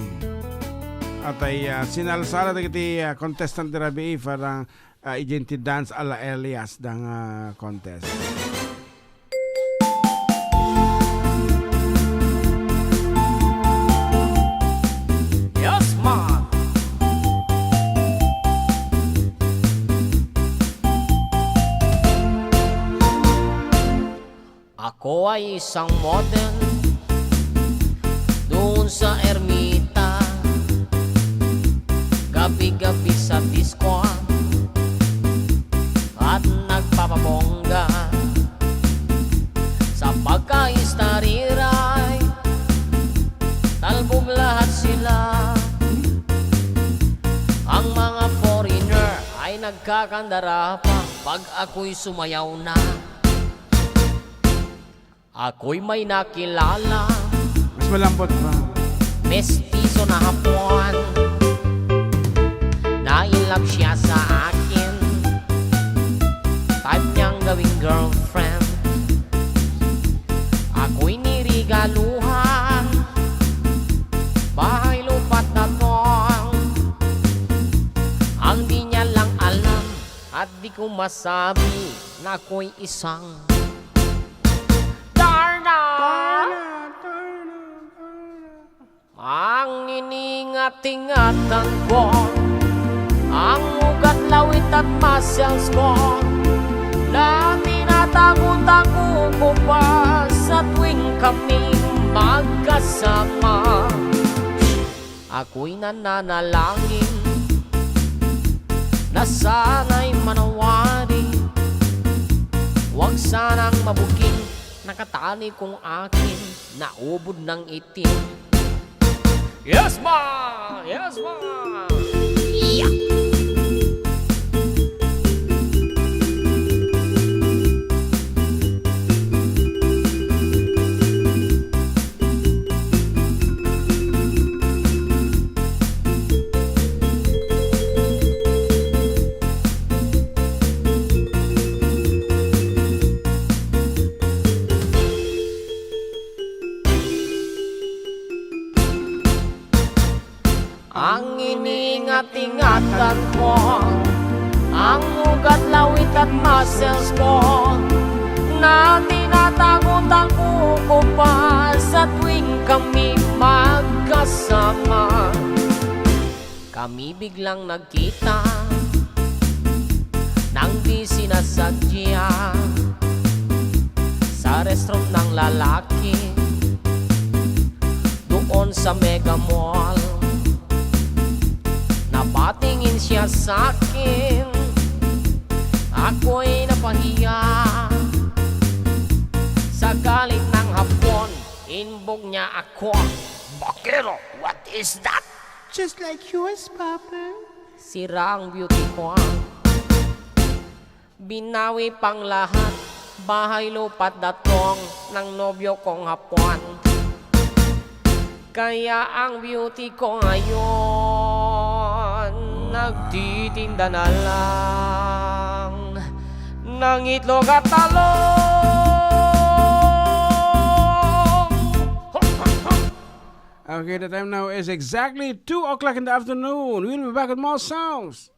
Atay uh, sinalsala dagiti uh, contestant di rabii para uh, idiay ti Dance ala Elias dang uh, contest. Yes, man. Ako ay isang model doon sa Ermita. Gabi-gabi sa disco at nagpapabongga. Sa pagka-Starry Ride, talbog lahat sila. Ang mga foreigner ay nagkakandara pa. Pag ako'y sumayawna, ako'y may nakilala. Mas malambot pa. Mestizo na Hapon. Na-in love siya sa akin. Type niyang gawing girlfriend. Ako'y nirigaluhan. Bahay, lupa't datong. Ang di niya lang alam at di ko masabi na ako'y isang Darna! Ang iningat-ingatan ko, ang ugat, lawit at muscles ko, na tinatago-tago ko pa sa tuwing kami magkasama. Ako'y nananalangin na sana'y manawari. Huwag sanang mabuking nakatani kong akin, naubod ng itim. Yes, ma! Yes, ma! Yeah! Ang iningat-ingatan ko, ang ugat, lawit at muscles ko, na tinatago-tago ko pa sa tuwing kami magkasama. Kami biglang nagkita nang di sinasadya sa restroom ng lalaki doon sa Mega Mall. Napatingin siya sa akin, ako'y napahiya. Sa galit ng Hapon, inbog niya ako. Bakero, what is that? Just like yours, Papa. Sira ang beauty ko. Binawi pang lahat, bahay, lupa't datong ng nobyo kong Hapon. Kaya ang beauty ko ngayon, nagtitinda na lang ng itlog at talong. Okay, the time now is exactly two o'clock in the afternoon. We'll be back with more songs.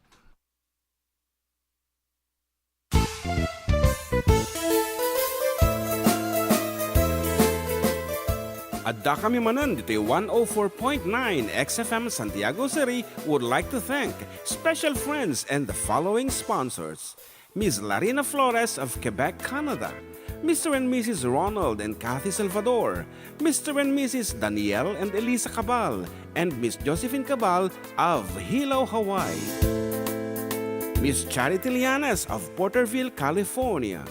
Adda kami manen ditoy one oh four point nine X F M Santiago City would like to thank special friends and the following sponsors: Miss Larina Flores of Quebec, Canada, Mister and Missus Ronald and Kathy Salvador, Mister and Missus Daniel and Elisa Cabal, and Miss Josephine Cabal of Hilo, Hawaii. Miss Charity Lianes of Porterville, California.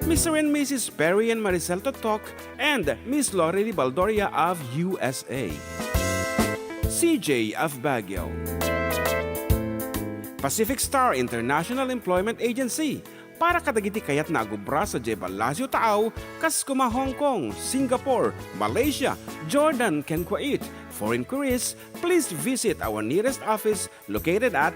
Mister and Missus Perry and Maricel Totok and Miss Lorely Baldoria of U S A. C J of Baguio. Pacific Star International Employment Agency, para kadagiti kayatna a gubra sadiay Palacio Taaw, kas koma Hong Kong, Singapore, Malaysia, Jordan, ken Kuwait. For inquiries, please visit our nearest office located at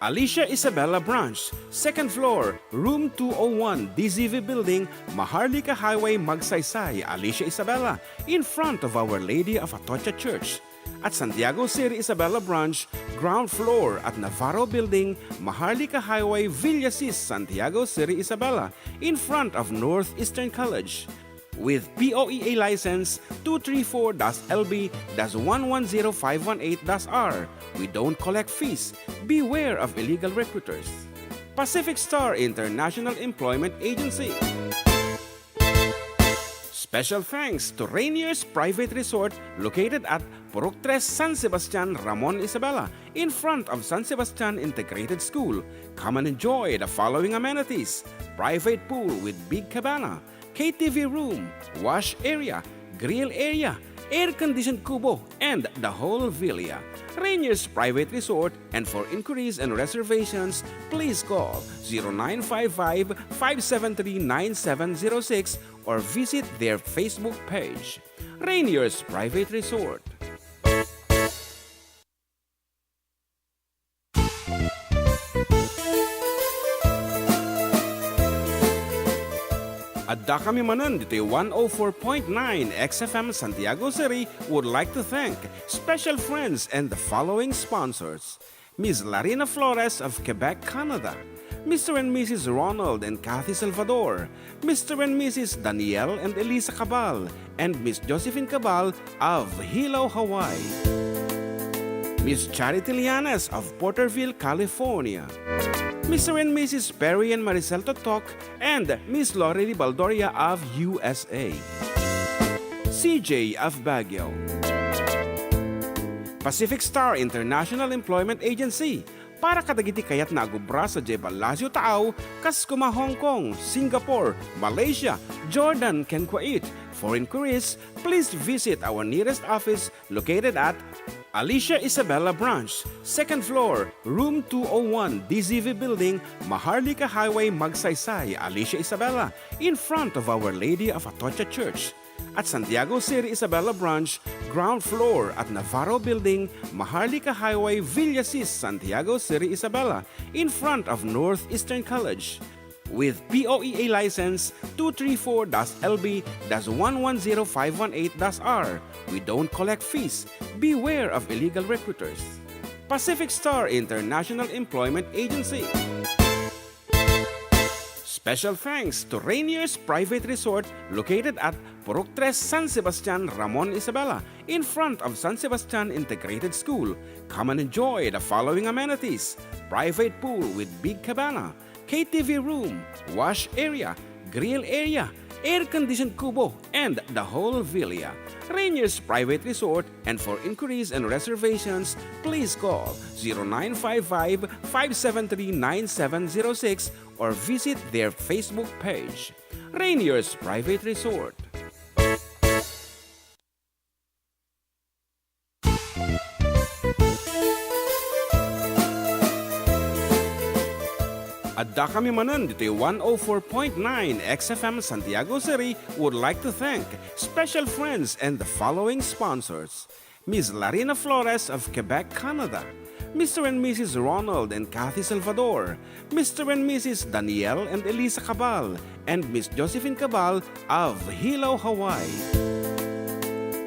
Alicia Isabela Branch, second floor, room two oh one, D Z V Building, Maharlika Highway, Magsaysay, Alicia Isabela, in front of Our Lady of Atocha Church. At Santiago City Isabela Branch, ground floor at Navarro Building, Maharlika Highway, Villasis, Santiago City Isabela, in front of Northeastern College. With P O E A license two three four dash L B dash one one zero five one eight dash R, we don't collect fees. Beware of illegal recruiters. Pacific Star International Employment Agency. Special thanks to Rainier's Private Resort located at Purok Tres, San Sebastian, Ramon Isabela, in front of San Sebastian Integrated School. Come and enjoy the following amenities: private pool with big cabana, K T V room, wash area, grill area, air-conditioned kubo, and the whole villa. Rainier's Private Resort, and for inquiries and reservations, please call zero nine five five, five seven three, nine seven zero six or visit their Facebook page. Rainier's Private Resort. Addakami manen ditoy one oh four point nine X F M Santiago City would like to thank special friends and the following sponsors: Miss Larina Flores of Quebec, Canada, Mister and Missus Ronald and Kathy Salvador, Mister and Missus Daniel and Elisa Cabal, and Miss Josephine Cabal of Hilo, Hawaii. Miss Charity Lianes of Porterville, California. Mister and Missus Perry and Maricel Totok and Miss Lorely Baldoria of U S A. C J of Baguio. Pacific Star International Employment Agency, para kadagiti kayatna a agubra sadiay Palacio Taaw, kas koma Hong Kong, Singapore, Malaysia, Jordan, ken Kuwait. For inquiries, please visit our nearest office located at Alicia Isabela Branch, second floor, room two oh one, D Z V Building, Maharlika Highway, Magsaysay, Alicia Isabela, in front of Our Lady of Atocha Church. At Santiago City Isabela Branch, ground floor at Navarro Building, Maharlika Highway, Villasis, Santiago City Isabela, in front of Northeastern College. With P O E A license two three four dash L B dash one one zero five one eight dash R, we don't collect fees. Beware of illegal recruiters. Pacific Star International Employment Agency. Special thanks to Rainier's Private Resort, located at Purok Tres, San Sebastian, Ramon Isabela, in front of San Sebastian Integrated School. Come and enjoy the following amenities: private pool with big cabana, K T V room, wash area, grill area, air-conditioned kubo, and the whole villa. Rainier's Private Resort, and for inquiries and reservations, please call zero nine five five, five seven three, nine seven zero six or visit their Facebook page. Rainier's Private Resort. Addakami manen ditoy one oh four point nine X F M Santiago City would like to thank special friends and the following sponsors: Miss Larina Flores of Quebec, Canada, Mister and Missus Ronald and Kathy Salvador, Mister and Missus Daniel and Elisa Cabal, and Miss Josephine Cabal of Hilo, Hawaii.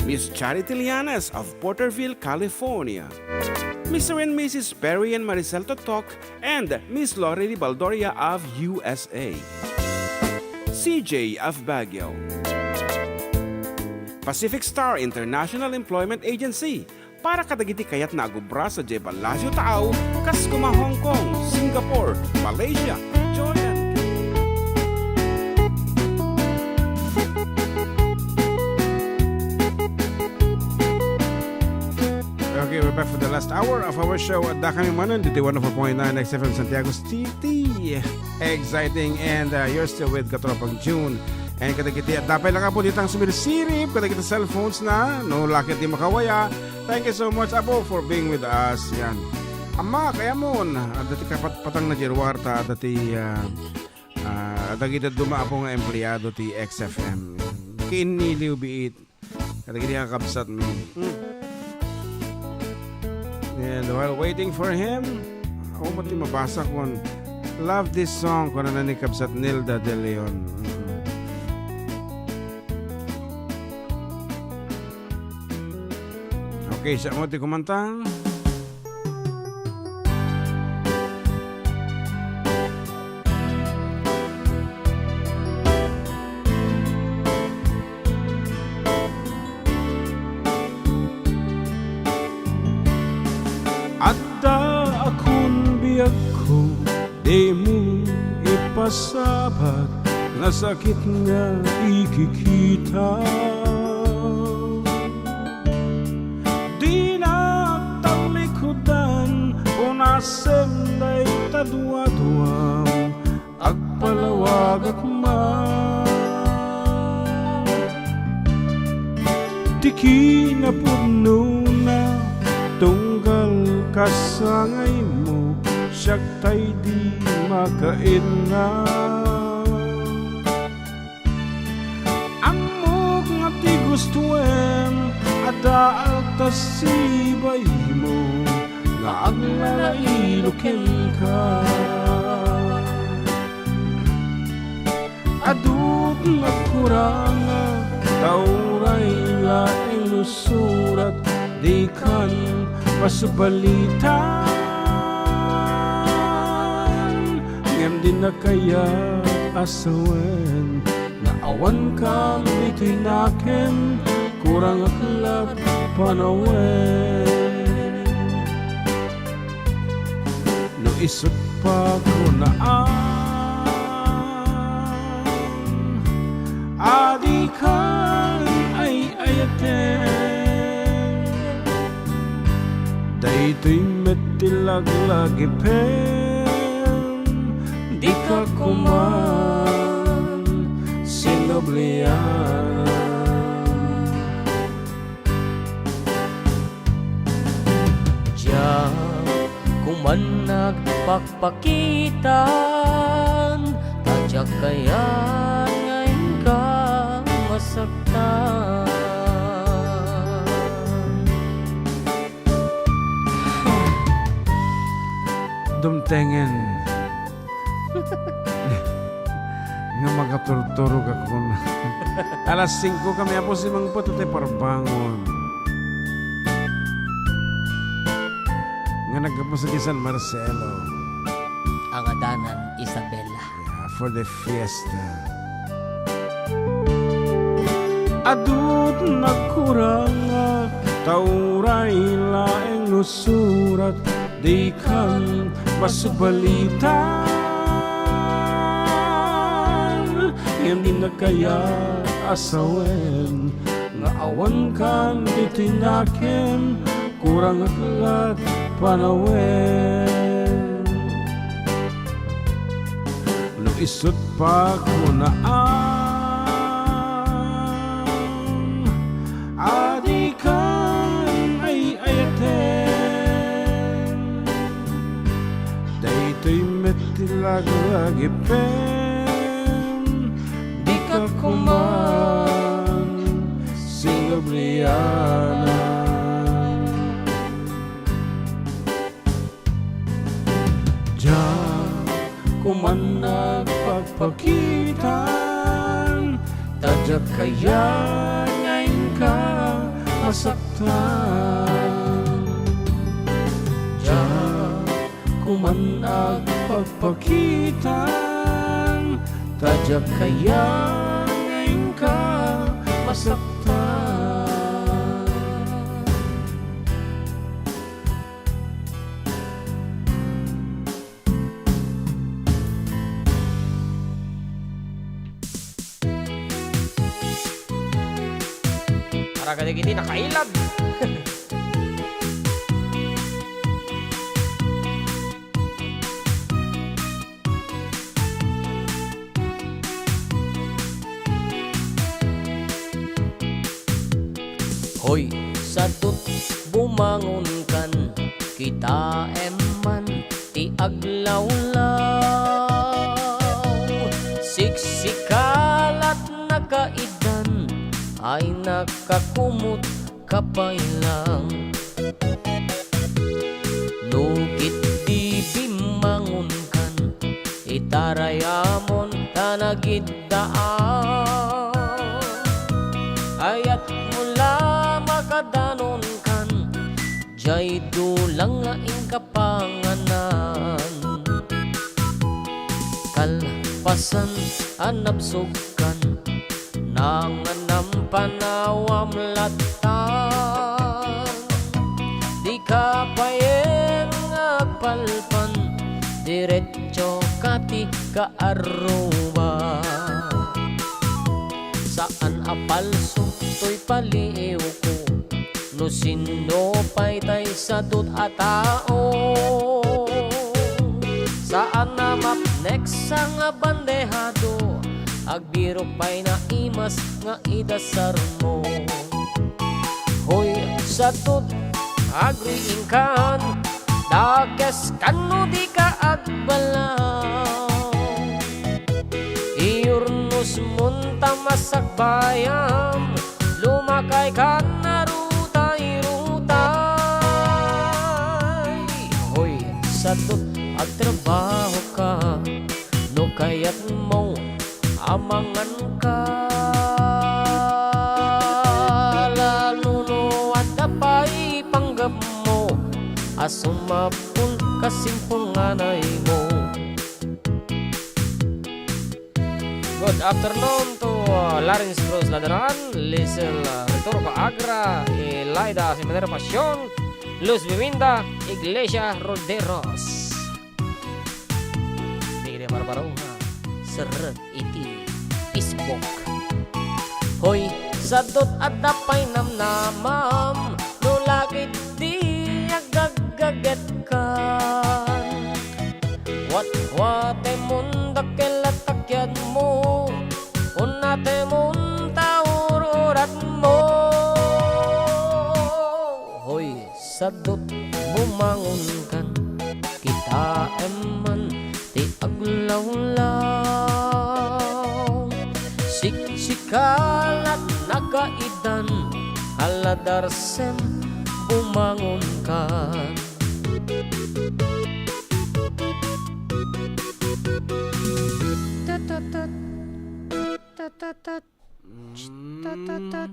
Miss Charity Lianes of Porterville, California. Mister and Missus Perry and Maricel Totok and Miss Lorely Baldoria of U S A. C J of Baguio. Pacific Star International Employment Agency, para kadagiti kayatna a agubra sadiay Palacio Taaw, kas koma Hong Kong, Singapore, Malaysia, Jordan. Okay, we're back for the last hour of our show. Addakami manen ditoy one oh four point nine X F M Santiago City. Exciting, and, uh, you're still with Katropang June. And kadagiti adda pay lang, Apo, ditang sumirsirip kadagiti cellphones na, no, lakay ti makawaya. Thank you so much, Apo, for being with us. Yan. Amma, kayamon, adda ti kapatpatang na diay ruar ta, adda ti, ah, ah, dagiti dadduma, Apo, nga empleado ti X F M. Kinniliw biit. Kadagiti kakabsatmi. Hmm. And while waiting for him, ako mo ti mabasa kon, "Love this song," kunana ni Kabsat Nilda De Leon. Mm. Okay, siya mo ti kumanta. Adda a kun biagko, dimo ipasabat nga sakit nga ikikita. Dinak tallikudan, unasem dayta duaduam, agpalawagak man. Ti Pudnona, tunggal kasangaymo, siak tay di makainna. Ammok nga ti gustoem, adda ta sibaymo, nga agnanailo kenka. Adut nagkurang, ta uray laeng no surat, dikan masubalitan. Ngem di nakaya a sawen, nga awan kan ditoy nakem, kurang ak lat panawen. No isut pa kunaan, adi kan ay-ayaten. Daytoy met ti laglagipen, dika koman sinublian. Diak koman nagpakpakitan, ta diak kayat nga inka masaktan. Dumtengen. Nga makaturturog ako na. Alas singko kami, apo, simangpet ti parbangon. Nga naggapu sa San Marcelo. Ang adanan, Isabela. Yeah, for the fiesta. Adut nagkurang, ta uray laeng no surat, dikan masubalitan. Ngem di nakaya a sawen, nga awan kan ditoy nakem, kurang ak lat panawen. No isut pa kunaan, adi kan ay-ayaten. Daytoy met ti laglagipen, dika koman sinublianan. Diak koman nagpakpakitan, ta diak kayat nga inka masaktan. Diak koman nagpakpakitan, ta diak kayat nga inka masaktan. Para kadagiti nakailad. Hoy, sadut, bumangonkan, kitaem man ti aglawlaw. Siksikalat nakaiddan, ay nakakumot ka pay lang. No ketdi bimmangonkan, itarayamon ta nagiddaan. Ayatmo la makadanonkan, diay dulang nga inka panganan. Kalpasan a nabsogkan, nanganam panawam latta. Dika payen nga agpalpan, diretso ka ti kaarruba. Saan a palso toy paliiwko, no sinno pay tay sadut a tao. Saan a mapnek sa nga bandehado, agbirok pay naimas nga idasarmo. Hoy, Sadut, agriingkan, dakes kano dika agbalaw. Iyurnos monta masagbayam, lumakay kan a rutay-rutay. Hoy, sadut, agtrabaho ka, no kayat mo, amangan ka. Lalo no adda pay panggep mo, a sumapul ka simpunganay mo. Good afternoon to, uh, Lawrence Cruz Ladaran, Lizel, uh, Returco Agra, Elida Seminario Pasion, Luz Biminda, Iglesia Roderos. Dagiti barbaro nga serrek iti Facebook. Hoy, sadut adda pay namnamam, no lakit ti aggaggaggetkan. Watwatemon dakkel a takiadmo, unnatemon ta ur-uratmo. Hoy, sadut, bumangonkan, kitaem man ti aglawlaw. Siksikalat nakaidan, aladarsem, bumangonkan. Tatatat, tatatat. Tatatat.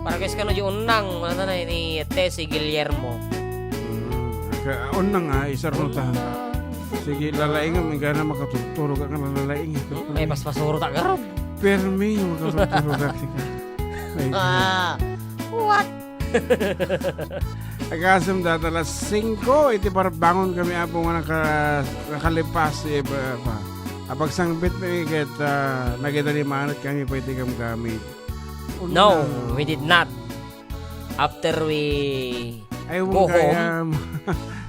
Para kas kano di unang, ano na, ni Tessie Guillermo. Mm, aka-, unang, ah, isar mo ta. Sige, lalaingam, ingka na makatuturo ka nga lalaing. Ay, pas pasuro ta, garod. Permi, makatuturo ka, sika. Ay, Ah, what? Agasem data alas singko, iti parbangon kami, Apo, nga naka-, nakalipas, eh, ba, ba. Apagsangbit mi ket, ah, nagidalimanat kami pay ti gamgamit. No, Unang we did not. After we Ay, go home. Gayam.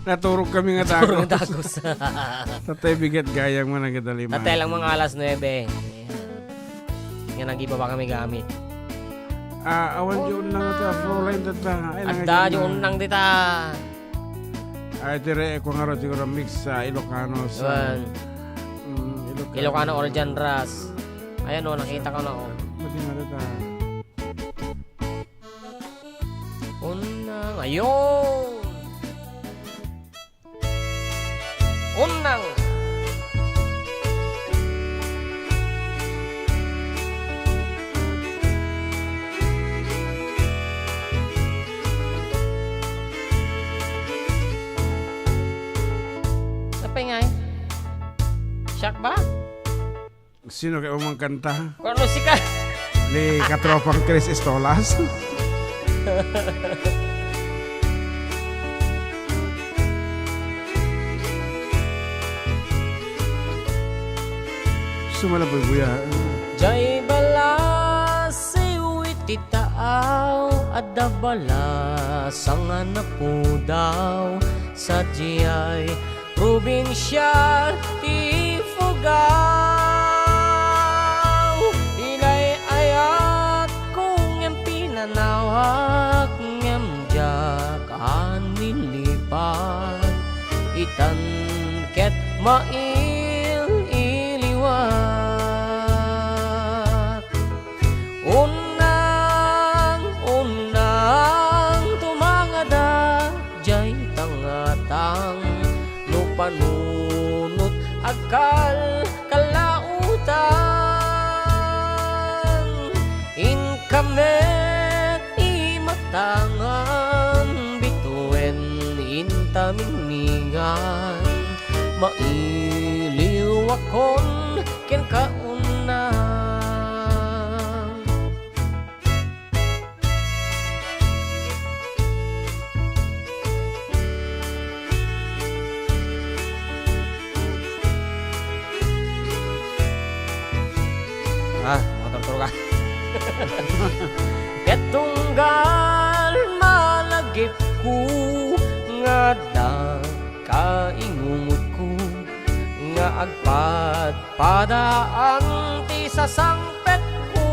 Naturog kami nga Naturog tagos. Tagos. Tatay bigat gayam nga nagidalimanat. Tatay lang mga alas nuebe. Ayan. Nga nagibaba kami gamit. Ah, awan di unang ito, Proline data. Ay, adda di unang dita. Ay, dire, ko nga ro, siguro mix sa Ilocano sa, Ayan. Mm, Ilocano. Ilocano or Janras. Ayan o, nakita ko na o. Pwede nga data. Unang, ayun! Unang. Apay ngay? Siak ba? Sino kaya umang kanta? Kung ano si ka- Ni Katropang Chris Estolas. Sumalaboy buya. Jay balasiw iti taaw, adda balasang a napudaw, sadiay probinsial ti Ifugao. Inay-ayatko ngem pinanawak, ngem diak a nilipat. Itan ket mail-iliwak. Unang, unang tumangada jay tangatang, no panunot agkalkalautan. Inka met imatangam bituen inta mingmingan, mailiwakon kenka unang. Ah, motor-motor ka. Ket tunggal malagipko nga adda kaingungotko nga agpadpadaan ti sasangpetko.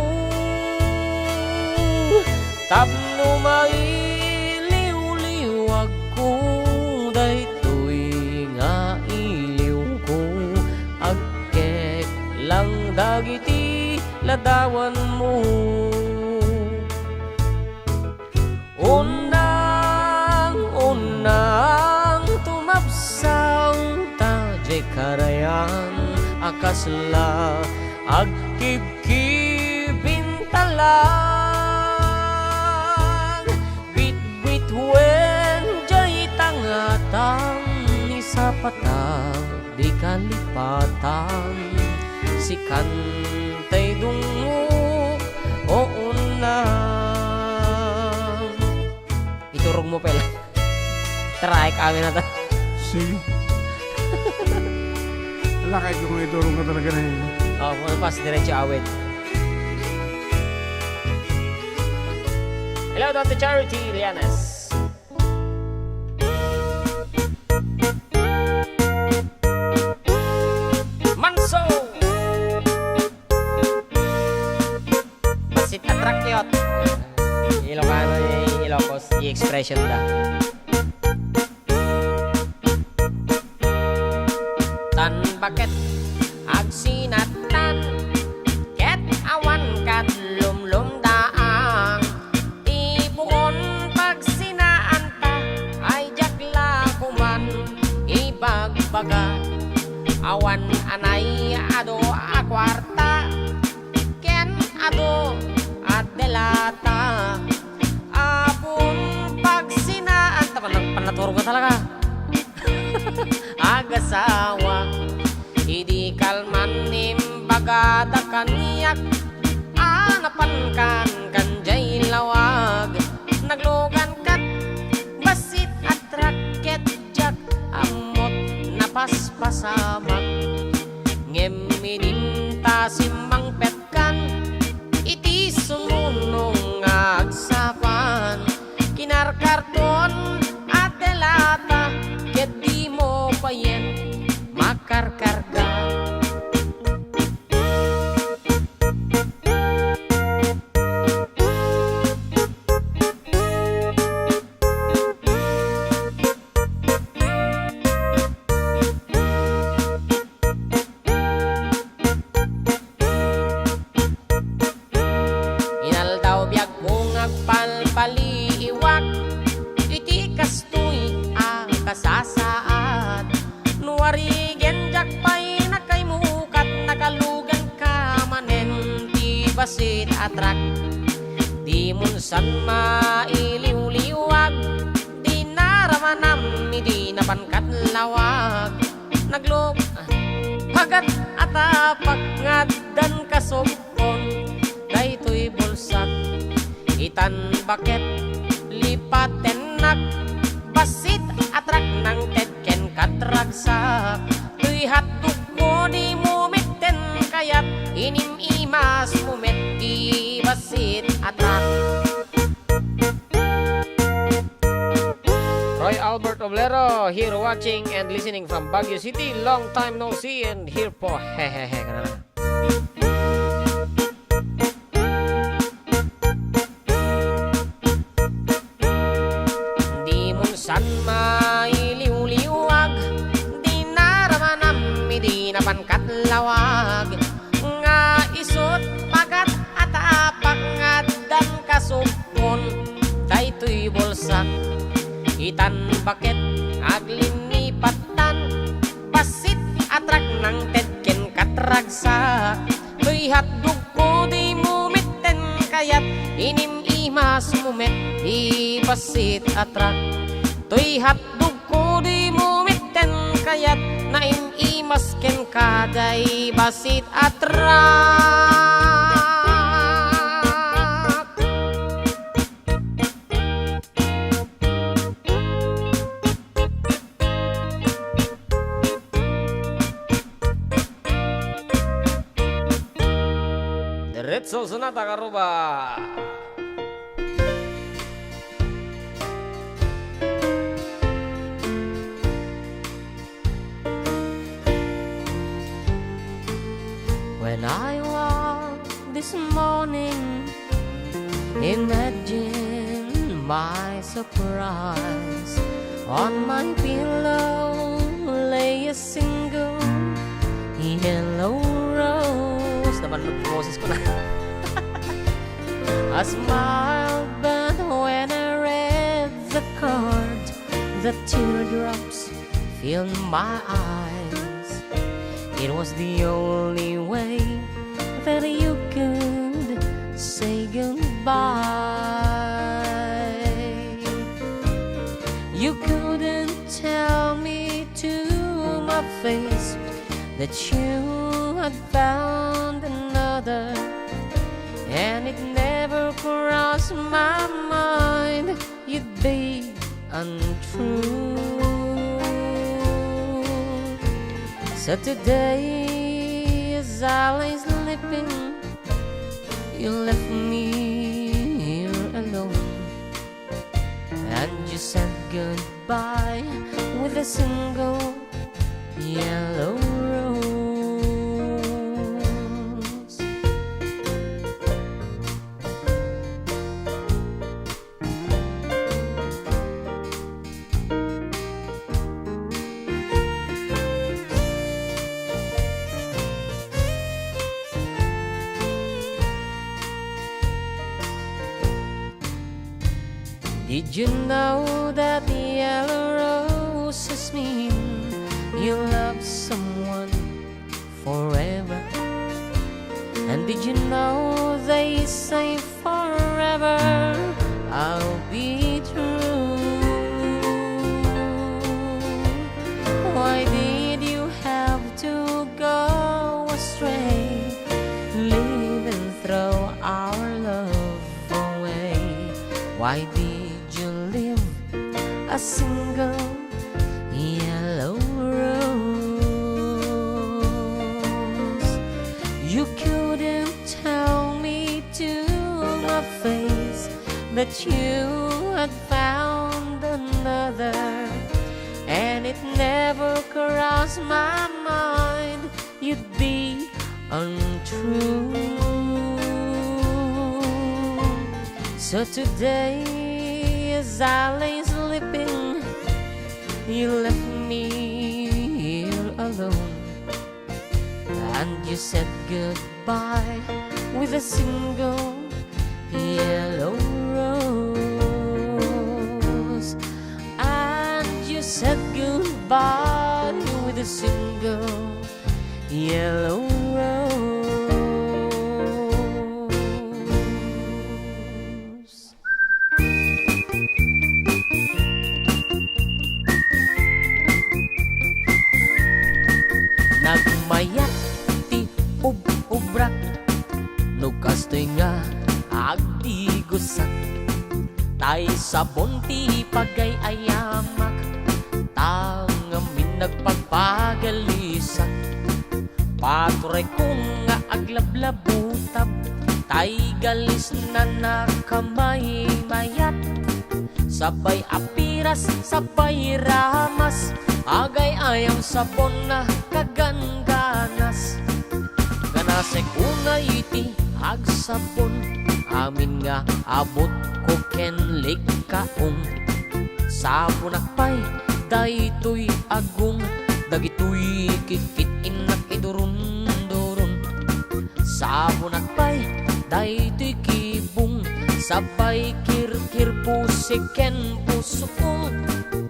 Tapno mailiwliwagko daytoy nga iliwko, agkek lang dagiti ladawanmo. Unang, unang tumabsang ta jay karayan a kasla agkib- kibintalan. Bitbit wen jay tangatang ni sapata di kalipatan. Sikan tay dungngok o unang. Iturog mo pala. Try kami na to. Sige. Lakay ko nga iturong ka talaga na yun. Oh, muna pas, diretso awit. Hello, Doctor Charity Lianes. Manso! Basit a track yot. Ilocano, Ilocos, i-expression da. Tan baket agsinatan, ket awan kad lumlumdaang. Ti puon pagsinaanta, ay diak la koman ibagbaga. Awan anay adu a kuarta, ken adu a delata. Apon pagsinaan, ta, pan-, panaturog ka talaga. Agasawa, idi kalman imbagada kaniak, a napankan kan jay lawag. Naglugan kat bassit a track ket diak ammot napaspasamak. Ngem idin ta simmangpet kan iti summunong nga agsapan, kinarkarton a delata ket dimo payen makarkarga. Inaldaw biagko nga agpalpaliiwak iti kastoy a kasasaad. No arigen diak pay nakaimukat, nakalugan ka manen ti bassit a track. Di munsan mailiwliwag, di naramanam idi napan kat lawag. Naglub-, pagat a tapak nga addan kasubkon daytoy bulsak. Itan baket lipatennak, bassit a track nangted ken katragsak. Toy hotdogko dimo metten kayat, inim-imasmo met ti bassit a track. Roy Albert Oblero, here watching and listening from Baguio City. Long time no see and here po. Hehehe. Di munsan mailiwliwag, di naramanam idi napan kat lawag. Nga isut' pagat a tapak nga addan kasubkon daytoy bulsak. Itan baket aglinnipattan, bassit a track nangted ken katragsak. Toy hotdogko dimo metten kayat, inim-imasmo met ti bassit a track. Toy hotdogko dimo metten kayat, naim-imas kenka jay bassit a track. Diretso Sonata Karuba. When I walk this morning, imagine My surprise, on my pillow lay a single yellow rose. Naman, boses ko na. A smile, but when I read the card, the teardrops filled my eyes. It was the only way that you could say goodbye. You couldn't tell me to my face that you had found another, and it never crossed my mind you'd be untrue. So today, as I lay sleeping, you left me here alone, and you said goodbye with a single yellow rose. Did you know that yellow roses mean you love someone forever? And did you know they say forever I'll be true? Why did you have to go astray, leaving throw our love away? Why did you leave a single yellow rose? You couldn't tell me to my face that you had found another, and it never crossed my mind you'd be untrue. So today, as I lay sleeping, you left me here alone, and you said goodbye with a single yellow rose. And you said goodbye with a single yellow rose. Nagmayat ti ub-ubrak no kastoy nga agdigusak. Tay sabon ti pagay-ayamak, ta ngamin nagpagpagalisak. Paturay ko nga aglablabutab, tay galisna nakamaymayat. Sabay a piras, sabay ramas, agay-ayam sabon na kagangganas. Ganasek unay iti agsabon, amin nga abut ko ken likkaon. Sabonak pay daytoy agong, dagitoy kikit-innak idurun-durun. Sabonak pay daytoy kibong, sabay kirkirpusik ken pusong.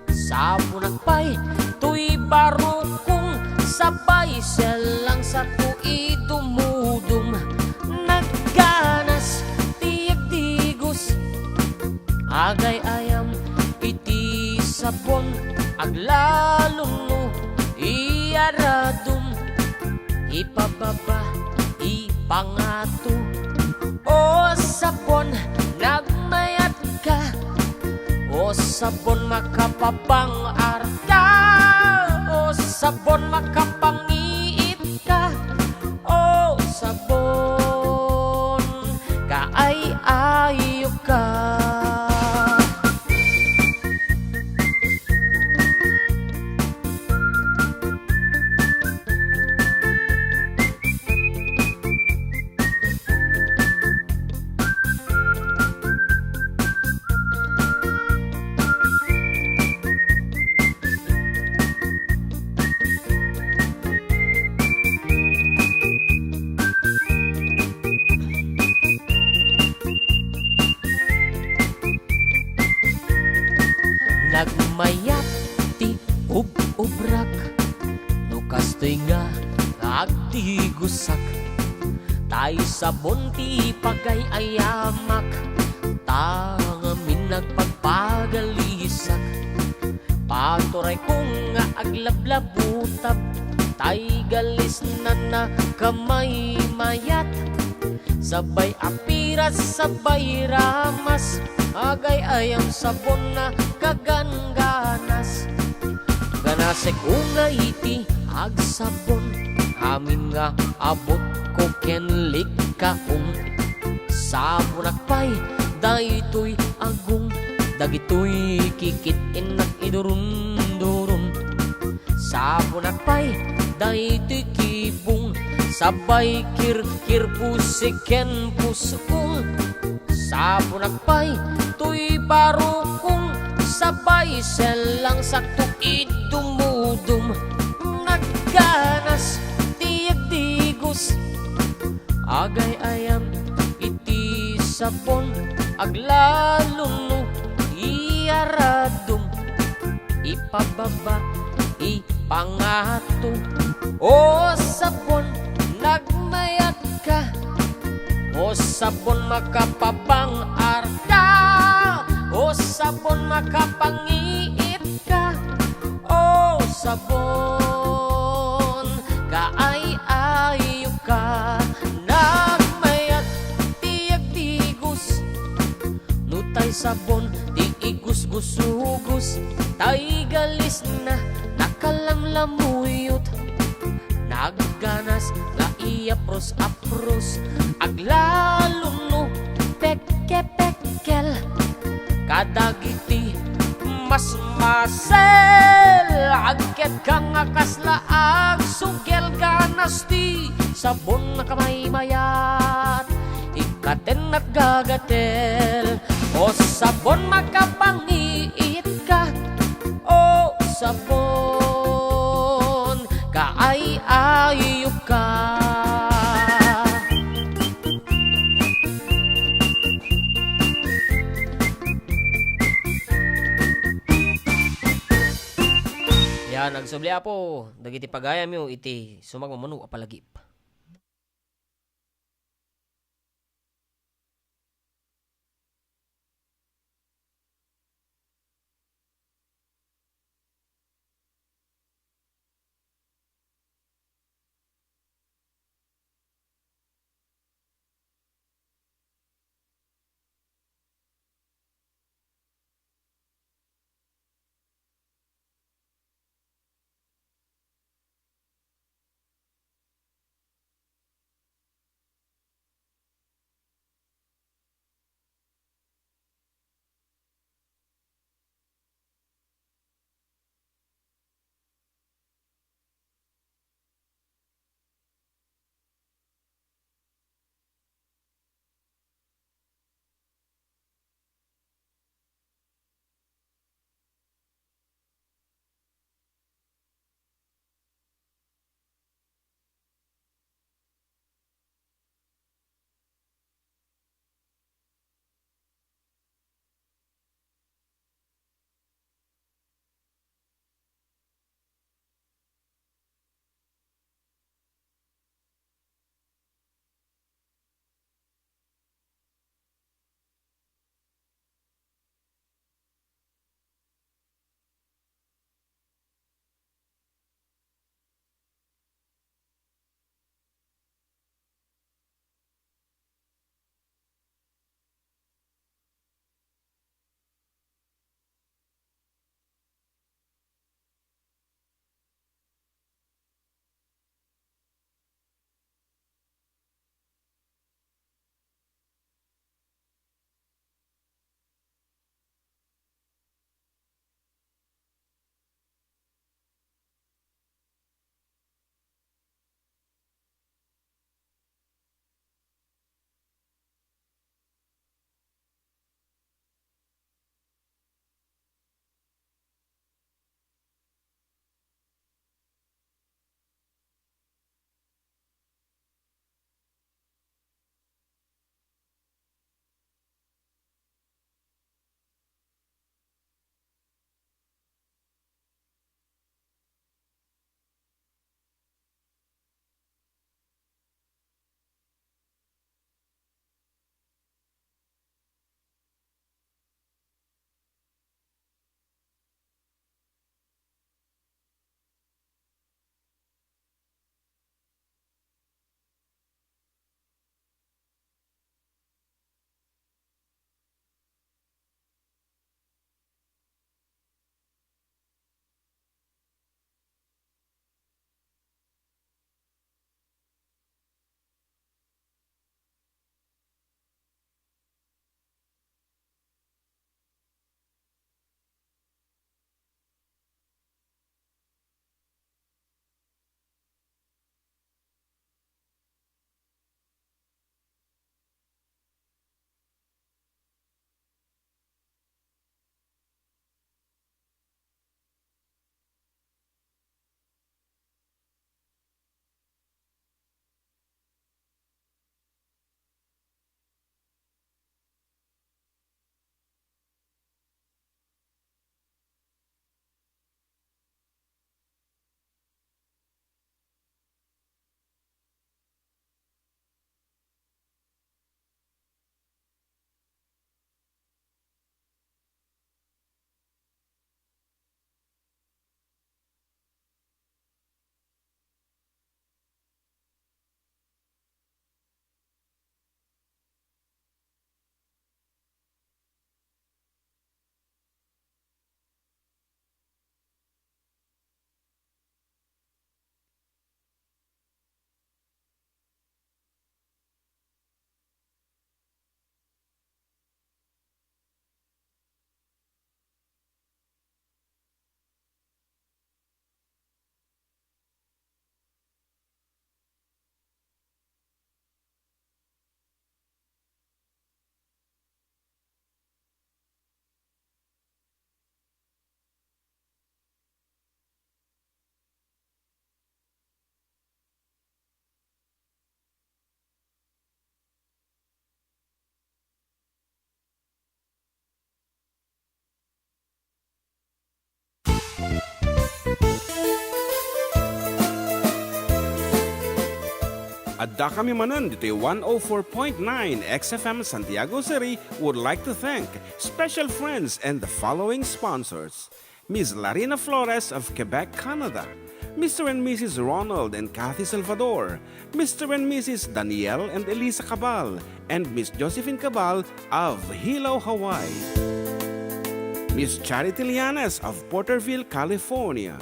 Sabonak pay toy barukong, sabay sellang sato idumudum. Nagganas ti agdigus, agay-ayam iti sabon, aglalum no iyaradum. Ipababa, ipangato, o sabon, nagmayatka. O sabon, makapapang-arka. O sabon, makapangiitka. O sabon, kaay-ayoka. Agdigosak, tay sabon ti pagay-ayamak, ta ngamin nagpagpagalisak. Paturay ko nga aglablabutap, tay galisnana kamaymayat. Sabay apiras, sabay ramas, agay-ayam sabon na kagangganas. Ganasek unay iti agsabon, amin nga abut ko ken likkaong. Sabonak pay daytoy agong, dagitoy kikit innak idurunduron. Sabonak pay daytoy kibong, sabay kirkir pusi ken pusong. Sabonak pay toy barukong, sabay sellang sakto idumudum. Nagganas ti agdigos, agay-ayam iti sabon, aglalo no iyaradum. Ipababa, ipangato. O sabon, nagmayatka. O sabon, makapabang-arka. O sabon, makapangiitka. O sabon, kaay-ayoka. Nagmayat ti agdigos. No tay sabon ti igusgusugos, tay galisna nakalamlamuyot. Nagganas nga iyapros-apros, aglalo no pekke-pekkel. Kadagiti masmasel, agketka nga kasla agsugel, ganas ti sabon nakamaymayat. Ikkaten nagagatel, o sabon, makapangiitka. O sabon, kaay-ayoka. Yan, agsubli, Apo, dagiti pagayamyo iti sumagmamano a palagip. Adda kami manen ditoy one oh four point nine X F M Santiago City would like to thank special friends and the following sponsors: Miss Larina Flores of Quebec, Canada, Mister and Missus Ronald and Kathy Salvador, Mister and Missus Daniel and Elisa Cabal, and Miss Josephine Cabal of Hilo, Hawaii, Miss Charity Lianes of Porterville, California,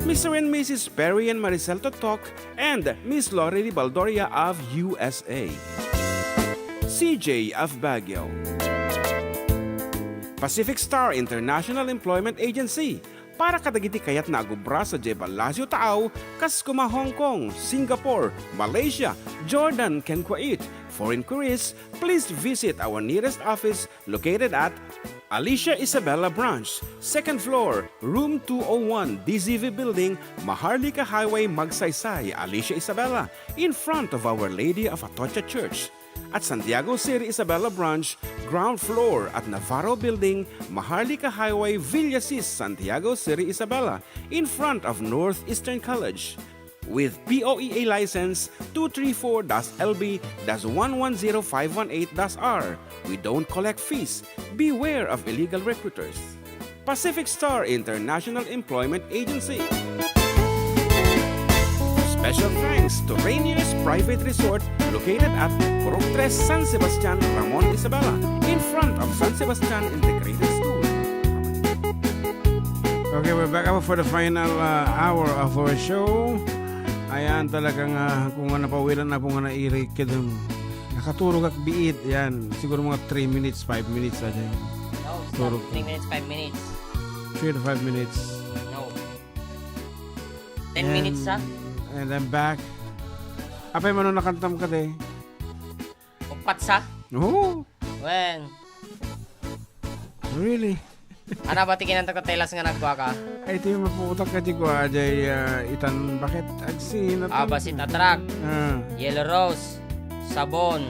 Mister and Missus Perry and Maricel Totok, and Miss Lorely Baldoria of U S A, C J of Baguio, Pacific Star International Employment Agency, para kadagiti kayatna a gubra sadiay Palacio Taaw, kas kuma Hong Kong, Singapore, Malaysia, Jordan, ken Kuwait. For inquiries, please visit our nearest office located at Alicia Isabela Branch, second floor, room two oh one, D Z V Building, Maharlika Highway, Magsaysay, Alicia Isabela, in front of Our Lady of Atocha Church. At Santiago City Isabela Branch, ground floor at Navarro Building, Maharlika Highway, Villasis, Santiago City Isabela, in front of Northeastern College. With P O E A license two three four dash L B dash one one zero five one eight dash R. We don't collect fees. Beware of illegal recruiters. Pacific Star International Employment Agency. Special thanks to Rainier's Private Resort located at Purok Tres, San Sebastian, Ramon Isabela, in front of San Sebastian Integrated School. Okay, we're back up for the final uh, hour of our show. Ayan, talagang uh, kung ano, pawilan na po nga nairik, kadam. Nakaturog ak biit, yan. Siguro mga three minutes, five minutes, ayan. No, it's not Turog. Three minutes, five minutes. Three to five minutes. No. Ten And, minutes, ha? And I'm back. Apay, mano nakantam ka, de? Upat sa? Oo. When? Really? Ana ba ti kinanta ko telas nga nagkuha ka? Ay, ito yung maputak ka di ko, ajay, ah, itan bakit agsin at Ah, basit atrak. Ah. Yellow rose. Sabon.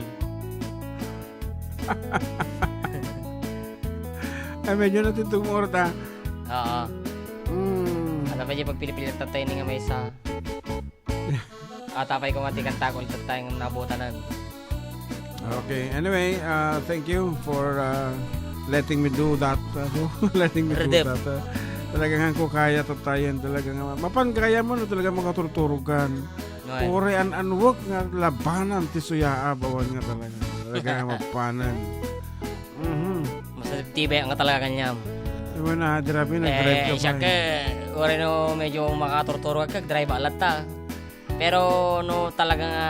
Ay, medyo natitog mo orta. Oo. Mm. Ano ba di pagpilipilit tayo nga may isa? Atapay ko nga ti kantakon tattay nga nabutanan. Okay. Anyway, uh, thank you for uh, letting me do that. Uh, letting me do that. Uh, talagang ko kaya tattayan talagang mapan kaya mo no talagang makaturturugan. Ore an anwek nga labanan ti suyaa bawan nga talaga. Talaga nga mapanan. Mhm. Masatibay nga talaga kanyam. Iwan na, dirabi na, drive ka pa. Siya ka, ore no medyo makaturturo ka, drive alat ta. Pero no talaga nga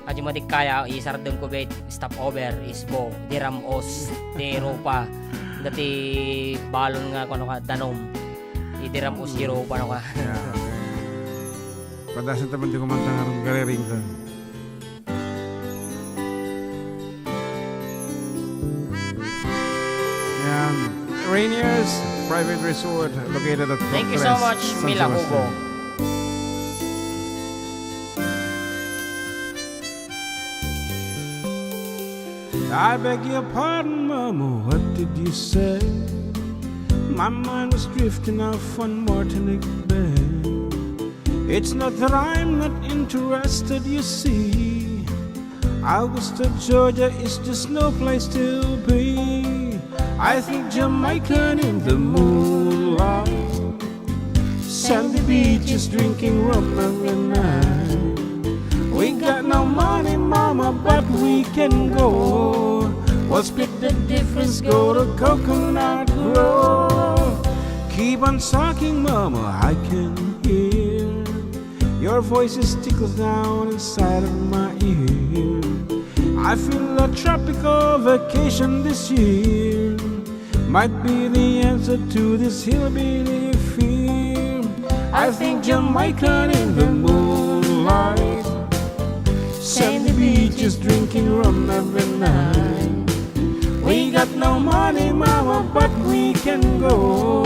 adio madi kaya, isardeng ko bet stop over, isbo, diram-os, ti rupa, dati balon nga kuno ka, danom. Idiram-os, irupa no ka. Padasan taman di kumanta nga rum gariring ka. Yan. Rainier's Private Resort located at Thank you so much, Mila Hugo. I beg your pardon, Mama, what did you say? My mind was drifting off on Martinique Bay. It's not that I'm not interested, you see. Augusta, Georgia is just no place to be. I think Jamaican in the moonlight. Sandy beaches, drinking rum every night. We got no money, mama, but we can go. We'll split the difference, go to Coconut Grove. Keep on talking, mama, I can hear. Your voice is tickles down inside of my ear. I feel a tropical vacation this year. Might be the answer to this hillbilly fear. I think Jamaican in the moonlight. Sandy beaches, drinking rum every night. We got no money, mama, but we can go.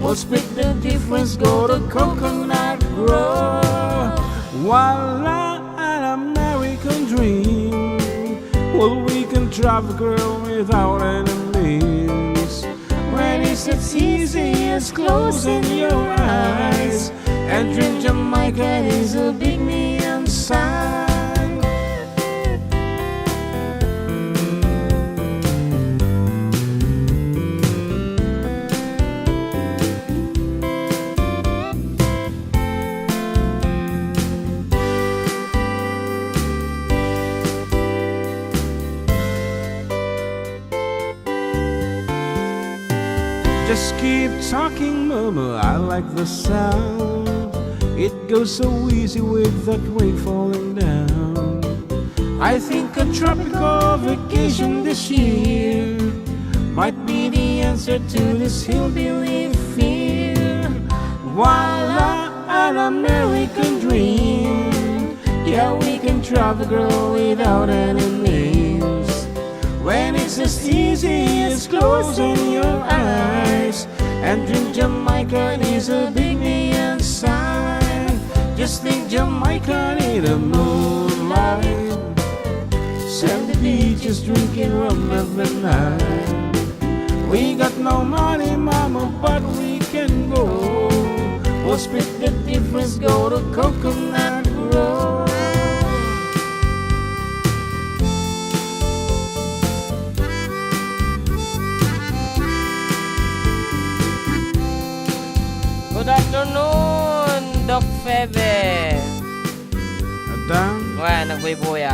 We'll split the difference, go to Coconut Grove. Voila, an American dream. Well, we can travel, girl, without enemies. When it's as easy as closing your eyes and dream Jamaica is a big me inside. Just keep talking, mama, I like the sound. It goes so easy with that rain falling down. I think a tropical vacation this year might be the answer to this hillbilly fear. Voila, an American dream. Yeah, we can travel, girl, without any names. When it's as easy as closing your eyes and drink Jamaica is a big neon sign. Just think Jamaica in the moonlight. Sandy Beach is drinking rum every night. We got no money, mama, but we can go. We'll split the difference, go to Coconut Grove. Good afternoon, Doc Febe. Adda? Well, nagbuybuya.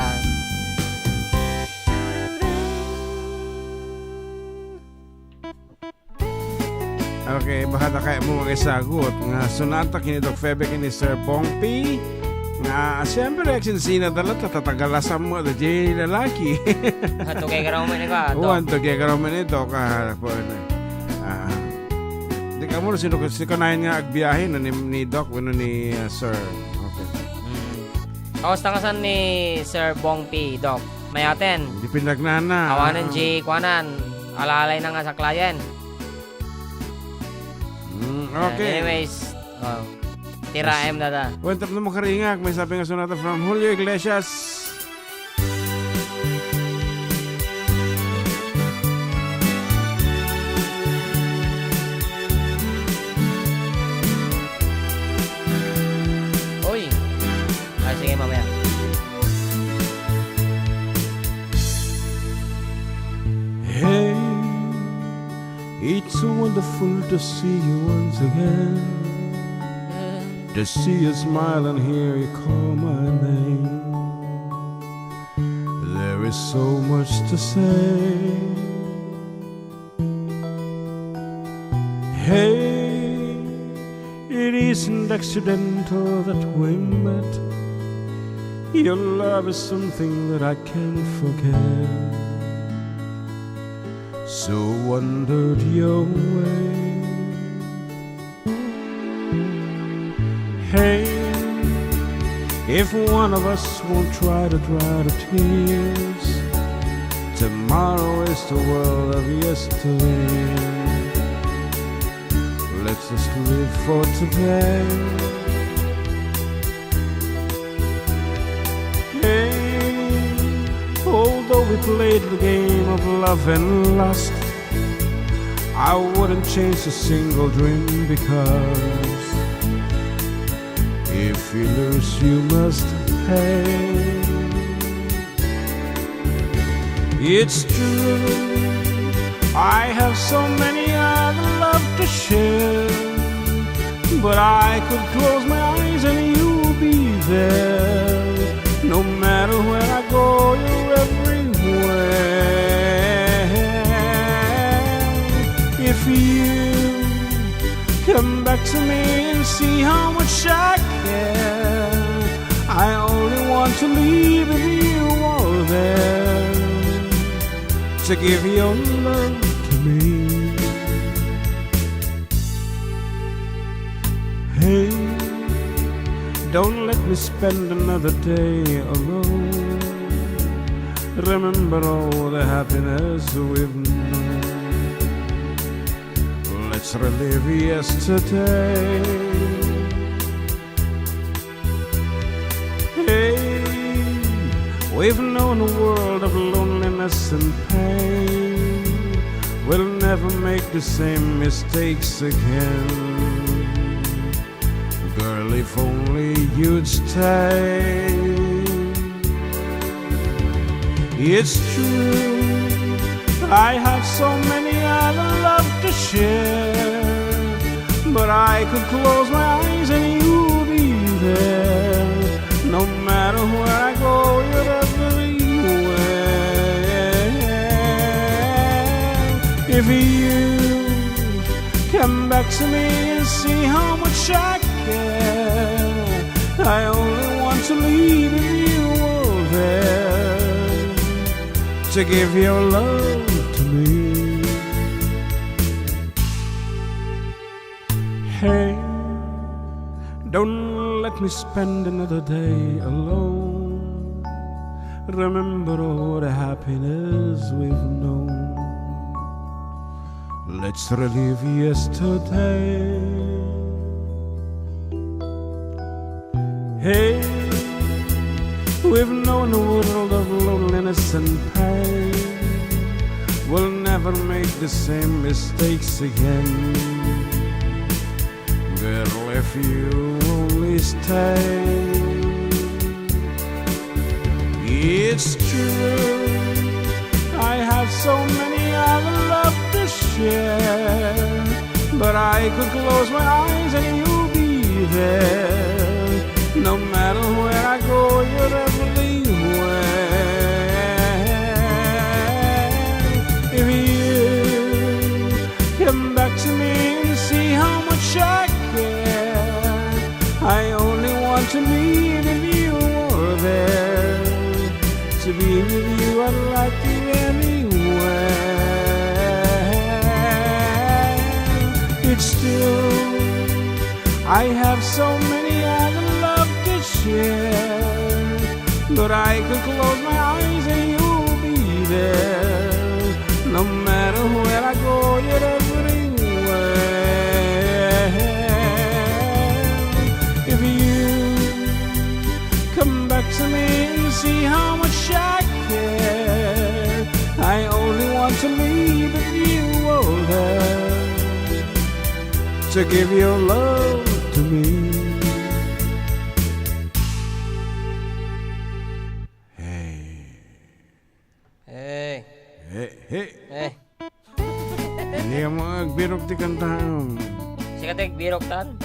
Okay, baka na kaya mo mangisagot nga sonata kini Doc Febe kini Sir Bong P. Nga, siyempre, sinsina talaga, tatagalasam mo, da di lalaki. Ah, tugay ka raw man, ikaw, Doc. Wan, tugay ka raw man, Doc, ah, po, ah, di ka mo, sino, sino ka na yun nga agbiyahe, no, ni, ni Doc, wenno ni, ah, Sir? Okay. Mm. Kamusta nga san ni Sir Bong P, Doc? Mayaten? Di pinagnana. Awanen di kuanan. Alalay na nga saklayen. Mm, okay. Anyways, oh, tiraem dada. Wentap na makaringak, may sabi nga sonata from Julio Iglesias. Oy. Ah, sige, mamaya. Hey, it's wonderful to see you once again. To see you smile and hear you call my name. There is so much to say. Hey, it isn't accidental that we met. Your love is something that I can't forget. So wandered your way. Hey, if one of us won't try to dry the tears, tomorrow is the world of yesterday. Let's just live for today. Hey, although we played the game of love and lust, I wouldn't change a single dream, because if you lose, you must pay. It's true, I have so many other love to share, but I could close my eyes and you'll be there. No matter where I go, you're everywhere. If you come back to me and see how much I care, I only want to leave if you are there to give your love to me. Hey, don't let me spend another day alone. Remember all the happiness we've known. Let's relive yesterday. Hey, we've known a world of loneliness and pain. We'll never make the same mistakes again. Girl, if only you'd stay. It's true, I have so many other love to share, but I could close my eyes and you'll be there. No matter where I go, you're everywhere. If you To me and see how much I care. I only want to live if you were there to give your love to me. Hey, don't let me spend another day alone. Remember all the happiness we've known. Let's relive yesterday. Hey, we've known a world of loneliness and pain. We'll never make the same mistakes again. Girl, if you only stay. It's true, I have so many other love to share, but I could close my eyes and you'll be there. No matter where I go, you're everywhere. If you come back to me and see how much I care. I only want to live if you were there. To be with you, I'd like to anywhere. It's true, I have so many other love to share, but I could close my eyes and you'll be there. No matter where I go, you're everywhere. If you come back to me and see how much I care, I only want to live if you were there to give your love to me. Hey. Hey. Hey, hey. Hey. Hindi ka mo agbirok ti kanta. Sika ti agbirok tan?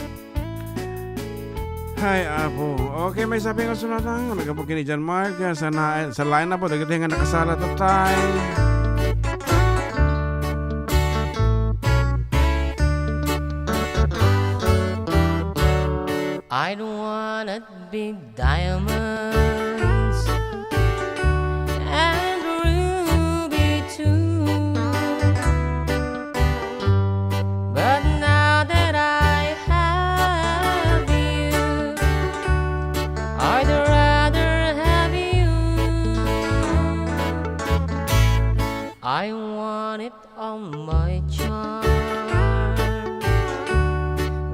Ay, apo. Okay, may sabi nga sunatan. Nagabog kini John Mark, sa na-, sa lineup po, dagiti nga nakasala, tatay. I don't wanna big diamonds and ruby too. But now that I have you, I'd rather have you. I want it on my charm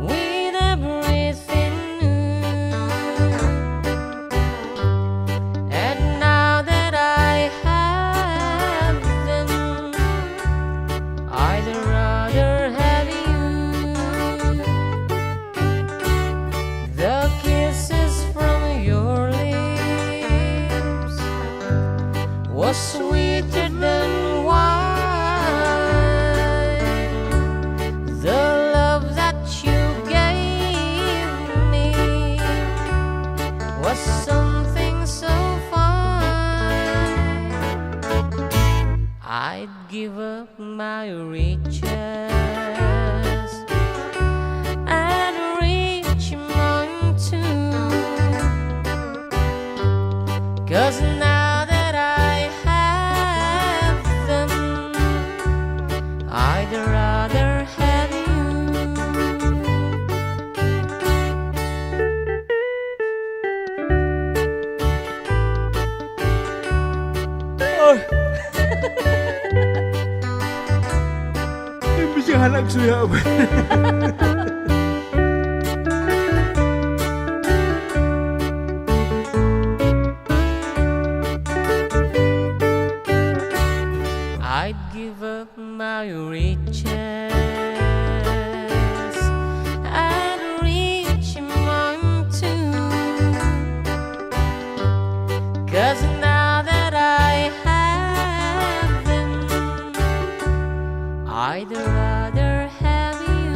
with everything new. And now that I have them, I'd rather have you. The kisses from your lips was sweeter than wine. The love that you gave me was something so fine. I'd give up my riches and rich mine too. 'Cause now that I have them, I'd rather have you. Ay! Imbis nga nagsuya ako. I'd give up my riches and rich mine too. 'Cause now that I have them, I'd rather have you.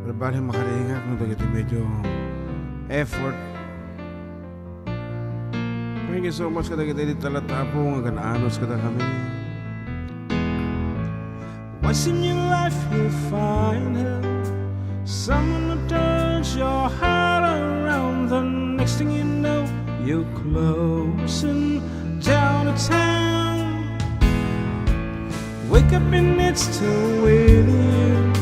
Pero bali makaringak no dagiti medyo effort. Thank you so much kadagiti talatapo nga agan-anos kadakami. Once in your life you find her, someone who turns your heart around. The next thing you know, you're closing down the town. Wake up and it's still waiting.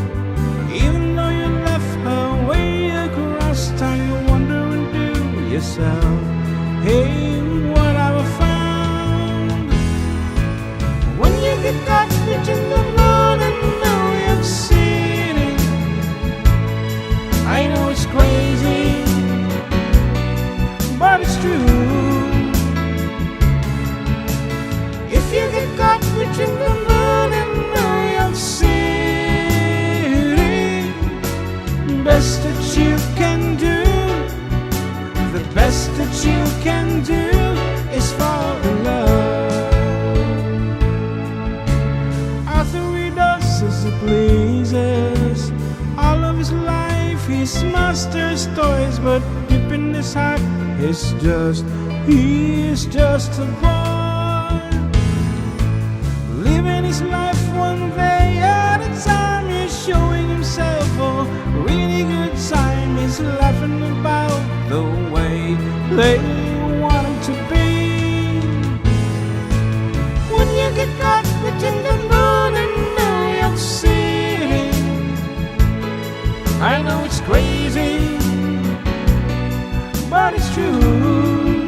Even though you left her way across town, you're wondering to yourself, "Hey, what have I found?" When you get caught between the moon and New York City, I know it's crazy, but it's true. If you get caught between the moon and New York City, best that you can do, the best that you can do is fall in love. Arthur, he does as he pleases. All of his life, he's master's toys, but deep in his heart, he's just, he's just a boy. Living his life one day at a time, he's showing himself a really good time. He's laughing about the way they want him to be. When you get caught between the moon and New York City, I know it's crazy, but it's true.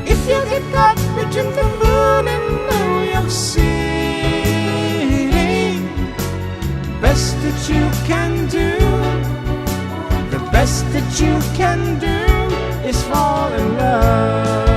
If you get caught between the moon and New York City, best that you can do, the best that you can do is fall in love.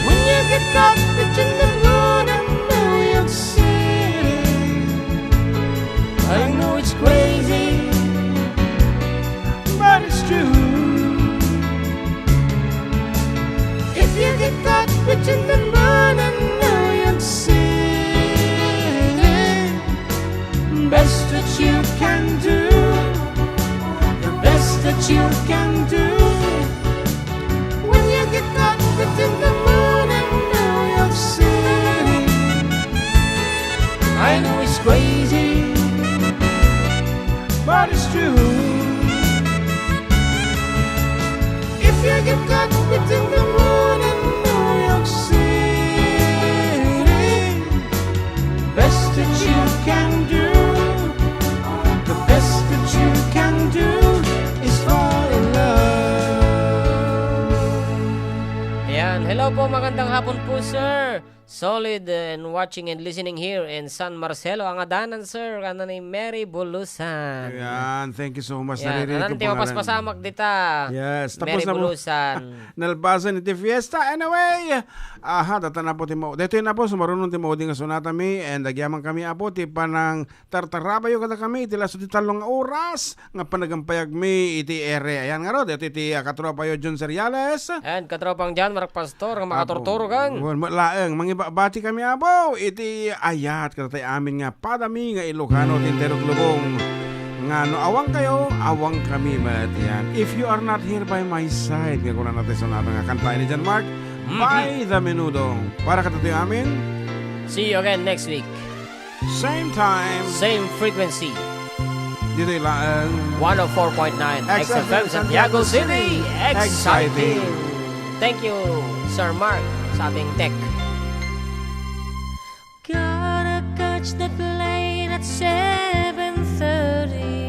When you get caught between the moon and New York City, I know it's crazy, but it's true. If you get caught between the moon and New York City, best that you can do, the best that you can do. When you get caught between the moon and New York City, I know it's crazy, but it's true. If you get caught between the moon and New York City, best that you can do, the best that you can do is fall in love. Ayan. Hello po, magandang hapon po, sir. Solid, uh, and watching and listening here in San Marcelo. Ang adanan, sir, ano ni Mary Bulusan. Ayan, thank you so much. Ayan, naririnig anan ko ti pangalan. Mapaspasamak dita. Yes, tapos Mary na po. Bulusan. Nalpasan iti fiesta. Anyway, aha, data na po ti mo-, dito na po, sumarunon ti maudi nga sunata mi, and agyaman kami, Apo, ti panang tartarabayo kadakami iti laso ti tallo nga oras nga panagampayagmi iti ere. Ayan ngarud, dito ti, ah, katropayo John Seriales. And katropang John Mark Pastor, nga makaturturo kan. Wen, met laeng, mangibabati kami, Apo, iti ayat, kadatayo amin nga padami nga Ilocano, ti intirok lubong. Nga no awang kayo, awang kami met. Yan. If you are not here by my side, nga kunana ti sonata nga kanta ni John Mark, Mhm. By the Menudo. Para kadatayo amin. See you again next week. Same time. Same frequency. Dito laeng. One oh four point nine X F M Santiago City. Exciting. Thank you, Sir Mark, sa ating tech. Gotta catch the plane at seven thirty.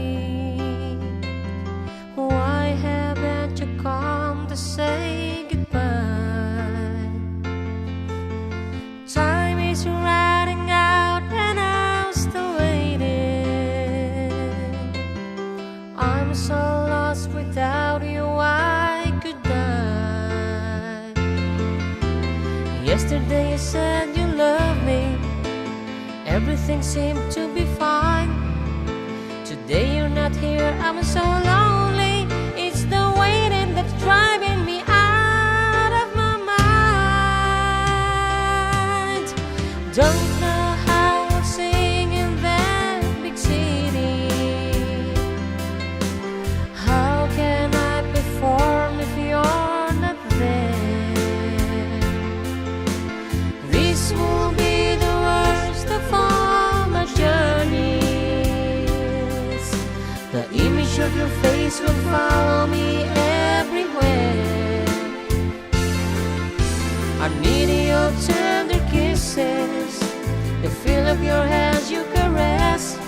Why haven't you come to say goodbye? Time is running out and I'm still waiting. I'm so lost without you, I could die. said you love me, everything seemed to be fine. Today you're not here, I'm so lonely. It's the waiting that's driving me out of my mind. Don't know how I'll sing in that big city. How can I perform if you're not there? This will be the worst of all my journeys. The image of your face will follow me everywhere. I need your tender kisses, the feel of your hands you caress.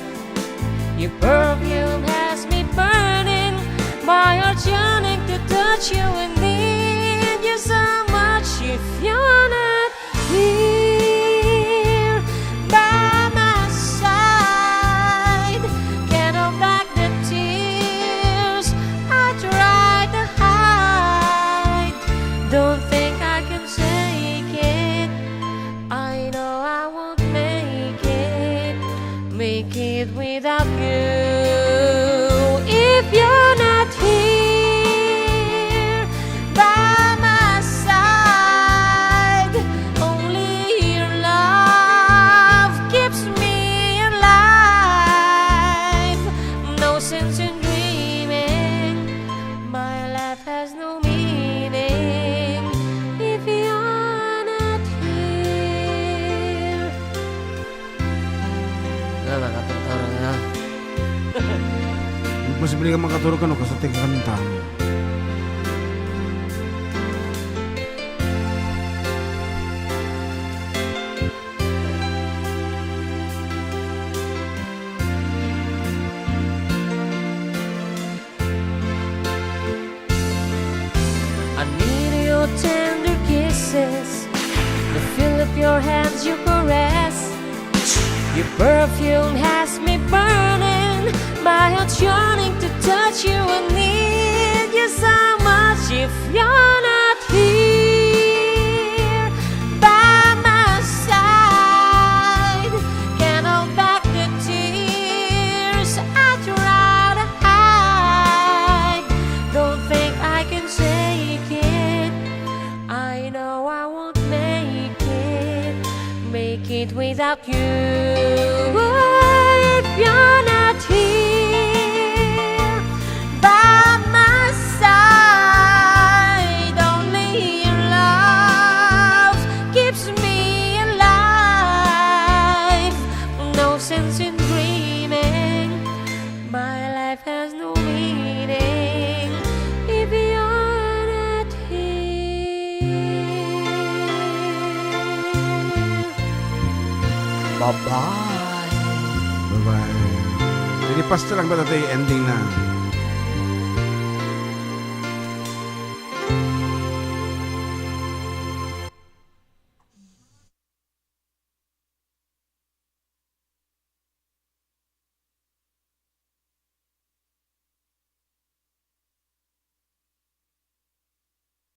Your perfume has me burning, my heart's yearning to touch you and need you so much. If you're not here by my side, can't hold back the tears I try to hide. Don't think I can take it. I know I won't make it, make it without you. If you're not here by my side, only your love keeps me alive. No sense in dreaming, my life has no meaning if you're not here. Wala, nakaturog-turog na. Imposible ka makaturog, ano, kasi tingnan ka. I need your tender kisses, the feel of your hands you caress. Your perfume has me burning, my heart's yearning to touch you. I need you so much. If you're not here by my side, can't hold back the tears I try to hide. Don't think I can take it. I know I won't make it, make it without you. If you're not here by my side, only your love keeps me alive. No sense in dreaming, my life has no meaning if you're not here. Bye-bye. Bye-bye. Idi, pasto lang ba tayo ending na?